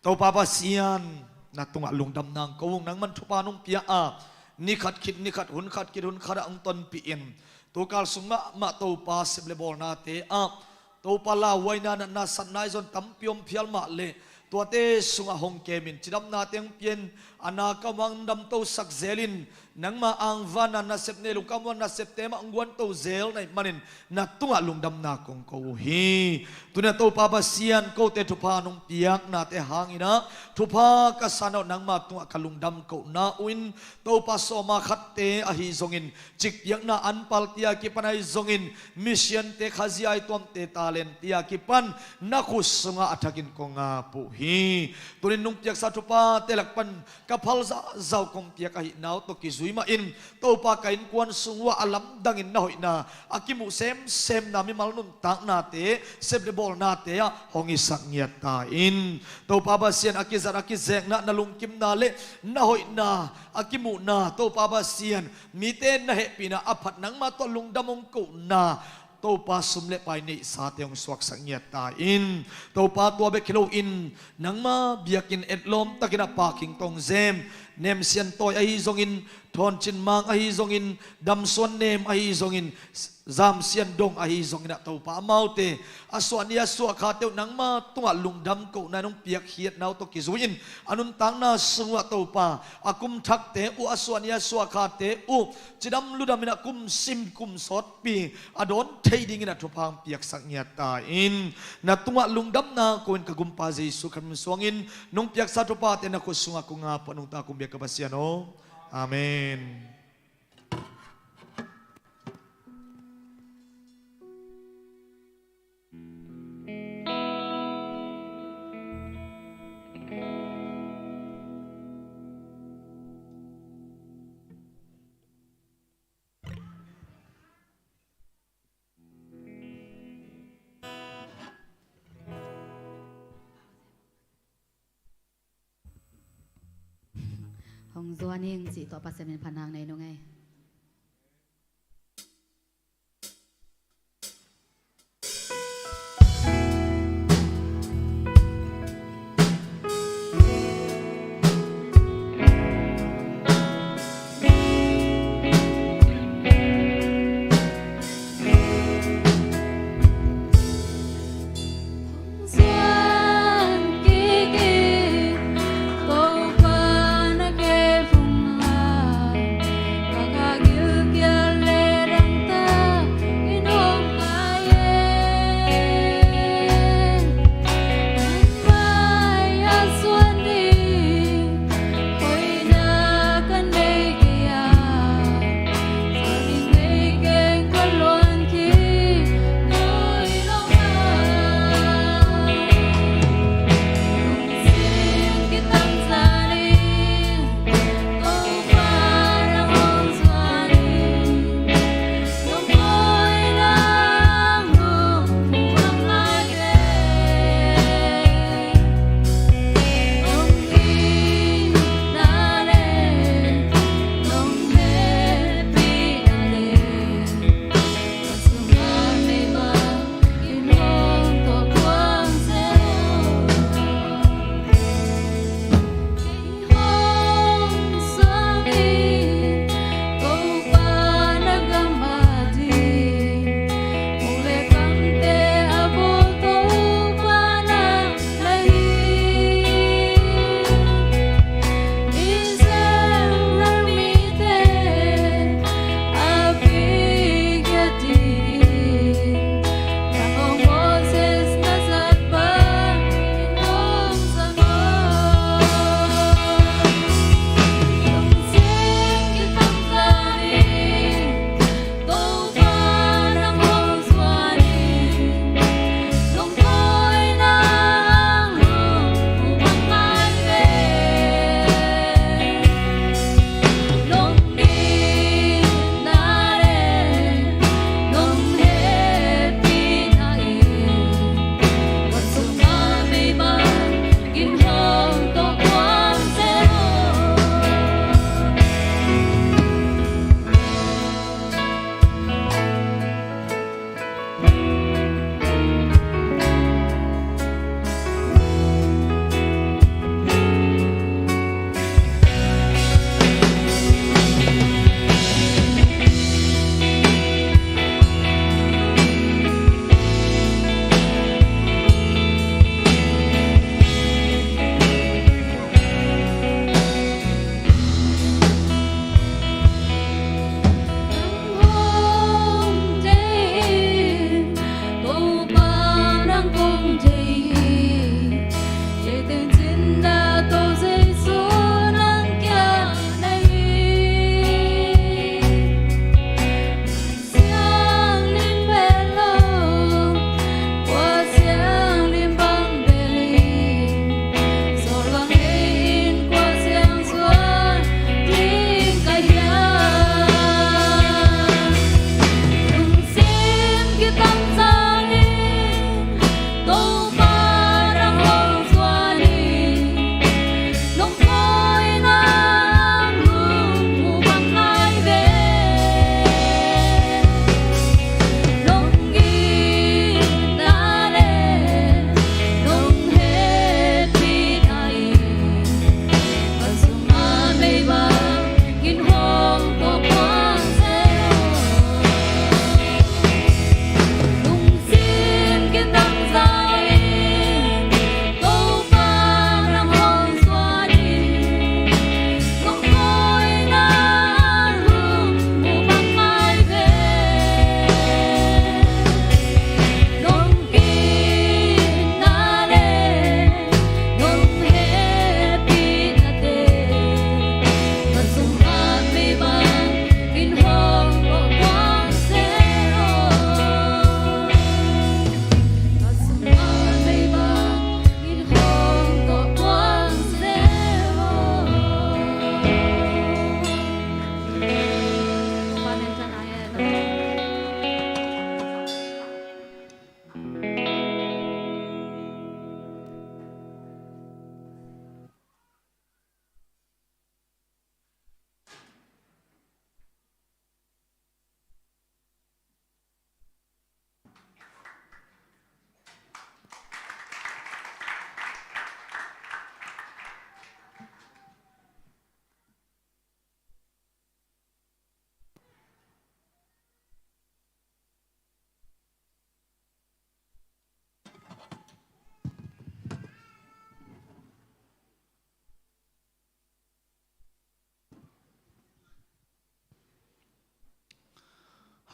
Topa Pasian, na tungah lungdam nang ko ung, nangman thupha nong pia a, ni khat khit ni khat, hun khat khit hun khat ah hong tonpih in, tukal sung mahmah Topa sep le bawlnate ah Topa lauhuaina, natna, satna i zon tampi om phial mah leh tuate sungah hong kemin cidamnate hong pia in, a na kam ah hong damtosak zel in, nangma angvanna nasep nei lo kam ah nasepte mah hong guanto zel na hih manin na tungah lungdamna kong ko uh hi. Tuni-in ah Topa Pasian, kote thupha nong piaknate hangin ah thupha ka sa na uh, nangma tungah ka lungdam kohna uh in, Topa sawma khatte ahi zongin, cikpiakna anpal tia kipan ahi zongin, misiante, khazia i tuamte talent tia kipan na khut sungah a thakin kong ap uh hi. Tuni-in nong piaksa thuphate lak pan ka phal zahzah uh kong piak ahihna uh tawh kizui mahin, Topa, ka innkuan sung uh ah a lamdangin na hoihna a kimuh semsemna, mimal nuntaknate, sep le bawlnate ah hong hisak ngiat ta in. Topa Pasian, a kizat a kizekna, na lungkimna le na hoihna a kimuhna, Topa Pasian, mite na hehpihna a phat nangma tawh lungdam hong kohna, Topa, sum le pai neihsate hong suaksak ngiat ta in. Topa, tua bek hi loin nangma biakinn etlawm takin a parking tawh hong zem Nem Sian Tawi ahi zongin, Thawn Cin Mang ahi zongin, Dam Suan Nem ahi zongin, Zam Sian Dong ahi zongin ah Topa, amaute a suahni a suahkhate uh nangma tungah lungdam kohna in hong piakkhiatna uh tawh kizui-in, a nuntakna sung uh ah Topa, a kum thakte uh, a suahni a suahkhate uh cidam ludam in ah kum sim kum sawtpi a dawn thei dingin ah thupha hong piaksak ngiat ta in. Na tungah lungdamna ko-in ka Gumpa Jesuh Khrih min suangin nong piaksa thuphate na khut sungah kong ap uh a, nungta kong biak ka Pasian aw. Amen. Hong zuan ing cih tawh Pasian min phatna nei nung ei.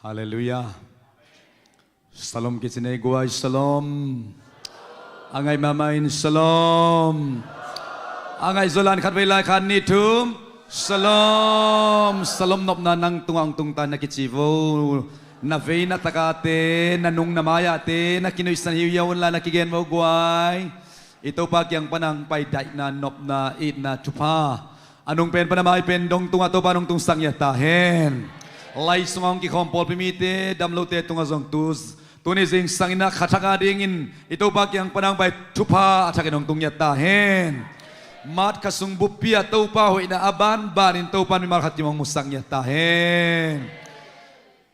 Halleluiah. Shalom kici ni ei guai, shalom. A ngaih mahmah in shalom. A ngaih zawlan khatvei lai khat nih thum. Shalom. Shalom nopna nang tungah hong tungta na kici vo. Na vei na takate, na nung na mai-ahte na kinuihsan hiuhiau unla na kigen vo guai. I Topa kiang pana hong pai daihna, nopna, itna, thupha a nung pen pana mai pen dong tungah Topa nong tungsak ngiat ta hen. Lai sungah hong kikhawm pawlpi mite, dam lote tungah zong tu, tuni zingsang inah kha thak adingin i Topa kiang pana hong pai thupha a thakin hong tung ngiat ta hen. Mat kha sung buppi ah Topa hoihna a banbanin Topa mimal khat kim hong musak ngiat ta hen.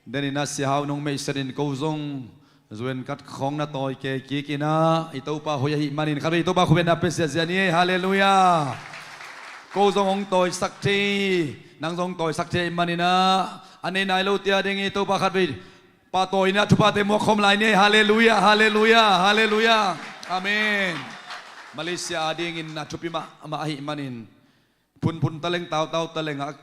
Deninah siahau nong meihsetin ko zong zuen kat khawng na tawi kei kik inah i Topa hoih ahih manin khatvei i Topa khubenna pia ziahziah ni ei, halleluiah. Ko zong hong tawisak thei, nang zong hong tawisak thei ahih maninah a nei nai lote adingin i Topa khatvei pahtawi inah thuphate muak khawm lai ni ei, halleluiah, halleluiah, halleluiah. Amen. Malaysia adingin a thupi mahmah ahih manin phunphun taleng, tautau taleng ah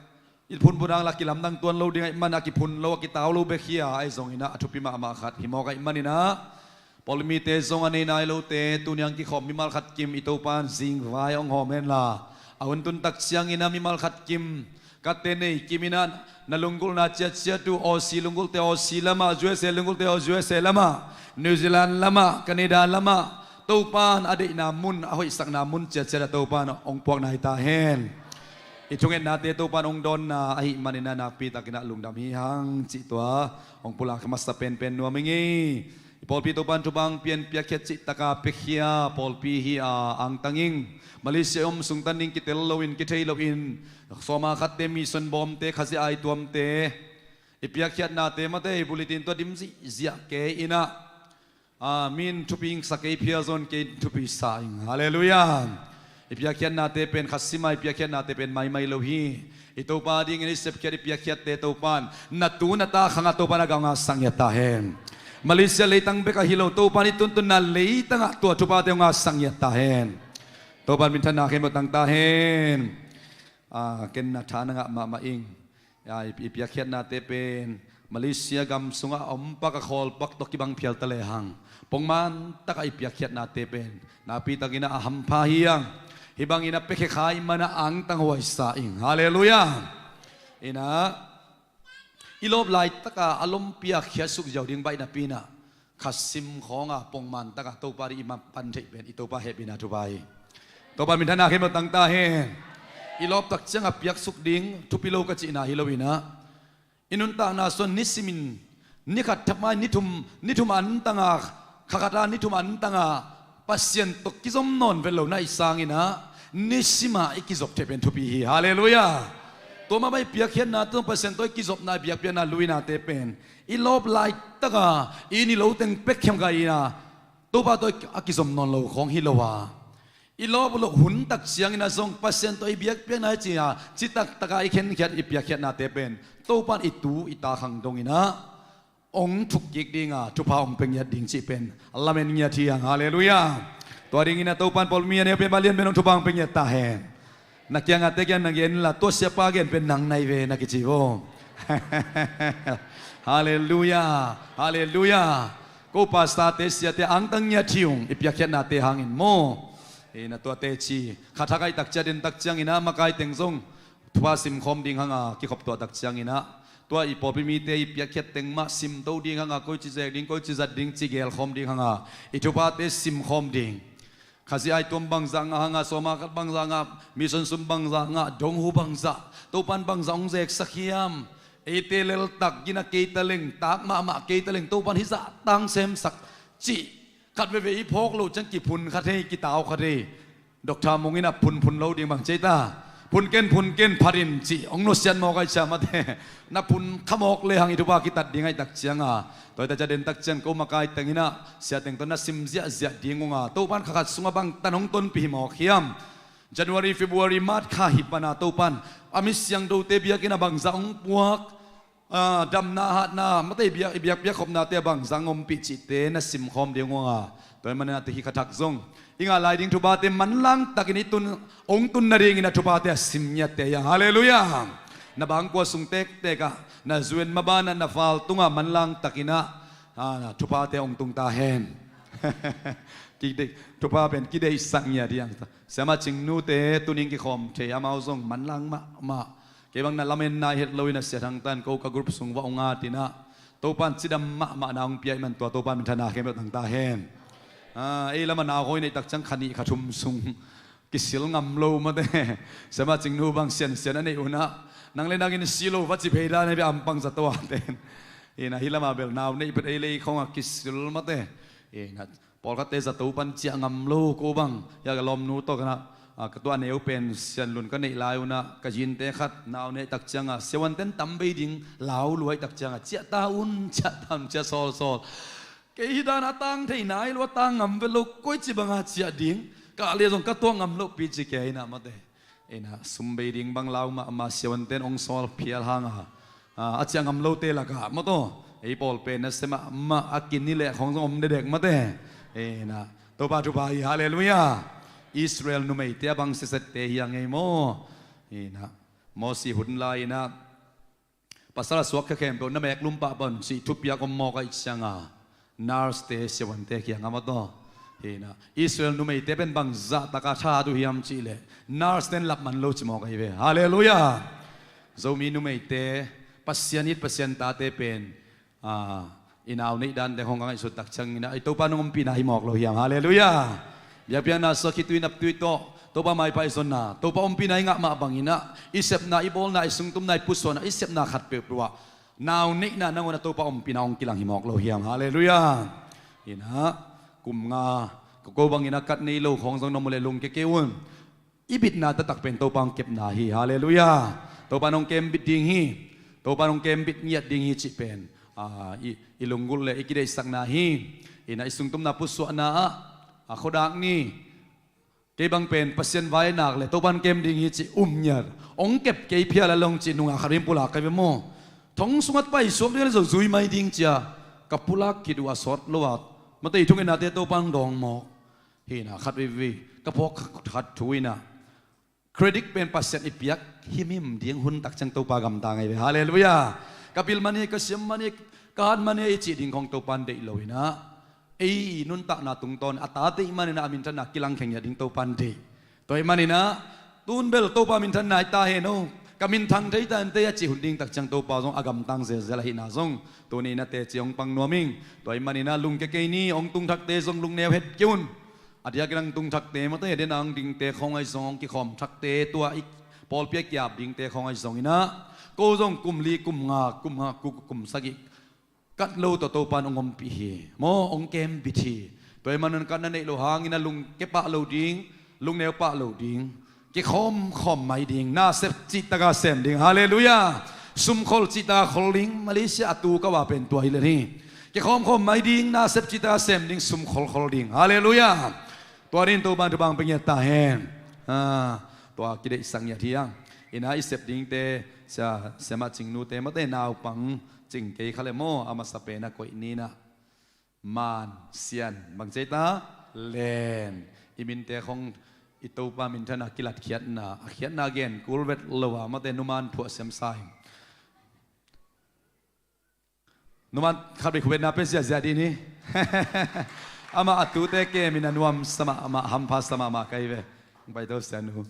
i phunphun hang la kilamdang tuan lo ding ahih man a kiphun lo, a kitau lo bek hi a, ahi zongin ah a thupi mahmah khat hi mawk ahih manin ah pawlpi mite zong a nei nai lote tuni hong kikhawm mimal khat kim i Topa in zingvai hong hawm henla, a hun tun tak ciangin ah mimal khat kim, katte nei kim inah na lunggulhna ciatciat uh, Aussie lunggulhte Aussie lamah, U S A lunggulhte U S A lamah, New Zealand lamah, Canada lamah, Topa in a deihna mun, a hoihsakna mun ciatciat ah Topa in hong puak nai ta hen. I thungetnate Topa in hong dawnna ahih manin ah nakpitakin ah lungdam hi hang cih tua hong pulak masa penpen nuam ing ei. I pawlpi Topa in thupha hong pia in, piakkhiat cih taka piakhia pawlpi hi a, angtang ing. Malaysia om sung tan ding kitel loin, kithei loin, sawma khatte, mission bawmte, Khazih ai tuamte, i piakkhiatnate mate i bulletin tawh dim zihziah kei inah, a, min thupi ing sa kei phia zong kei thupi sa ing. Halleluiah. I piakkhiatnate pen khat sima i piakkhiatnate pen maimai lo hi. I Topa dingin i sepkhiat i piakkhiatte Topa in na tu na ta khangah Topa in a gah hong ngahsak ngiat ta hen. Malaysia leitang bek ahi lo, Topa in i tuntunna leitangah tua thuphate hong ngahsak ngiat ta hen. Topa in minthanna khempeuh tang ta hen. A, ken na tha na ngah mahmah ing. A, i, i piakkhiatnate pen Malaysia gam sungah a om pak a khawl pak tawh kibang phial ta lehang, Pongman takah i piakkhiatnate pen nakpi takin a hampha hi hang. Hih bangin a piakhia kha i manah angtang huai sa ing. Halleluiah. Inah i lawp laitaka a lom piakkhiat suk ziau ding baih napi inah kha sim khawnga pongman takah Topa ding i mapan theih pen i Topa hehpihna thupha hi. Topa minthanna khempeuh tangta hen. I lawp tak ciangah piaksuk ding thupi lo ka cihna hi lo inah i nuntakna sung nisimin ni khat thamai ni thum, ni thum antanga, kha khata ni thum antanga Pasian tawh kizom nawn vet lo na i sanginah nisimah i kizop theih pen thupi hi. Halleluiah. Tua mah bang i piakkhiatna tawh Pasian tawh i kizopna i biakpiakna luinate pen i lawp laitaka i ni lo teng pek khiam ka ina Topa tawh a kizom nawn lo khawng hi lo a, i lawp loh hun tak ciangin a zong Pasian tawh i biakpiakna i ci a, citak taka i khenkhiat i piakkhiatnate pen Topan i tu i ta khang donginah ong thuk kik dinga thupha ong pia ngiat ding cih pen a lamen ngiat hi hang. Halleluiah. Tua dinginah Topan pawlmi a neu pen balian pen ong thupha ong pia ngiat ta hen. Na kiangah te kiang na gen la tua siapa gen pen nang nai ve na kici vo. Halleluiah. Halleluiah. Ko pastor te siate angtang ngiat hi ung i piakkhiatnate hangin maw. Inah tua teci kha thak aih tak cia den tak cianginah makai teng zong thupha simkhawm ding hanga kikhop tuah tak cianginah tua i pawlpi mite i piakkhiat teng mah simto ding hanga koici zek ding koici zat ding ci gelkhawm ding hanga i thuphate simkhawm ding. Khazih ai tuam bangzah ngah hanga sawma khat bangzah ngah, mission sum bangzah ngah, donghu bangzah, Topan bangzah hong zeksak hiam? Eite leltak gina kei taleng tak mahmah kei taleng Topan hizah tang semsak cih khat veve i phawk loh ciang kiphun khat hei kitau khat hei. Doctor Mung inah phunphun lo ding bang cei ta phunken phunken phatin cih hong nusiat mawk ai cia mate. Na phun khamawk lehang i thupha kitat ding aih tak cianga tua i ta cia den tak ciang ko makai tenginah siateng tawh na sim ziahziah ding unga Topan kha khat sungah bang tan hong tonpih hi mawk hiam? January, February, March kha hi pana Topan a mi siangthote biakinn a bangzah hong puak, damna hatna mate i biak i biakpiak khopnate a bangzah hong ompih cihte na simkhawm ding unga tua i manina te hi kha thak zong i ngah lai ding thuphate manlang takin i tun hong tun nadingin a thuphate a sim ngiatte hiang. Halleluiah. Na bangkua sung tektekah na zuen mabanah na fal tungah manlang takinah thuphate hong tung ta hen. Thupha pen kideihsak ngiat hiang. Siama Cingnute tuning kikhawm thei amau zong manlang mahmah. Kei bang na lamenna i het loin a sia thangtan ko ka group sung va hong atinah Topan cidam mahmahna hong pia i man tua Topan minthanna khempeuh tangta hen. Ei lamah nau hoi neih tak ciang kha nih kha thum sung kisil ngam lo mate. Siama Cingnu bang siansian a neih unah nang le nangin si lo va ci phei dan a bia ampang zato a ten. Inah hih lamah bel nau neih pet ei lei khawngah kisil mate. Inah pawlkhatte zato pan ciah ngam lo ko bang. Hiah ka lawmnu tawh kanah ka tuah neu pen sianlun ka neih lai unah ka zinte khat nau neih tak ciangah siavuanten tam bei ding lau luai tak ciangah ciah ta un ciah ta un ciah sawlsawl. Kei hi dan a tang thei nai lo a tang ngam vet lo koici banga ciah ding. Kah le zong ka tuah ngam loh pi ci kei inah mate. Inah sum bei ding bang lau mahmah siavuanten hong sawl phial hanga a ciah ngam lote lakah mawtaw ei pawl pen na sia mahmah a kin ni leh khawng zong om dedek mate. Inah Topa thupha hi. Halleluiah. Israel numeite a bang sesette hiang ei maw. Inah Mosi hun lai inah pasal a suak kha khempeuh na mek lumpah pan cih thupiak om mawk aih cianga nurse-te siavuante kiangah mawtaw. Inah Israel numeite pen bangzah taka tha tu hiam cihleh nurse-ten lap man lo ci mawk ahi ve. Halleluiah. Zomi numeite Pasian it Pasian tate pen i nau neih dante hong ka ngaihsut tak cianginah i Topa nong ompihna hi mawk lo hiam? Halleluiah. Biakpiakna sua khitui naptui tawh Topa maipah i zonna Topa ompihna i ngah mah banginah i sepna i bawlna i sungtumna i pusuahna i sepna khat peuhpeuh ah nau neihna nangawnah Topa ompihna hong kilang hi mawk lo hiam? Halleluiah. Inah kum nga ko banginah kat nei lo khawng zong na mu leh lungke kei un. I bitna taktak pen Topa hong kepna hi. Halleluiah. Topa hong kembit ding hi. Topa hong kembit ngiat ding hi cih pen i lunggulh le i kideihsakna hi. Inah i sungtumna pusuahna ah a khuadak ni kei bang pen Pasian vai nak le Topa hong kem ding hi cih um ngiat hong kep kei phial a long cih nungah khat in pulak kai ve maw. Thong sungat paisuak ding le zo zui mai ding cia ka pulak khit uh a sawt lo a mate i thungetnate Topa hong dawng mawk. Hinah khat veivei ka phawk khat thu inah credit pen Pasian i piak himhim ding hun tak ciang Topa gamta ngei ve. Halleluiah. Ka bil man hi, ka siam man hi, ka hat man hi i cih ding khawng Topa in deih lo inah ei i nuntakna tungtawn a tate i hih maninah a minthanna kilangkhia ngiat ding Topa in deih. Tua i hih maninah tun bel Topa minthanna i ta hen aw, ka minthang thei ta inteh a cih hun ding tak ciang Topa zong a gamtang zelzel ahihna zong tuni-in a teci hong pang nuam ing. Tua i hih maninah lungkia kei ni, hong tungthakte zong lungneu het kei un. A diakin hong tungthakte mate, den a hong dingte khawng ahi zong, hong kikhawm thakte, tua i pawlpi a ki-ap dingte khawng ahi zonginah ko zong kum li, kum nga, kum nga, kum, kum sagih kat lo tawh Topa in hong ompih hi. Maw, hong kembit hi. Tua i hih manin kat na neih loh hangin a lungkia pah lo ding, lungneu pah lo ding, kikhawmkhawm mai ding, nasep cihtak a sem ding. Halleluiah. Sumkhol cihtak a khol ding, Malaysia a tu ka va pen tua hi len hi. Kikhawmkhawm mai ding, nasep cihtak a sem ding, sumkholkhol ding. Halleluiah. Tua dingin Topa in thupha hong pia ngiat ta hen. Ah, tua kideihsak ngiat hi hang. Inah i sep dingte, sia, siamah Cingnute mate naupang Cing kei kha le maw, a masa pen a koih ninah Man Sian, bang ci ei ta? Len. I minte khawng i Topa minthanna kilatkhiatna, a khiatna gen kul vet lo a, mate numan phuah siam sa hi. Numan khat bek khut betna pia ziahziah dih ni. Amah a tute kemin a nuamsa mahmah, hampha sa mahmah ka hi ve. Hong pai to sianu.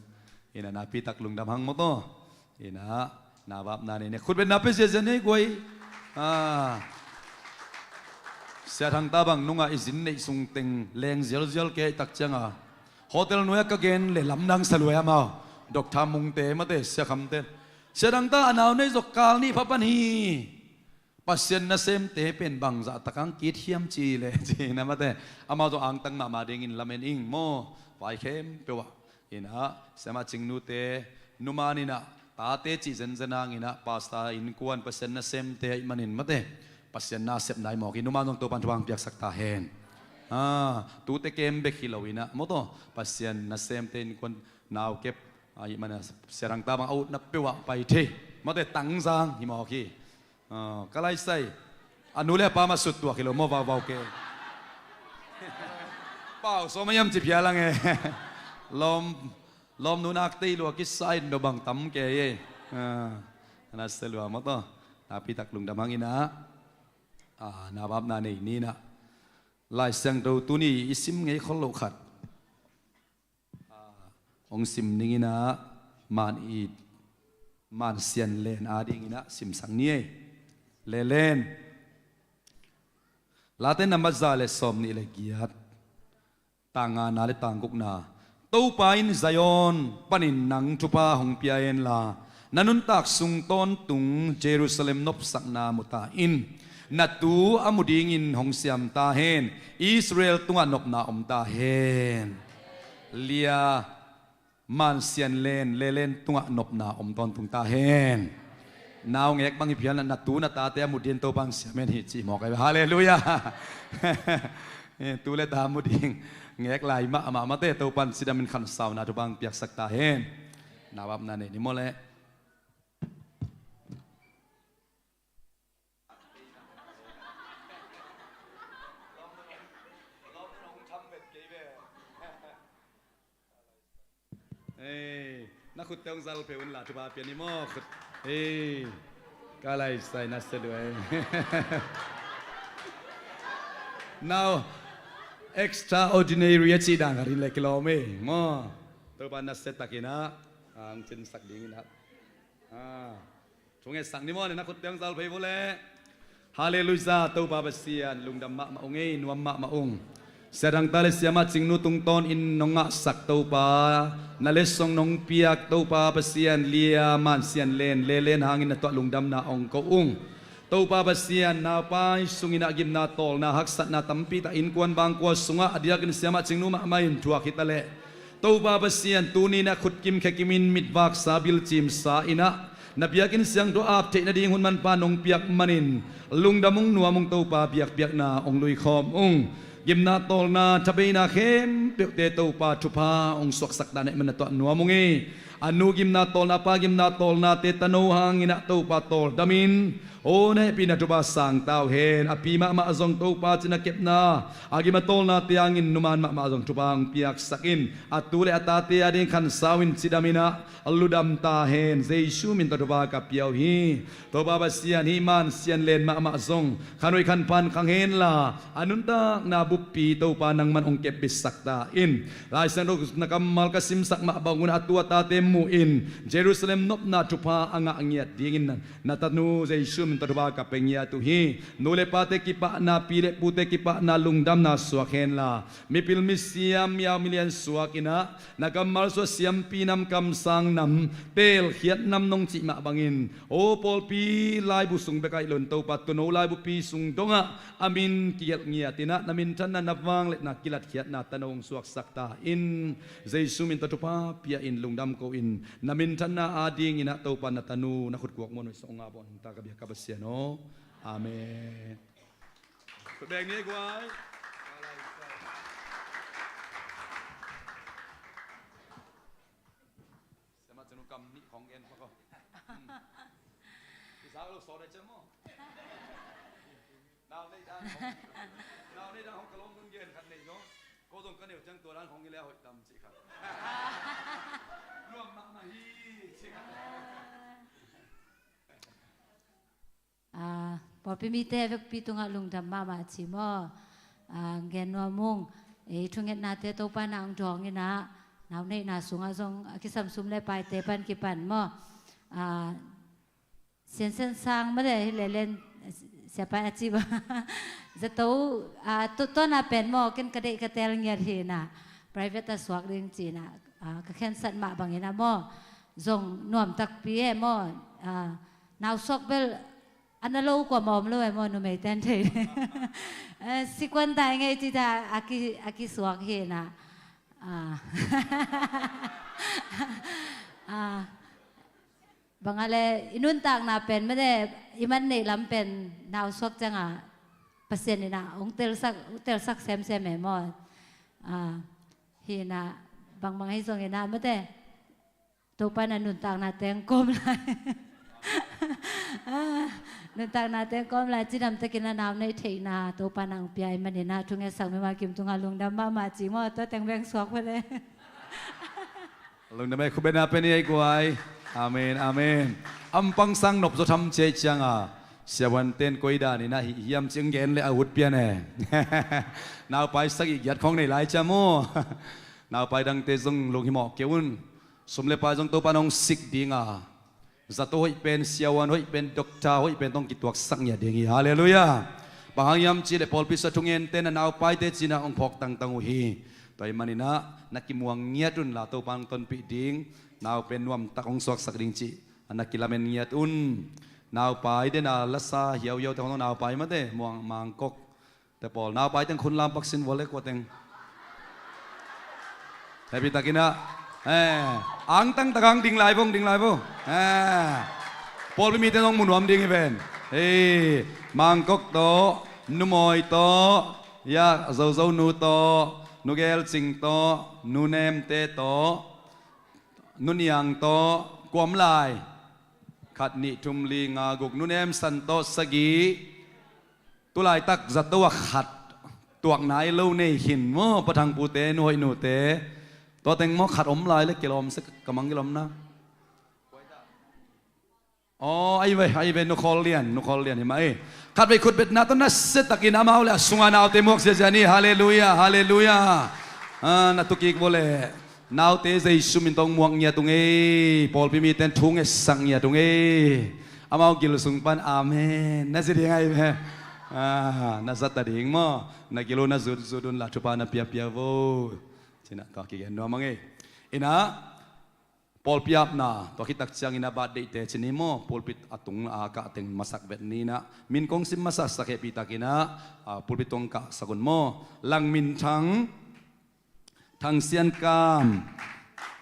Inah napi tak lungdam hang maw taw. Inah na vapna nei ni. Khut betna pia ziahziah ni guai. Ah. Sia Thangta bang nungah i zin neih sung teng leng zialzial kei tak cianga hotel nuai-ah ka gen le lamdang sa lua amau. Doctor Mungte mate, Sia Khamte. Sia Thangta a nau nei zok kal nih pha pan hi. Pasian nasemte pen bangzah tak hong kit hiam ci le, ci na mate. Amau zong angtang mahmah dingin lamen ing maw. Vai khempeuh ah. Inah, siamah Cingnute, numan inah, tate cih zenzen hang inah, pastor innkuan Pasian nasemte ahih manin mate. Pasian nasepna i mawk hi, numan zong Topan thupha hong piaksak ta hen. Ah, tute kem bek hi lo inah, maw taw, Pasian nasemte innkuan naukep, ah, ahih manin Sia Thangta bang a utna peuh ah pai thei. Mate tangzang hi mawk hi. Ah, ka laisai. A nu le a pa mah sut tuak hi lo maw, vauvau ke. Pau sawm a hiam ci phial ang e. Lawm, lawmnu nak tei lua kisa in dawh bang tam ke e. Ah, na se lua maw taw. Napi tak lungdam hang inah. Ah, na vapna nei ninah. Lai Siangtho tuni i sim ngei khol loh khat. Ah, hong sim ning inah, Man i, Man Sian Len ading inah simsak ni ei. Lelen. Late nambat za le sawm nih le giat. Tang ngana le tang gukna. Topa in Zion panin nang thupha hong pia henla, na nuntak sung tawntung Jerusalem nopsakna mu ta in. Na tu a mu dingin hong siam ta hen. Israel tungah nopna om ta hen. Lia, Man Sian Len, Lelen tungah nopna om tawntung ta hen. Nau ngek bang hi phial na, na tu na tate a mu dingin Topan siam hen hi ci mawk ai. Halleluiah. Eh, tu le ta mu ding ngek lai mahmah mate, Topan cidamin khansauna thupha hong piaksak ta hen. Na vapna nei ni maw le. Ei, na khutte hong zal phei un la, thupha pia ni maw, khut. Ei, ka laisai na se lua ei. Now, extraordinary a cih dan khat in le kilawm ei maw. Topa na se takin ah, ah, hong cinsak dingin ah. Ah. Thungetsak ni maw, na khutte hong zal phei vua le. Halleluiah, Topa Pasian lungdam mahmah ung ei, nuam mahmah ung. Sia Thangta le Siamah Cingnu tungtawnin nong ngahsak Topa, na letsong nong piak Topa Pasian, Lia, Man Sian Len, Lelen hangin na tuah lungdamna ong ko ung. Topa Pasian, naupai sungin ah gimna tawlna haksatna tampi tak, innkuan bangkua sungah a diakin Siamah Cingnu mahmah in thuak hi ta leh, Topa Pasian, tuni-in ah khut kim khe kimin mitvaksa bilcimsa in ah na biakinn siangtho ap theih nading hun manpha nong piak manin lungdam ung, nuam ung Topa, biakpiakna ong luikhawm ung. Gimna tawlna thabeina khempeuhte Topa thupha ong suaksak dan ahih manin na tuah nuam ung hi. A nu gimna tawlna, a pa gimna tawlnate tano hangin ah Topa tawldam in, aw na hehpihna thupha sang ta uh hen. A pi mahmah zong Topa cina kepna, a gim a tawlnate hangin numan mahmah zong thupha hong piaksak in, a tu le a tate ading khansau in cidam in ah ludam ta hen. Jesu min tawh thupha ka pia uh hi. Topa Pasian, hih man sian len mahmah zong khanhoih khanpha khang henla, a nuntakna buppi Topa nangman hong kepbitsak ta in. Lai Siangtho na kammal ka simsak mah bangun a tu a tate mu in Jerusalem nopna thupha a ngah ngiat dingin na tanu Jesu min tawh thupha ka pia ngiat uh hi. Nu le pate kipahna, pi le pute kipahna, lungdamna suak henla, mipil misiam, miau milian suak in ah, na kammal sungah siampi nam, kamsang nam, teelkhiat nam nong cih mah bangin, aw pawlpi laibu sung bek ah hi lo in Topa, tuuno laibupi sung dongah a min kigelh ngiat in ah, na minthanna, na vangliatna, kilatkhiatna tano hong suaksak ta in. Jesu min tawh thupha pia in lungdam ko in, na minthanna adingin ah Topa na tanu na khutkuak muanhuai sawng a bawh nungta ka biak ka Pasian aw. Amen. Khut beng ni ei guai. Siamah cun kam nih khong en pah ko. Hmm. I zak lo sawt ai ciam maw? Nau nei dan khong. Nau nei dan khong ka lawm nun gen khat nei zong. Ko zong ka neu ciang tua dan khong i le a hoih tam cih khat. Nuam mahmah hi cih khat. Ah, pawlpi mite vekpi tungah lungdam mahmah ci maw? Ah, gen nuam ung. Ei thungetnate Topa na hong dawng in ah, nau neihna sungah zong a kisam sum le paite pan kipan maw? Ah, siansian sang mah le hi le len siapa a ci ba. Zato, ah, tu, tuana pen maw, ken ka deih ka tel ngiat hi in ah, private a suak ding ci in ah, ah, ka khensat mah bangin ah maw, zong nuam takpi e maw, ah, nau suak bel a na lo kua mawm lo e maw, numei ten thei. Eh, sikuan tai ngei ci ta a ki, a kisuak hi in ah. Ah. Ah. Bang a le i nuntakna pen mete, i man neih lam pen nau suak ciangah Pasian in ah hong telsak, hong telsak semsem e maw. Ah, hi in ah, bangbang hi zong in ah mete, Topa na nuntakna teng kawm lai. Ah, nuntakna teng kawm lai, cidam takin a nau neih theihna Topa nang pia i manin ah, thungetsak mimal kim tungah lungdam mahmah ci maw, tua teng beng suak pha le. Lungdam ei, khut beng na pen i ei guai. Amen, amen. Ampang sang nop zaw tham ciai cianga siavuan ten koi dan in ah hih hiam ci hong gen le a ut pian e. Naupai sagih giat khong nei lai cia maw. Naupai dangte zong lunghimawh kei un. Sum le pai zong Topa nong sik dinga, zato hoih pen, siavuan hoih pen, doctor hoih pen tawh kituaksak ngiat ding hi. Halleluiah. Bang hang hiam cih leh pawlpi sung a thungente na naupaite cinah hong phawk tangtang uh hi. Tua ahih maninah na kimuang ngiat unla Topa hong tonpih ding, nau pen nuamtak hong suaksak ding cih a na kilamen ngiat un. Naupai dena lasa hiauhiaute hong naupai mate, muang mangkok te pawl, naupai teng khun lam paksin vua le kua teng. Happy takinah, eh, angtang takang ding lai vong, ding lai vong. Eh, pawlpi mite zong mu nuam ding hi ven. Hei, mangkok tawh, numawi tawh, ya, zozonu tawh, nugelcing tawh, nunemte tawh, nuniang tawh, kuam lai. Khat, nih, thum, li, nga, guk, nunem san tawh sagih. Tulaitak zato a khat tuak nai lo nei khin maw, pathangpute, nuhoihnute. Tua teng maw khat om lai le kilawm sek ka mang kilawmna. Aw, ai ve, ai ve, nukhawl lian, nukhawl lian hi mah ei. Khat vei khutbetna tawh nasia takin amau le a sunga naute muak ziazia ni. Halleluiah, halleluiah. Ah, na tukik vua le. Naute Jesu min tawh muak ngiat ung ei, pawlpi mite thu ngetsak ngiat ung ei. Amau gil sung pan amen na zi ding ai ve. Ah, na zat ta ding maw, na gil uh na zutzut unla thupha na piapia vo. Cinah tua kigen nuam ang ei. Inah, pawlpi apna tua khitak ciangin a bat deihte cini maw, pulpit a tung a kah teng masak vet ninah, min kong sim masasak hehpih takinah, ah, pulpit tawh kah sak un maw. Lang Min Thang, Thang Sian Kam,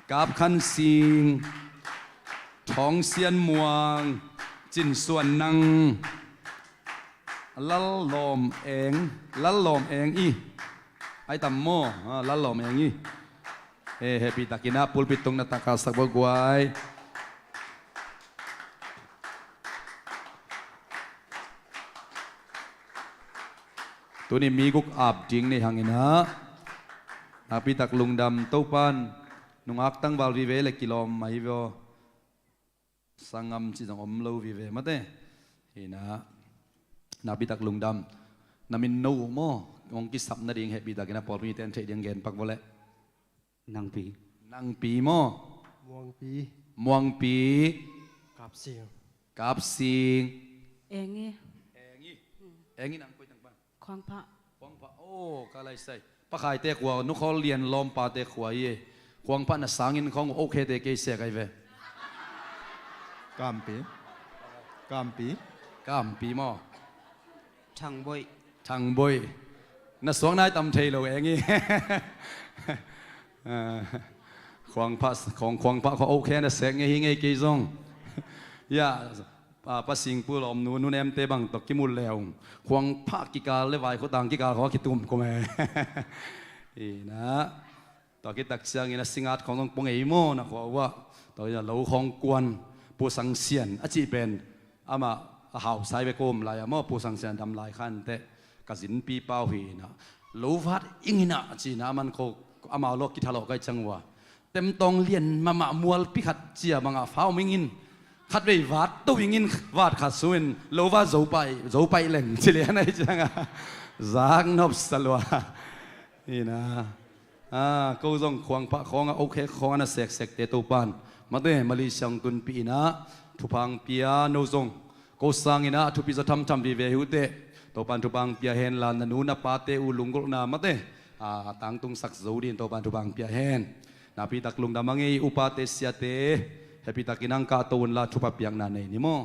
Kap Khan Sing, Thawng Sian Muang, Cin Suan Nang, Lal Lawm Eng, Lal Lawm Eng i. Ai tam maw, ah, Lal Lawm Eng i. Eh, hehpihtakin ah pulpit tung na tangkhasak bo guai. Tuni mi guk ap ding nei hangin ah nakpitak lungdam. Topan nungak tangval vive le kilawm mai vio. Sangam ci zong om lo vive mate. Hi na, nakpitak lungdam. Na min no uh maw? Hong kisap nading hehpihtakin a pawlpi ten theih ding gen pak vawleh. Nangpi. Nangpi maw? Muangpi. Muangpi. Kapsing. Kapsing. Engi. Engi. Engi nang koi tang pan. Khuangphah. Khuangphah. Oh, ka lai sai. Pakhaite khua, nukhawl lian lawmpate khua hi. Khuangphah na sangin khawng uh okhete kei sia kai ve. Kampi. Kampi. Kampi maw? Thangboih. Thangboih. Na suak nai tam thei lo eng hi. Ah, khuangphah, khuang, khuangphah khua okhe na sek ngei hi ngei kei zong. Ya, ah, Pa Singpu lawmnu, Nu Nemte bang tawh kimu leung. Khuangphah kikal le vaikhuatang kikal khawng a kitum kum e. Hi na. Tua kitak ciangin a singat khawng zong pung ei maw na khua uh ah. Tua ina lo khawng kuan Pu Sang Sian a cih pen. Amah a hausa hi ve kum lai ah maw Pu Sang Sian dam lai khan teh. Ka zinpi pau hi na. Lo vat ing hi na a ci na a man kho amau lawh kithalawh kai ciang uh a. Temtawng lian mahmah mualpi khat cia bangah fau mingin khatvei vat to ingin vat khat suin lo va zo pai, zo pai leng ci lian ahi cianga zak nop salua. Hi na. Ah, ko zong khuangphah khawng a okhek khawng a na seksekte Topan mate Malaysia hong tunpih in ah thupha hong pia no zong ko sangin ah a thupi zaw thamtham vive hi uh teh. Topan thupha hong pia hen la na nu na pate uh lunggulhna mate, ah, tangtungsak zo dingin Topan thupha hong pia hen. Nakpitak lungdam a ngei upate siate hehpihtakin hong kahto unla thupha piakna nei ni maw?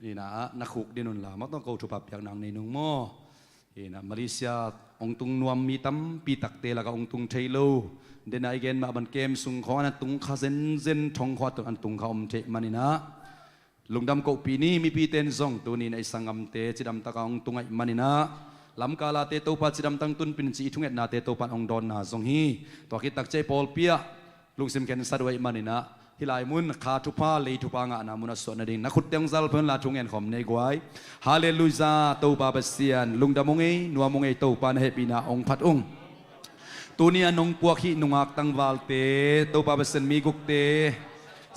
Hi na, na khuk din unla maw tawh ko thupha piakna hong nei nung maw? Hi na, Malaysia hong tung nuam mi tampi takte lakah hong tung thei lo. Dena i gen mah ban kem sung khawng an tung kha zenzen thong khawng an tung kha om thei manin ah lungdam kohpih ni. Mipite in zong tuni in a i sanggamte cidamtaka hong tung ahih manin ah lamkalate Topa cidamtang tunpin ci i thungetnate Topan hong dawnna zong hi. Tua khit takcia i pawlpi ah lungsim khensat uh ahih manin ah hih lai mun kha thupha lei thupha ngahna mun a suah nading na khutte hong zalphei unla thungen khawm nei guai. Halleluia. Topa Pasian lungdam ung ei, nuam ung ei, Topa na hehpihna hong phat ung. Tuni a nong puak hih nungak tangvalte Topa Pasian mi gukte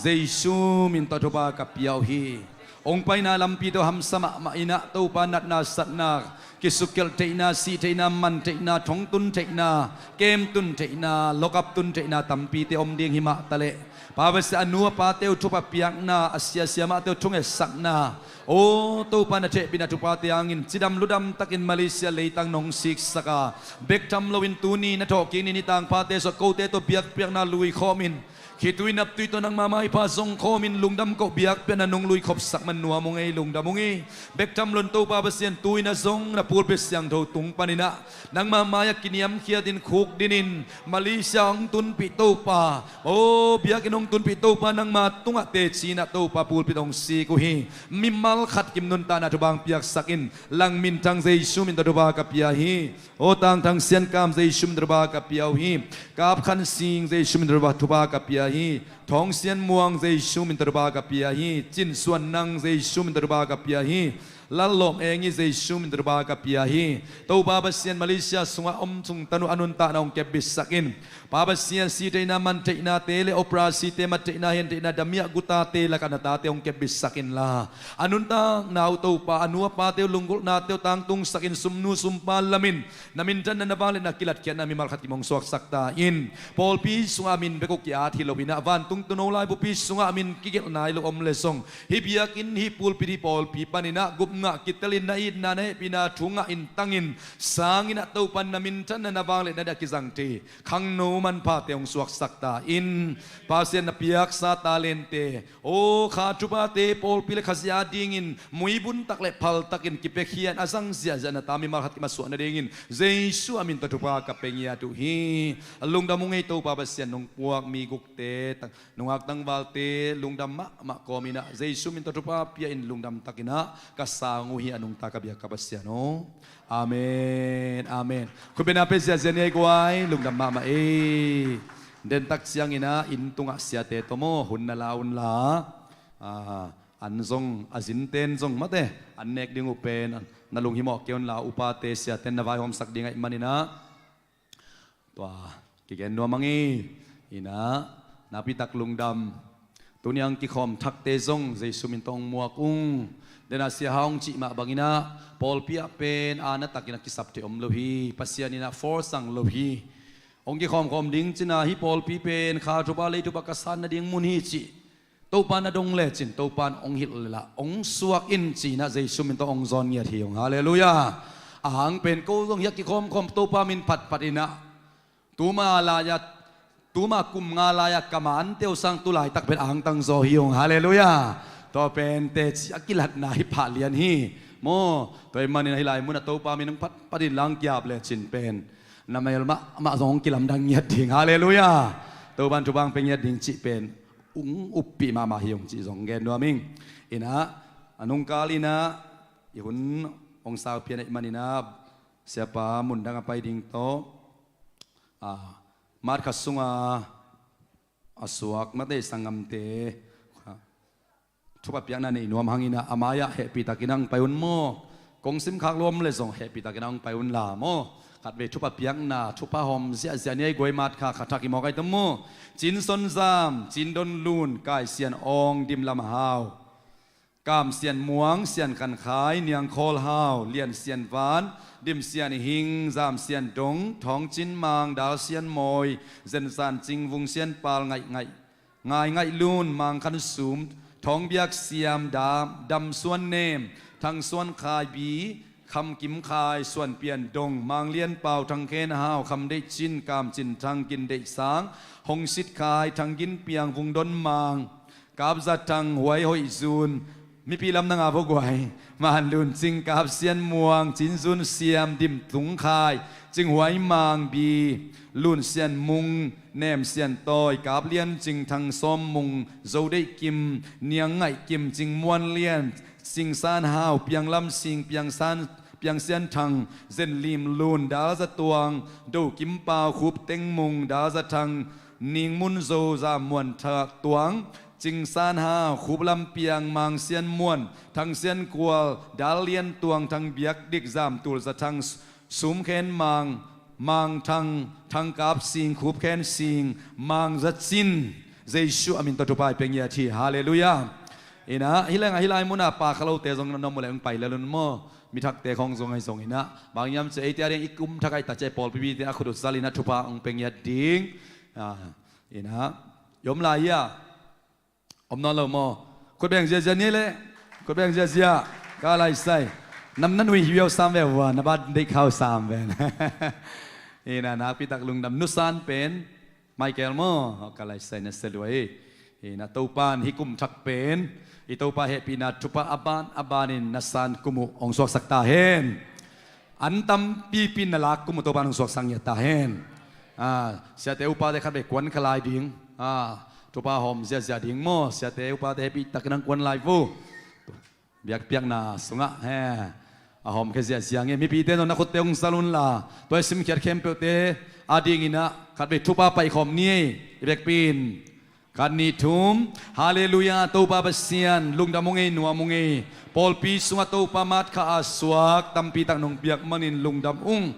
Jesu min tawh thupha ka pia uh hi. Hong paina lampi tawh hamsa mahmah in ah Topa natna satna, kisukkelh theihna, sih theihna, man theihna, thong tun theihna, kem tun theihna, lokap tun theihna tampite om ding hi mah taleh Pa Pasian a nu a pate uh thupha piakna, a siasia mahte uh thungetsakna, aw Topa na thehpihna thuphate hangin cidam ludam takin Malaysia leitang nong siksak a, bek tham loin tuni na thawhkik ni nitang phate sawh kote tawh biakpiakna lui khawmin khitui naptui tawh nangma maipha zong khawmin lungdam koh biakpiakna nong lui khopsak man nuam ung ei, lungdam ung ei. Bek tham loin Topa Pasian tu-in ah zong na pulpit siangtho tung panin ah nangma mai-ah kiniamkhiatin khuk dinin Malaysia hong tunpih Topa, aw biakinn hong tunpih Topa nangma tungah teci in ah Topa pulpit hong sik uh hi. Mimal khat kim nuntakna thupha hong piaksakin lang minthang Jesu min tawh thupha ka pia hi. Aw Tangthang Sian Kam Jesu min tawh thupha ka pia uh hi. Kap Khan Sing Jesu min tawh thupha ka pia hi. Thawng Sian Muang Jesu min tawh thupha ka pia hi. Cin Suan Nang Jesu min tawh thupha ka pia hi. Lal Lawm Eng i Jesu min tawh thupha ka pia hi. Topa Pasian Malaysia sungah om sung tanu a nuntakna hong kepbitsak in. Pa Pasian sih theihna man theihnate le operasite mat theihna hen theihna damiah gutate lakah na tate hong kepbitsak inla a nuntakna uh Topa a nu a pate uh lunggulhnate uh tangtungsakin sumnu sumpa lamin na minthanna na vangliatna kilatkhiatna mimal khat kim hong suaksak ta in. Pawlpi sungah a min bek uh ki-at hi loin ah vantung tuuno laibupi sungah a min kigelh nai lo om leh zong hih biakinn hih pulpit hih pawlpi panin ah gupngah kitelin na itna na hehpihna thu ngah in tangin sangin ah Topa na minthanna na vangliatna dia kizangte khangno manphate hong suaksak ta in. Pasian na piaksa talente, aw kha thuphate pawlpi le Khazih a dingin muibun tak le phal takin kipiakhian a zang ziahziah na ta mimal khat kim a suah nadingin Jesu a min tawh thupha ka pe ngiat uh hi. Lungdam ung ei Topa Pasian nong puak mi gukte, nungak tangvalte lungdam mahmah kawmin ah Jesu min tawh thupha pia in lungdam takin ah ka sang uh hi a nungta ka biak ka Pasian aw. Amen, amen. Khutbetna pe ziahziah ni ei guai, lungdam mahmah ei. Dentak ciangin ah inn tungah siate tawh maw, hun na la unla, ah, an zong a zinten zong mate an nek ding uh pen na lunghimawh kei unla, upate siaten na vaihawmsak ding ahih manin ah tua kigen nuam ang hi. Inah nakpitak lungdam. Tuni ang kikhawm thakte zong Jesu min tawh hong muak ung. Denah Sia Hau hong cih mah bangin ah pawlpi ah pen a na takin a kisap thei om lo hi. Pasian inah force ang lo hi. Hong kikhawmkhawm ding cinah hih pawlpi pen kha thupha lei thupha ka san nading mun hi cih Topa na dong lecin Topa in hong hilh leh lah hong suak in cinah Jesu min tawh hong zawn ngiat hi ung. Halleluiah. Ahang pen ko zong hiah kikhawmkhawm Topa min phatphat inah tuma lai-a, tuma kum nga lai-a kama an teu sang tu laitak pen angtang zaw hi ung. Halleluiah. Tua pen teci a kilatna hi phah lian hi. Maw, tua ahih manin hih lai munah Topa min hong phatphat in lang kiap lecin pen na mel mahmah zong hong kilamdang ngiat ding. Halleluiah. Topa in thupha hong pia ngiat ding cih pen hong uppih mahmah hi ung cih zong gen nuam ing. Inah a nungkal inah i hun hong saupi ahih manin ah siapa mundang a pai ding tawh, ah, March kha sunga a suak mate sanggamte thupha piakna nei nuam hangin ah a mai-ah hehpihtakin hong pai un maw. Kong simkhak lo om leh zong hehpihtakin hong pai unla maw. Khatvei thupha piakna thupha hawm ziahziah ni ei guai, March kha kha thak hi mawk ai tawh maw. Cin Son Zam, Cin Don Lun, Kai Sian Awng, Dim Lam Hau, Kam Sian Muang, Sian Khan Khai, Niang Khawl Hau, Lian Sian Van, Dim Sian Hing, Zam Sian Dong, Thawng Cin Mang, Dal Sian Mawi, Zen San Cing, Vung Sian Pal, Ngaih Ngaih, Ngai Ngaih Lun, Mang Khan Sum, Thawng Biak Siam, Dam, Dam Suan Nem, Thang Suan Khai Bi, Kham Kim Khai, Suan Pian Dong, Mang Lian Pau, Thang Khen Hau, Kham Deih Cin, Kam Cin Thang, Gin Deih Sang, Hong Sit Khai, Thang Gin Piang, Vung Don Mang, Kap Za Thang, Huai Hoih Zun, mipi lam na ngah vo guai, Man Lun Cing, Kap Sian Muang, Cin Zun Siam, Dim Tung Khai, Cing Huai Mang Bi, Lun Sian Mung, Nem Sian Tawi, Kap Lian Cing, Thang Sawm Mung, Zo Deih Kim, Niang Ngaih Kim, Cing Muan Lian, Sing San Hau, Piang Lam Sing, Piang San, Piang Sian Thang, Zen Lim Lun, Dal Za Tuang, Do Kim Pau, Khup Teng Mung, Dal Za Thang, Ning Mun Zo, Zam Muan Tha Tuang, Cing San Hau, Khup Lam Piang, Mang Sian Muan, Thang Sian Kual, Dal Lian Tuang, Thang Biak Dik, Zam Tul Za Thang, Sum Khen Mang, Mang Thang, Thang Kap Sing, Khup Khen Sing, Mang Za Cin, Jesu a min tawh thupha i pia ngiat hi. Halleluiah. Inah hih lengah hih lai munah pa kha lote zong na om uh leh hong pai lel un maw. Mi thakte khawng zong ahi zongin ah bang hiam cih eite a ding i kum thak ahih ta cih pawlpi mite a khut uh zal inah thupha hong pia ngiat ding. Ah, inah i om lai hi a, om nawn lo maw. Khut beng ziazia ni leh. Khut beng ziazia. Ka lai sai. Nam na nui hi viau sam ve vua, na ba deih khau sam ve. Inah nakpitak lungdam. Nusan pen Michael maw, ka lai sai na sia lua hi. Inah Topa in hih kum thak pen i Topa hehpihna thupha a ban a banin na san kum uh hong suaksak ta hen. An tampipi in na lak kum uh Topa in hong suaksak ngiat ta hen. Ah, siate upate khatvei kuan kha lai ding. Ah, thupha hawm ziahziah ding maw. Siate upate hehpihtakin hong kuan lai vo. Biakpiakna sungah he a hawmkhia ziahziah nge. Mipite zong na khutte hong zal unla, tua i simkhiat khempeuhte a dinginah khatvei thupha paihkhawm ni ei. I vekpi in khat nih thum. Halleluiah. Topa Pasian lungdam ung ei, nuam ung ei. Pawlpi sungah Topa March kha a suak tampitak nong piak manin lungdam ung.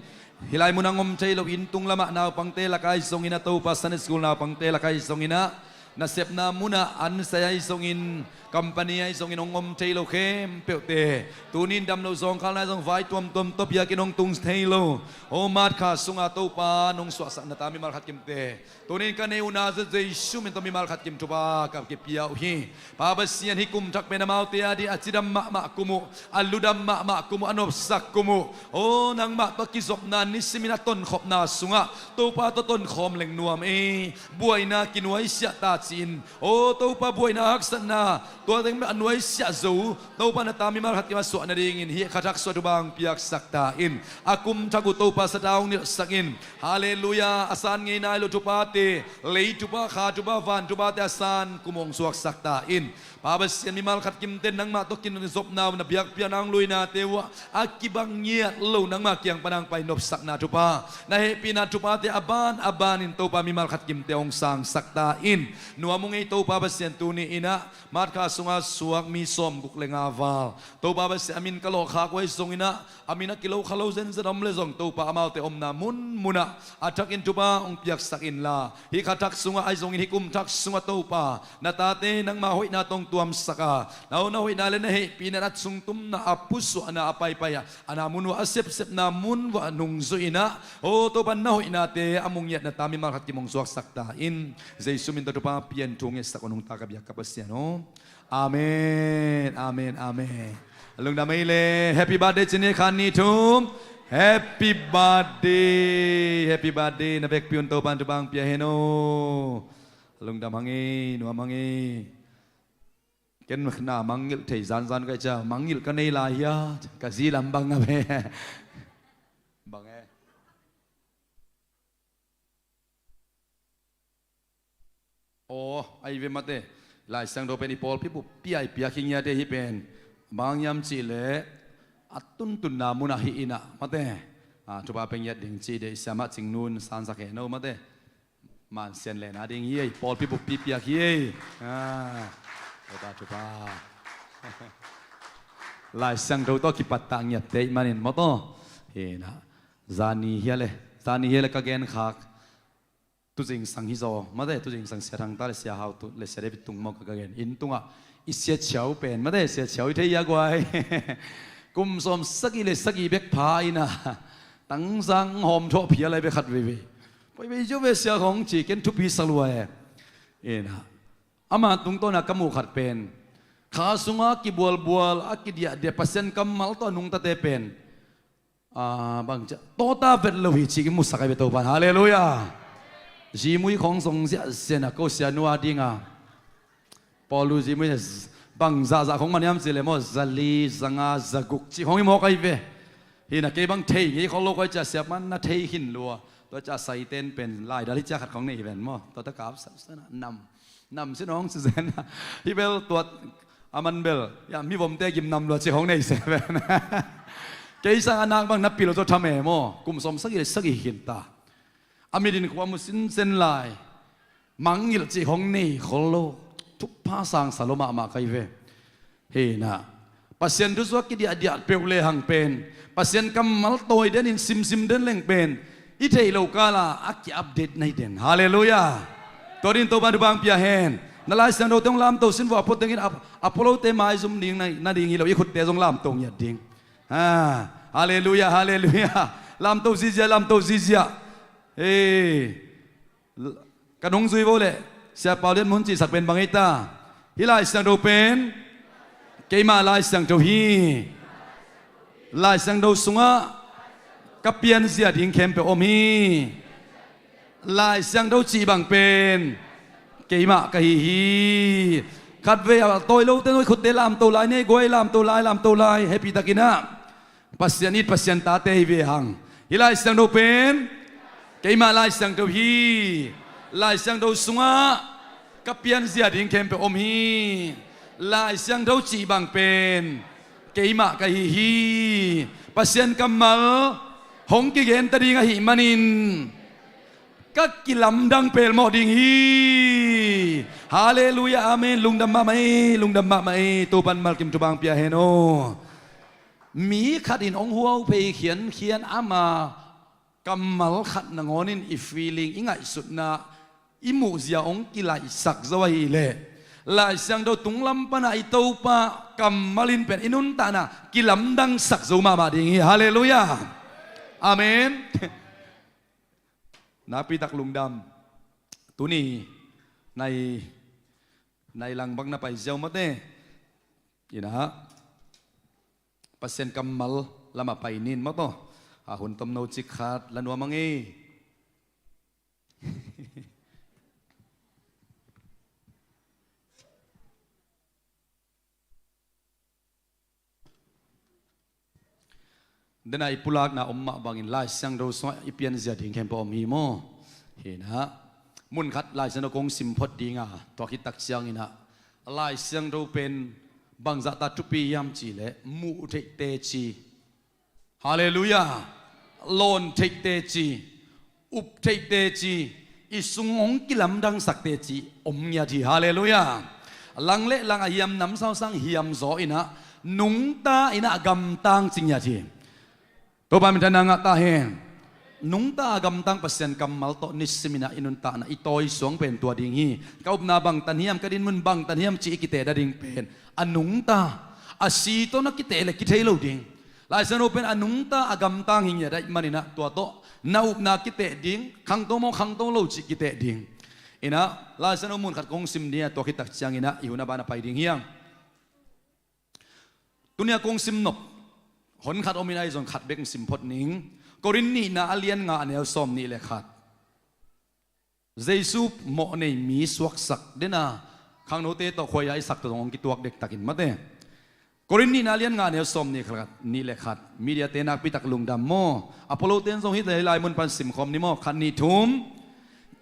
Hih lai munah hong om thei lo, inn tung lamah naupangte lakah ahi zongin ah, Topa Sunday School naupangte lakah ahi zongin ah, nasepna munah an sai ahi zongin, company ahi zongin hong om thei lo khempeuhte, tuni in dam loh zawngkhal nai zong vai tuamtuam tawh biakinn hong tung thei lo, aw March kha sungah Topa nong suahsakna ta mimal khat kimte, tuni in ka neih uh Nazareth Jesu min tawh mimal khat kim thupha ka kipia uh hi. Pa Pasian, hih kum thak pen amaute a ding a cidam mahmah kum uh, a ludam mahmah kum uh, a nopsak kum uh, aw nangmah tawh kizopna nisimin a tonkhopna sungah Topa tawh tonkhawm leng nuam ei. Buaina kinuaisiah ta sin. O Topa, buaina haksatna tua teng a nuaisiah zo, Topa na ta mimal khat kim a suah nadingin hih kha thak sungah thupha hong piaksak ta in. A kum thak uh Topa sa ta hong nilhsak in. Halleluiah. A san ngei nai lo thuphate, lei thupha, kha thupha, van thuphate a san kum hong suaksak ta in. Pa Pasian, mimal khat kimte nangmah tawh kinopna uh, na biakpiakna hong luinate uh ah a kibang ngiat lo nangmah kiang pan hong pai nopsakna thupha, na hehpihna thuphate a ban a banin Topa mimal khat kimte hong sangsak ta in. Nuam ung ei Topa Pasian, tuni in ah March kha sungah suak mi sawmguk le nga val, Topa Pasian, a min ka lawhkhak uh ahi zongin ah, a min a kilo kha lo zenzen om le zong Topa amaute omna munmun ah a thakin thupha hong piaksak inla, hih kha thak sungah ahi zongin hih kum thak sungah Topa na tate nangma hoihna tawh hong tuamsak a, na, na hoihna le na hehpihna, na sungtumna, a pusuahna, a paipai ah, a na mun uh ah, a sepsepna mun uh ah nungzui in ah, o Topa, na hoihnate a mu ngiat na ta mimal khat kim hong suaksak ta in. Jesu min tawh thupha pia in, thu ngetsak un, nungta ka biak ka Pasian aw. Amen, amen, amen. Lungdam ei le. Happy birthday ci ni, khat nih thum. Happy birthday, happy birthday. Na vekpi un Topa'n thupha hong pia hen aw. Lungdam hang ei, nuam hang ei. Ken na mangngilh thei zanzan ka hih ciang, mangngilh ka nei lai hia, ka zi lam bang a ve. Bang e. Aw, ahi ve mate. Lai Siangtho pen i pawlpi buppi ah i piak hi ngiat e, hih pen. Bang hang hiam cih leh a tuntunna mun ah hih in ah mate, a, thupha pia ngiat ding cih deihsiam ah Cing Nun sansak hen aw mate. Mansian lehna ding hi ei, pawlpi buppi piak hi ei. A, thupha, thupha. Lai Siangtho tawh kipattah ngiatte ahih manin maw taw. Hi in ah, zani hi a le, zani hi a le ka genkhak tu zingsang hi zaw mate, tu zingsang Sia Thang Ta le Sia Hau Tu le Sia David Tung maw ka, ka gen. Inn tungah i Sia Chiau pen mate, Sia Chiau i thei hia guai? Kum sawmsagih le sagih bek pha in ah, tangzang hawm thawh phial lai bek khat veivei. Poi vei ziau ve Sia khawng ci, ken thupi sa lua e. In ah, ama tungtawn ah ka muh khat pen, kha sungah kibualbual, a kidiahdiah, Pasian kammal tawh a nungtate pen, a, bang ciah, tawta vet lo hi cih i musak ahi ve Topa'n. Halleluiah. Zimui khawng zong ziahziah in ah, ko Sia nu a ding a, Paulu zimui, bang zahzah khawng man hiam cih leh maw, zali, zanga, zaguk cih khawng hi mawk ahi ve. Hi in ah kei bang thei ngei khol lo koi ciah, siapa na thei khin lua. Tua ciah saiten pen laidal hi ciah khat khawng nei hi ven maw. Tua ta kap sapsan ah nam, nam sin hong si zen ah. Hi bel tua a man bel, ya, mi vomte gim nam lua cih khawng nei se ven. Kei sang a nak bang na pil lo tua tham e maw. Kum sawmsagih le sagih khin ta. A mit in khua mu sinsen lai, mangngilh cih khawng nei khol lo, thupha sangsa lo mahmah ka hi ve. Hi in ah, Pasian thu sungah kidiahdiah peuh lehang pen, Pasian kammal tawi den in simsim den leng pen, i theih loh kal ah a ki-update na hi den. Halleluiah. Tua dingin Topa'n thupha hong pia hen. Na Lai Siangthote hong lamto sin vua, a pua tengin a, a pua lote maizum ding na, na ding hi lo, i khutte zong lamto ngiat ding. Ha, halleluiah, halleluiah. Lamto ziahziah, lamto ziahziah. Hei, ka nungzui vo leh, Sia Pau Lian Mun cihsak pen bang ei ta? Hih Lai Siangtho pen keima Lai Siangtho hi. Lai Siangtho sungah ka pianzia ding khempeuh om hi. Lai Siangtho cih bang pen keimah ka hi hi. Khatvei a tawi lote zong i khutte lamto lai ni ei guai, lamto lai, lamto lai, hehpihtakin ah. Pasian it, Pasian tate hi ve hang. Hih Lai Siangtho pen keimah Lai Siangtho hi. Lai Siangtho sungah ka pianzia ding khempeuh om hi. Lai Siangtho cih bang pen keimah ka hi hi. Pasian kammal hong kigenta ding ahih manin ka kilamdang pelmawh ding hi. Halleluiah, amen. Lungdam mahmah ei, lungdam mahmah ei. Topa'n malkim thupha hong pia hen aw. Mi khat in hong huau phei khiankhian, ama kammal khat nangawn in i feeling, i ngaihsutna, i muhzia hong kilaihsak zo ahih leh, Lai Siangtho tunglam pan ah i Topa kammal in pen i nuntakna kilamdangsak zo mahmah ding hi. Halleluiah. Amen. Nakpi tak lungdam. Tuni nai, nai lang bang na pai ziau mate. Ina Pasian kammal lamah pai ning maw taw. A hun tomno cik khat la nuam hang ei. Dena i pulakna om mah bangin Lai Siangtho sungah i pianzia ding khempeuh om hi maw? Hinah, mun khat Lai Siangtho kong sim phot dinga, tua khit tak cianginah Lai Siangtho pen bangzahta thupi hiam cihleh muh theih teci, halleluiah, lawn theih teci, up theih teci, i sung hong kilamdangsak teci om ngiat hi, halleluiah. Lang le lang a hiam namsau sang hiam zaw inah, nungta inah gamtang ci ngiat hi. Topa minthanna ngah ta hen. Nungta a gamtang Pasian kammal tawh nisim inah i nuntakna, i tawi suang pen tua ding hi. Ka upna bangtan hiam, ka dinmun bangtan hiam ci i kiteh nading pen a nungta, a si tawh na kiteh le kithei lo ding. Lai Siangtho pen a nungta a gamtang hi ngiat ahih maninah tua tawh na upna kiteh ding, khangto maw khangto lo cih kiteh ding. Inah Lai Siangtho mun khat kong sim dinga, tua khit tak cianginah i hun a ban a pai ding hiang. Tunia kong sim nop hon khat om inah, ahi zong khat bek sim phot ning. Korin nihna a lian nga a neu sawm nih le khat. Jesu mawhnei mi suaksak dena khangnote tawh khuaia i sak tawh zong hong kituak dektakin mate. Korin nihna a lian nga a neu sawm nih khat, nih le khat. Mediate nakpitak lungdam maw? Apollo ten zong hih lai mun pan simkhawm ni maw? Khat, nih, thum.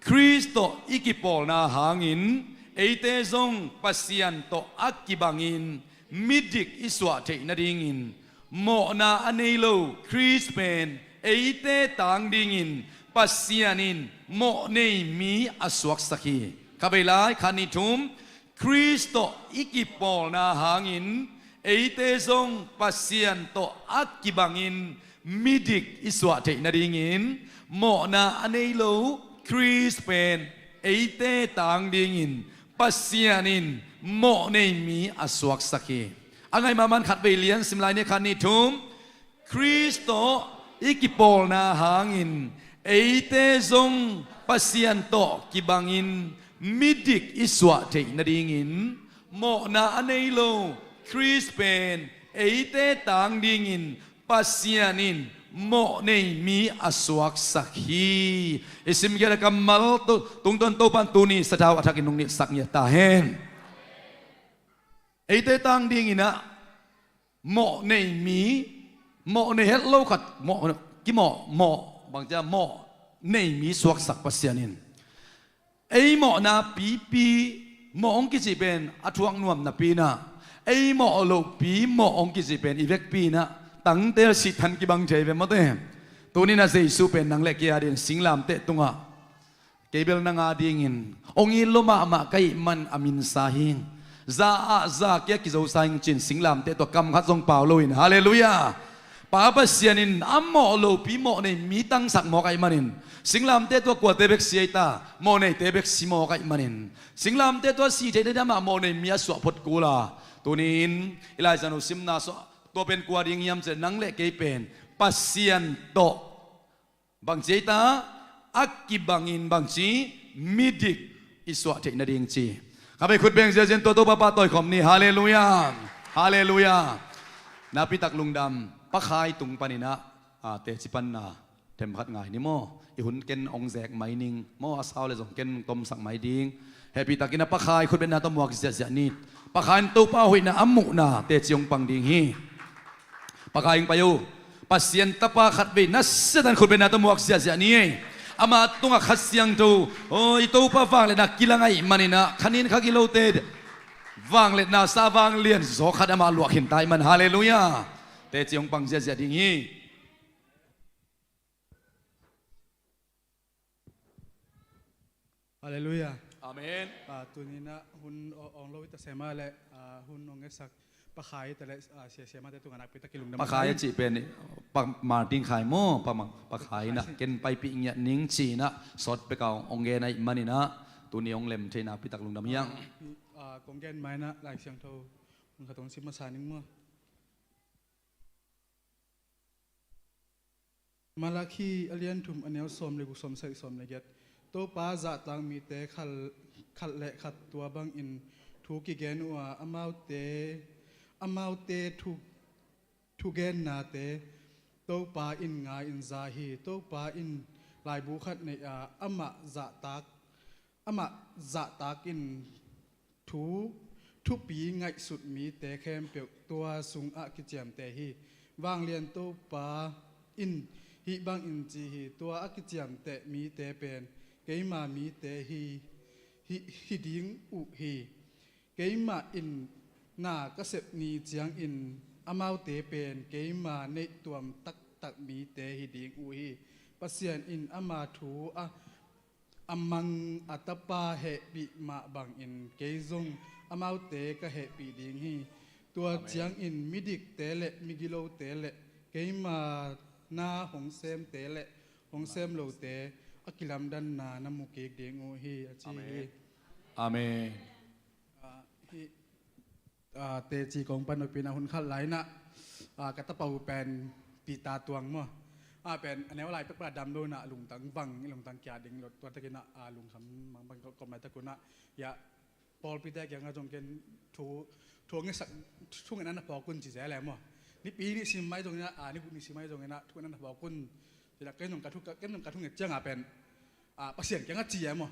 Khrist tawh i kipawlna hangin eite zong Pasian tawh a kibangin midik i suah theih nadingin mawhna a nei lo Khrist pen eite tang dingin Pasian in mawhnei mi a suaksak hi. Kha vei lai, khat, nih, thum. Khrist tawh i kipawlna hangin eite zong Pasian tawh a kibangin midik i suah theih nadingin mawhna a nei lo Khrist pen eite tang dingin Pasian in mawhnei mi a suaksak hi. A ngaih mahmah khat vei lian sim lai ni, khat, nih, thum. Khrist tawh i kipawlna hangin eite zong Pasian tawh kibangin midik i suah theih nadingin mawhna a nei lo Khrist pen eite tang dingin Pasian in mawhnei mi a suaksak hi. I simkhiat a kammal tungtawn Topan tuni sathau a thakin nung nitsak ngiat ta hen. Eite tang dinginah mawhnei mi, mawhnei het lo khat mawh, kimawh, mawh, bangcia mawhnei mi suaksak Pasian in. Ei mawhna pipi, mawh hong kici pen a thuak nuam napi inah, ei mawh lohpi mawh hong kici pen i vekpi inah tangtel sithan kibang thei ve mawte. Tuninah Jesu pen nang le kei a din singlamteh tungah kei bel nang a dingin hong it lua mahmah ka hih man a minsa hing. Za ah za kia kizosa hing cin singlamteh tua kam khat zong pau loin. Halleluiah. Pa Pasian in a mawh lopi mawhnei mi tangsak mawk ahih manin singlamteh tua kuate bek si ei ta, mawhneite bek si mawk ahih manin singlamteh tua si theih nading amah mawhnei mi a suah phot kul a. Tunin i Lai Siangtho simna sua tua pen kua ding hiam cih leh nang le kei pen Pasian tawh bangci ei ta, a kibangin bangci midik i suah theih nading ci. Kha vei khut beng ziazin tua Topa pahtawi khawm ni. Halleluiah. Halleluiah. Nakpitak lungdam. Pakhai tung paninah, ah, teci panna themkhat ngai ni maw? I hun ken hong zek mai ning maw? A sau le zong ken tomsak mai ding. Hehpihtakin a Pakhai khutbetna tawh muak ziahziah ni. Pakhai in Topa hoihna a muhna teci hong pang ding hi. Pakhai hong pai uh. Pasian tapa khatvei nasiatan khutbetna tawh muak ziahziah ni ei. Ama tungah Kha Siangtho, oh, i Topa vangliatna kilang ahih maninah khanin kha gilote vangliatna sa vanglian zaw khat amah luah khin ta ahih man. Halleluiah. Teci hong pang ziahziah ding hi. Halleluiah. Amen. Ah, tuninah hun aw-, awng lo i ta sema le, ah, hun awng ngesak Pakhai i ta le, ah, sia siamate tungah nakpi tak kilungdam. Pakhai a cih pen Pa Martin Khai maw? Pa Ma-, Pakhai inah ken paipih ngiat ning ci-inah sawt pekah awng gen ahih maninah tuni awng lem thei nakpi tak lungdam hiang. Ah, kong gen mainah Lai Siangtho hun khat awng sim masa ning maw? Malakhi a lian thum a neu sawm le guk, sawm sagih, sawm le giat. Topa zahtak mite khal-, khat le khat tua bangin thu kigen uh a, amaute, amaute thu, thugennate Topa in ngai in za hi. Topa in laibu khat nei a, amah zahtak, amah zahtak in thu, thupi ngaihsut mite khempeuh tua sungah kiciamteh hi. Vanglian Topa in hih bangin ci hi: Tua a kiciamteh mite pen keima mite hi, hi, hi ding uh hi. Keimah in na ka sep ni ciangin amaute pen keima neihtuam taktak mite hi ding uh hi. Pasian in ama thu a, a mang a Tapa hehpih mah bangin kei zong amaute ka hehpih ding hi. Tua Amen. Ciangin midikte le migilote le keima na hong semte le hong sem lote a kilamdanna na mu kik ding uh hi, a ci hi. Amen. Amen. Ah, hi, ah, teci kong pan nopina hun khat lai inah, ah, ka tapa uh pen Peter Tuang maw. Ah, pen a neu lai pek pan a dam lo inah a lungtang vang, i lungtang kia ding lo, tua takinah, ah, lungsam mangbang kawm lai takunah, ya, pawlpite kiangah zong ken thu, thu ngetsak, thu ngetna na phawk un ci zel e maw. Nipi ni sim mai zong inah, ah, ni guk ni sim mai zong inah thu ngetna na phawk un. Ci inah ken zong ka thu, ken zong ka thu nget ciangah pen, ah, Pasian kiangah ci e maw.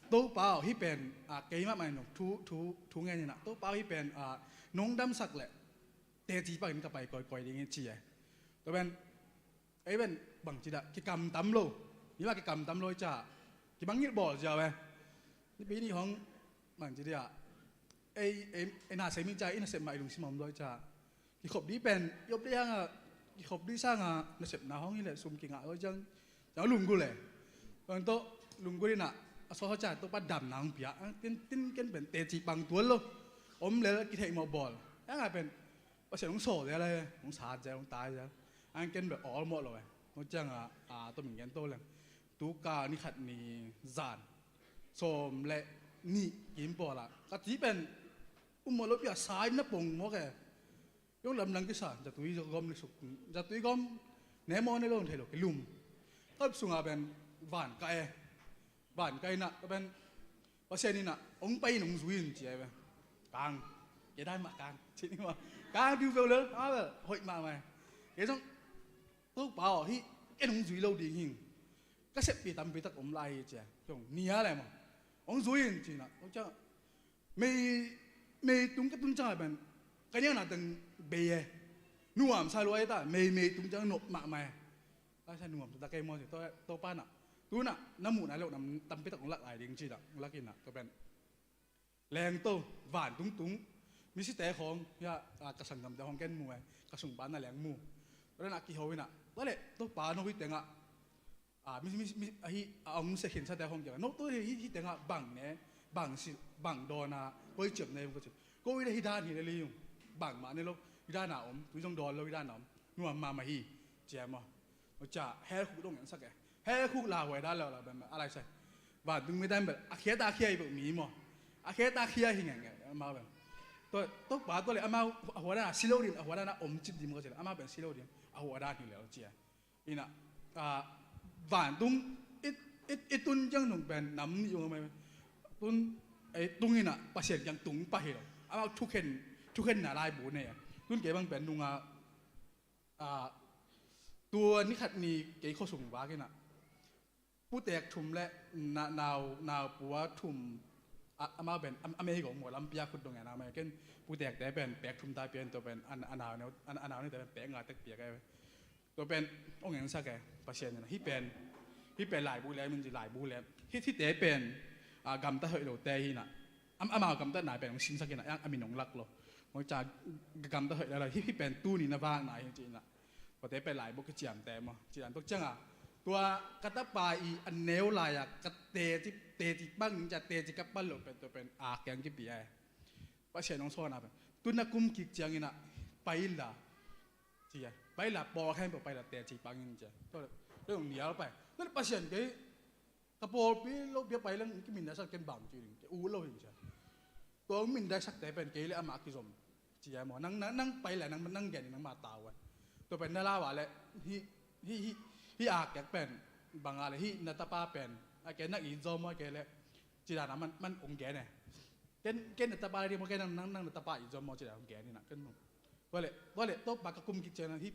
Topa aw, hih pen, ah, keimah mah in zong thu, thu, thu ngen inah, Topa aw, hih pen, ah, nong damsak leh teci pakin ka pai kawikawi ding hi, ci e. Tua pen, ei pen bangci dah, kikamtam lo. Ni mah kikamtam lo hi ciah, kibang ngilh bawl ziau e. Nipi ni hong bangci dah, ei, ei, ei na sem hi ciah, i nasep mah i lungsim a om lo hi ciah. Kikhop ding pen i op ding hangah, kikhop ding sangah nasepna hong hi leh sum kingah lo ciang, ciang lunggulh e. Bang tawh lunggulh inah a sawhsawh ciah Topa damna hong pia. Tin, tin ken pen teci pang tuan lo. Om lel kitheih mawh bawl. Hangah pen Pasian hong sawl zel e, hong sat zel, hong tai zel. Ang ken pen awlmawh lo e. Hong ciangah, a, tua min gen to leng, tu ka ni khat ni zan sawm le nih kim pawlah ka ci pen um mawh lo, pia sai na pong mawk e. Yong lamdang kisa, zatui gawm le suk, zatui gawm ne maw ne lo thei lo, kilum. Ka sungah pen van ka e, van ka inah, ka pen Pasian inah hong pai in hong zui in ci e pen. Kang, kei dai mah kang ci ni maw. Kang diu veu lel, a vel hoih mahmah e. Kei zong Topa aw, hih ken hong zui lo ding hing. Ka seppi tampi tak om lai hi ci e. Zong nia le maw. Hong zui in ci inah, hong ciang mei, mei tung ka tun ciangah pen ka niangna teng bei e. Nuamsa lua e ta, mei, mei tung ciang nop mahmah e. Ka sa nuam ta kei maw ci, Topa inah tu inah na muhna lo nam tampi tak hong lak lai ding ci inah hong lak inah, tua pen lengto, vantungtung, misite khawng, ya, a, ka sanggamte khawng ken mu e, ka sungpa na leng mu. Tua inah kiho inah, tua leh Topa no hih tengah, a, mi, mi, mi, ahi, a, hong sia khinsate khawng kiangah, no, tua hih, hih tengah bang ne, bang si, bang dawn a, koi ciam ne, koi ciam. Ko i le hih dan hi le li ung, bangmah ne lo, hih dan a om, tui zong dawn lo, hih dan a om, nuam mahmah hi, ci e maw. Cia, hell khuk dong ngen sak e. Hell khuk lauhuai dan lo, lo, ben, a lai sai. Vantung mi dan bel, a khia ta khia i bel mi maw. A khia ta khia hi ngen ngen, amau bel. Tua, Topa tua le, amau, a hua dan a si lo ding, a hua dan a om cip ding maw, cia, amau bel si lo ding, a hua dan hi le, cia. Inah, a, vantung, i, i, i tun ciang nung pen, nam nih ung amai. Tun, ei, tung inah, Pasian kiang tung pah hi lo. Amau thukhen, thukhenna laibu ne. Tun kei bang pen nung a, a, tua ni khat ni kei khuasung vak inah putek thum le na, nau, naupua thum, a, amau pen, a, a meigong maw, lampi a khut dong e, nau mei ken putekte pen pek thum ta pia in, tua pen a, a nau neu, a, a nau neute pen pek nga tek pia ka e. Tua pen hong engsak e, Pasian inah hih pen, hih pen laibu le min ci, laibu le hih, hihte pen, a, gamtat hoih lote hi inah. Am, amau gamtatna pen hong simsak inah, a, a min hong lak lo. Hong ca gamtat hoih le lo, hih, hih pen tuni na vakna hi ci inah. Tuate pen laibu kiciamte maw. Ci dan tok ciangah, tua ka tapa i a neu lai-a ka teci, teci pang ning cia, teci ka pan loh pen tua pen a kiang kipia e. Pasian hong sawnna pen, tu na kum kik ciang inah pai inla, ci e. Pai inla, pawlkha in pawh pai inla, teci pang in ci e. Tua le, tua le hong nial pai. Tua le Pasian kei ka pawlpi lo pia pai leng kimindasak ken bang ci ding, kei ut lo hi ci a. Tua hong mindaksakte pen kei le amah kizom ci a maw. Nang, nang, nang pai le nang, nang gen in nangmah tau a. Tua pen na lau a le hih, hih, hih, hih a kek pen bang a le hih na tapa pen a kei nang it zaw maw, a kei le ci dan a man, man hong gen e. Ken, ken na tapa le ding maw, ken nang, nang, nang na tapa it zaw maw ci dan hong gen in a ken maw. Tua le, tua le, Topa ka kum kik ciang hih,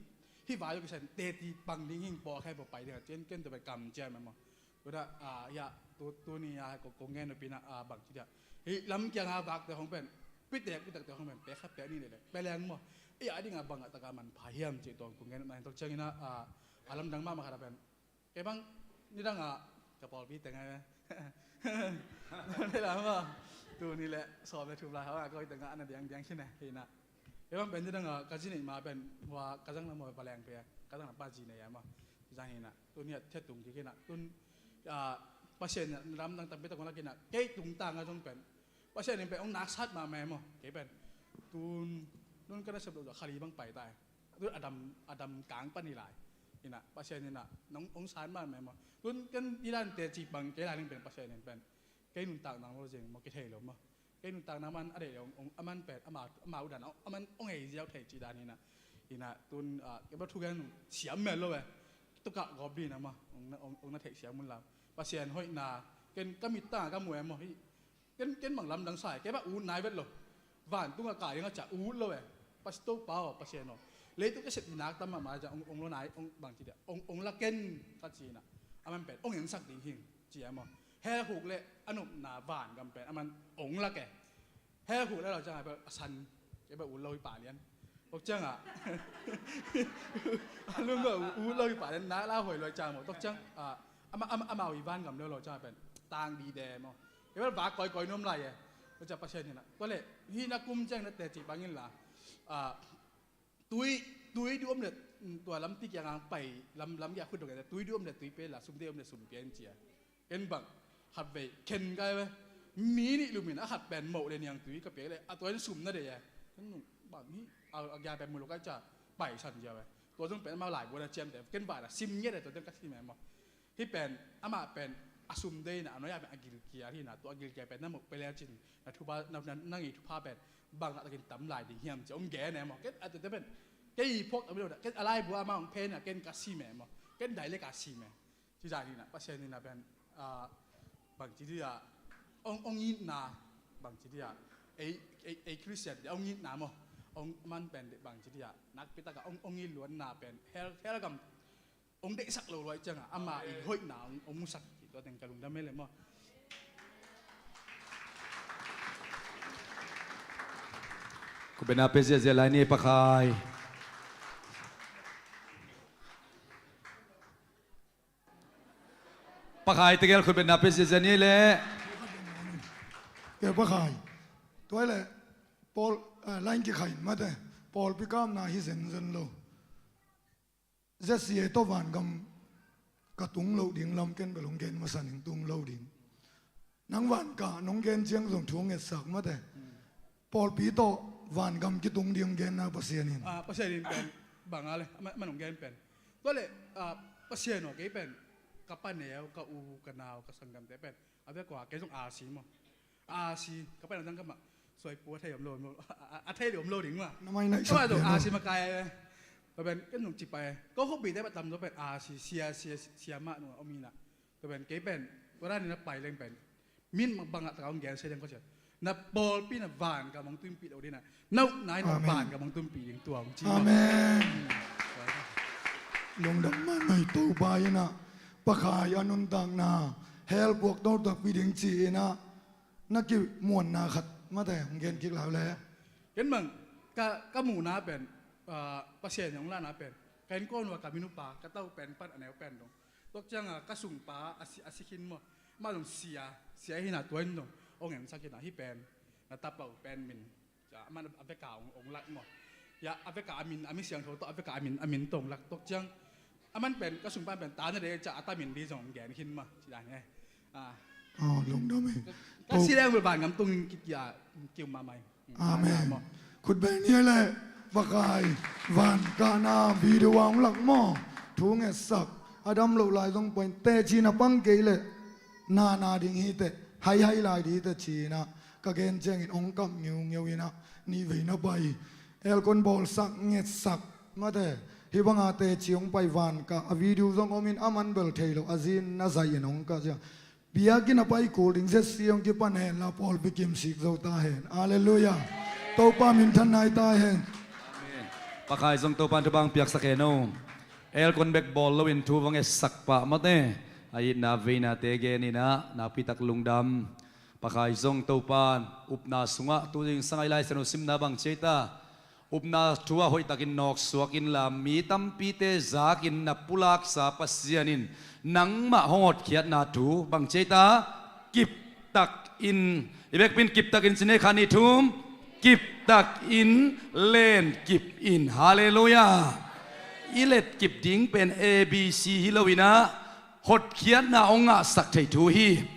hih vai lo kisen teci pang ding hing, pawlkha in pawh pai ding a, cian ken tua pen kam ciam e maw. Tua da, a, ya, tu, tuni a, ko, ko ngen nopina, a, bang ci dia. Hih lam kiang a vakte hong pen, pitek pitek te hong pen pek khat pek nih leh leh pia leng maw, ei a dingah bang a taka manpha hiam cih tua kong gen nai. Tok ciangin ah, a lamdang mahmah khat ah pen, kei bang nidangah ka pawlpi teng ai ve. Tuni leh sawm le thum lai hau a koi tengah a na diangdiang khin e. Hi inah, kei bang pen nidangah ka zi neih ma pen hua ka zang lam maw, va leng pe a ka zang lam pa zi nei a maw. Zang hi inah tuni ah thiat tung kik inah tun, a, Pasian in lamdang tampi tak hong lak inah kei tungtang ah zong pen Pasian in pen hong naksat mahmah e maw. Kei pen tun, tun ka nasep loh zah kha li bang pai ta e. Tun a dam, a dam kang pan hi lai. Inah Pasian inah nong hong san mahmah e maw. Tun ken i dan teci bang kei lai ning pen Pasian in pen kei nuntak nang lo zeng maw, kithei lo maw. Kei nuntak nang man a deih lo, hong, hong, a man pen ama, ama uh dan a man hong hei ziau thei cih dan inah. Inah tun, a, kei bang thugen siam mel lo e. Tukah gawp dih inah maw, hong na, hong, hong na theih siam un lam. Pasian hoihna ken ka mittang ah ka mu e maw. Hi, ken, ken bang lamdang sa e, kei bang ut nai vet lo. Vantungah kai ding a ciah ut lo e. Pastor pa aw, Pasian aw, leitung ka sep i nak tam mahmah ciah hong, hong lo nai, hong bang ci dia, hong, hong la ken ka ci inah. A man pen hong ensak ding hing ci e maw. Hell khuk le a nopna vangam pen a man hong lak e. Hell khuk le lo ciangah bel a san, kei bel ut lo hi pah lian. Tok ciangah a lung bel ut lo hi pah lian, nak la huai lo ciang maw. Tok ciang, a, ama, ama, amau i vangam lo lo ciangah pen tang dide maw. Kei bel vak koikoi nuam lai e. Tua ciah Pasian inah tua leh hih na kum ciang na teci bang inla, a, tui, tui duh om le, mm, tua lampi kiangah pai, lam, lam kiangah khut dong e, tui duh om le tui pia inla, sum duh om le sum pia in ci a. Ken bang khatvei khen kai ve. Mi nih lum in a khat pen moh le niangtui ka piak le a tua in sum na deih e. Ken nung bang hi, a, a gia pen mu lo kai ciah paisan cia ve. Tua zong pen amau laibu na ciamteh, ken vai na sim ngiat e, tua teng ka sim e maw. Hih pen amah pen a sum deih inah a nuai-ah pen a gilkial hi inah, tua a gilkial pen na moh pia lecin na thupha, na, na, na ngei thupha pen bang a takin tam lai ding hiam ci hong gen e maw. Ken a tuate pen kei phawk tam lo dah, ken a laibu ah amah hong phen inah ken ka sim e maw. Ken dailek a sim e. Ci zah hi inah Pasian inah pen, a, bang ci dih ah, hong, hong itna, bang ci dih ah, ei, ei, ei Khristian dih hong itna maw, hong man pen dih bang ci dih ah, nakpi takah hong, hong it luatna pen hell, hell gam hong deihsak lo luai ciangah ama i hoihna hong, hong musak hi. Tua teng ka lungdam e le maw. Khutbetna pia ziahziah lai ni, Pa Khai. Pa Khai tegel khutbetna pia ziahziah ni le. Ke Pa Khai. Tua le pawl, eh, line kikhai mate. Pawlpi kamna hi zenzen lo. Zia sia tawh vangam ka tung loh ding lam ken bel hong gen masa ning, tung lo ding. Nang van kah nong gen ciang zong thu ngetsak mate. Pawlpi tawh vangam kitung ding genna Pasian in. Ah, Pasian in pen bang a le, man, man hong gen pen. Tua le, ah, Pasian aw, kei pen ka paneu, ka u, ka nau, ka sanggamte pen a vek ua kei zong a si maw. A si, ka pai nang ka mah suai pu a thei om lo, om lo, a, a, a thei lo om lo ding mah. Na mai naih sak pian a si makai. Ka ben ken nung ci pai. Ko ko bi te ba tam zo pen a si, sia, sia, sia mah nung om hi na. Ka ben kei pen tua dan ni na pai leng pen min mak bang a taka ong gen se leng ko sia. Na pawlpi na van ka mong tuin pi lo ding na. Nau nai na van ka mong tuin pi ding tua ong ci. Amen. Lungdam mahmah i Topa in a, Pa Khai a nuntakna hell puak to takpi ding ci in a, na kimuanna khat mate hong gen kik lau le. Ken bang ka, ka muhna pen, ah, Pasian hong lahna pen ka innkuan ua ka minupa ka tau pen pan a neu pen dong. Tok ciang a ka sungpa a si, a si khin maw. Mah dong sia, sia hi na tua in dong hong ensak hi na hi pen na tapa uh pen min. Cia, aman a veka ong, ong lak maw. Cia, a veka a min, a mi siangtho tawh a veka a min, a min tawh ong lak tok ciang. Aman pen, ka sungpan pen, ta na de cia, a ta min di zong ong gen khin maw. Ci dan e. Ah. Oh, lungdam e. Ka, ka si leng bul van ngam tung ki, ki, a, kiu ma mai. Amen. Khut beng ni le, Pa Khai, van kahna video a ong lak maw. Thu ngetsak, a dam lo lai zong point te ci na pang kei le. Na, na ding hi te, hai, hai lai di te ci na. Ka gen ciangin ong kap ngiungeu in a, nih vei na pai. Aircon bawlsak, ngetsak, mate. Hi banga teci ong pai van kah, a video zong om in a man bel thei lo, a zin na zai in ong kah ciang. Biakinn a pai kul ding zet si ong kipan hen la pawlpi kim sik zo ta hen. Halleluiah. Topa minthan nai ta hen. Amen. Pa Khai zong Topa in thupha ong piaksak hen o. Aircon bek bawl lo in thu va ngetsak pah mate. A itna veina te gen in a, nakpi tak lungdam. Pakai zong Topan upna sungah tu zingsang a i Lai Siangtho simna bang ci ei ta? Upna thu ah hoihtakin nawksuak inla, mi tampite zakin na pulaksa Pasian in nangmah hong hotkhiatna thu bang ci ei ta? Kiptakin, i bekpin kiptakin ci ni, khat, nih, thum. Kiptakin lenkip in. Halleluiah. I letkip ding pen A B C hi lo in ah, hotkhiatna hong ngahsak thei thu hi.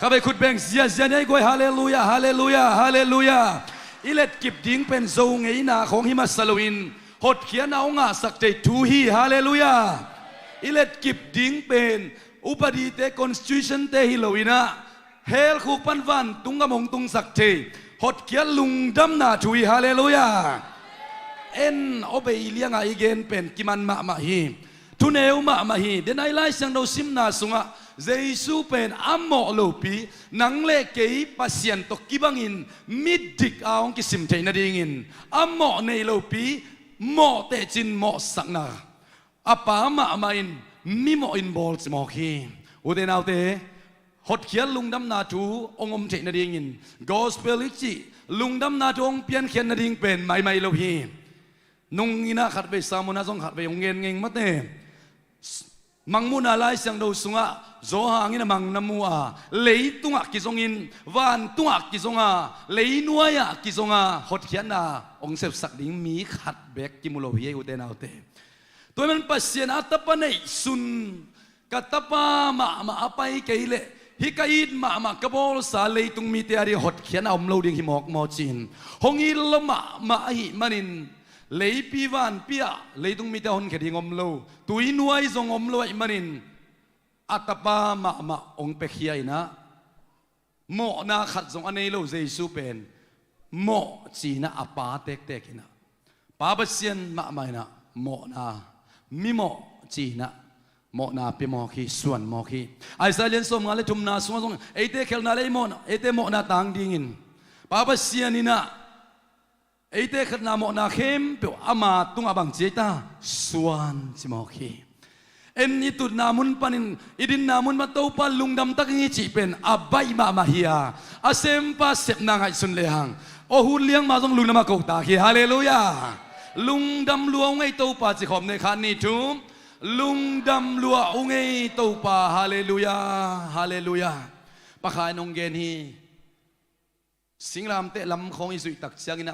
Khatvei khut beng ziazia ni, ei guai, halleluiah, halleluiah, halleluiah. I letkip ding pen Zo ngeina khawng hi masa loin, hotkhiatna hong ngahsak thei thu hi. Halleluiah. I letkip ding pen upadite, constitution te hi lo in ah, hell khuk pan vantung gam hong tungsak thei hotkhiat lungdamna thu hi. Halleluiah. En, aw bei lianga i gen pen kiman mahmah hi. Thuneu mahmah hi. Den a i Lai Siangtho simna sungah Jesu pen a mawh lopi, nang le kei Pasian tawh kibangin midik a hong kisim theih nadingin a mawh nei lopi, mawh tehcin mawhsakna, a Pa mahmah in mimawh in bawl cimawk hi. Ute naute, hotkhiat lungdamna thu hong om theih nadingin gospel i cih lungdamna thu hong piankhiat nading pen maimai lo hi. Nung in ah khatvei, sermon ah zong khatvei hong gen ngei mate. Mangmuhna Lai Siangtho sungah Johan in a mang na mu a, leitungah kizongin, vantungah kizonga, leinuai-ah kizonga hotkhiatna hong sepsak ding mi khat beek kimu lo hi, ei ute naute. Tua ahih man Pasian a tapa neihsun, ka tapa mahmah a pai kei leh hih ka it mahmah ka bawlsa leitung mite a ding hotkhiatna om lo ding hi mawkmawk ci-in hong it lo mahmah ahih manin, leipi vanpi ah leitung mite a honkhia ding om lo, tuinuai zong om lo ahih manin, a tapa mahmah hong piakhia in ah, mawhna khat zong a nei lo Jesu pen mawh ci-in ah a Pa tektek in ah, Pa Pasian mahmah in ah mawhna, mimawh ci-in ah mawhna pia mawk hi, suan mawk hi. Isaiah lian sawmnga le thumna sungah zong eite khelhna le ei mawhna, eite mawhna tang dingin Pa Pasian in ah eite khelhna mawhna khempeuh ama tungah bang ci ei ta? Suan ci mawk hi. En, i tutna mun panin, i dinna mun pan Topa lungdam tak ing i cih pen a baih mahmah hi a, a sempa sepna ngaihsun lehang aw, hun liang mah zong lungdam a kotak hi. Halleluiah. Lungdam lua ung ei Topa ci khawm ni, khat, nih, thum. Lungdam lua ung ei Topa. Halleluiah, halleluiah. Pakai in hong gen hi. Singlamteh lam khawng i zuih tak ciangin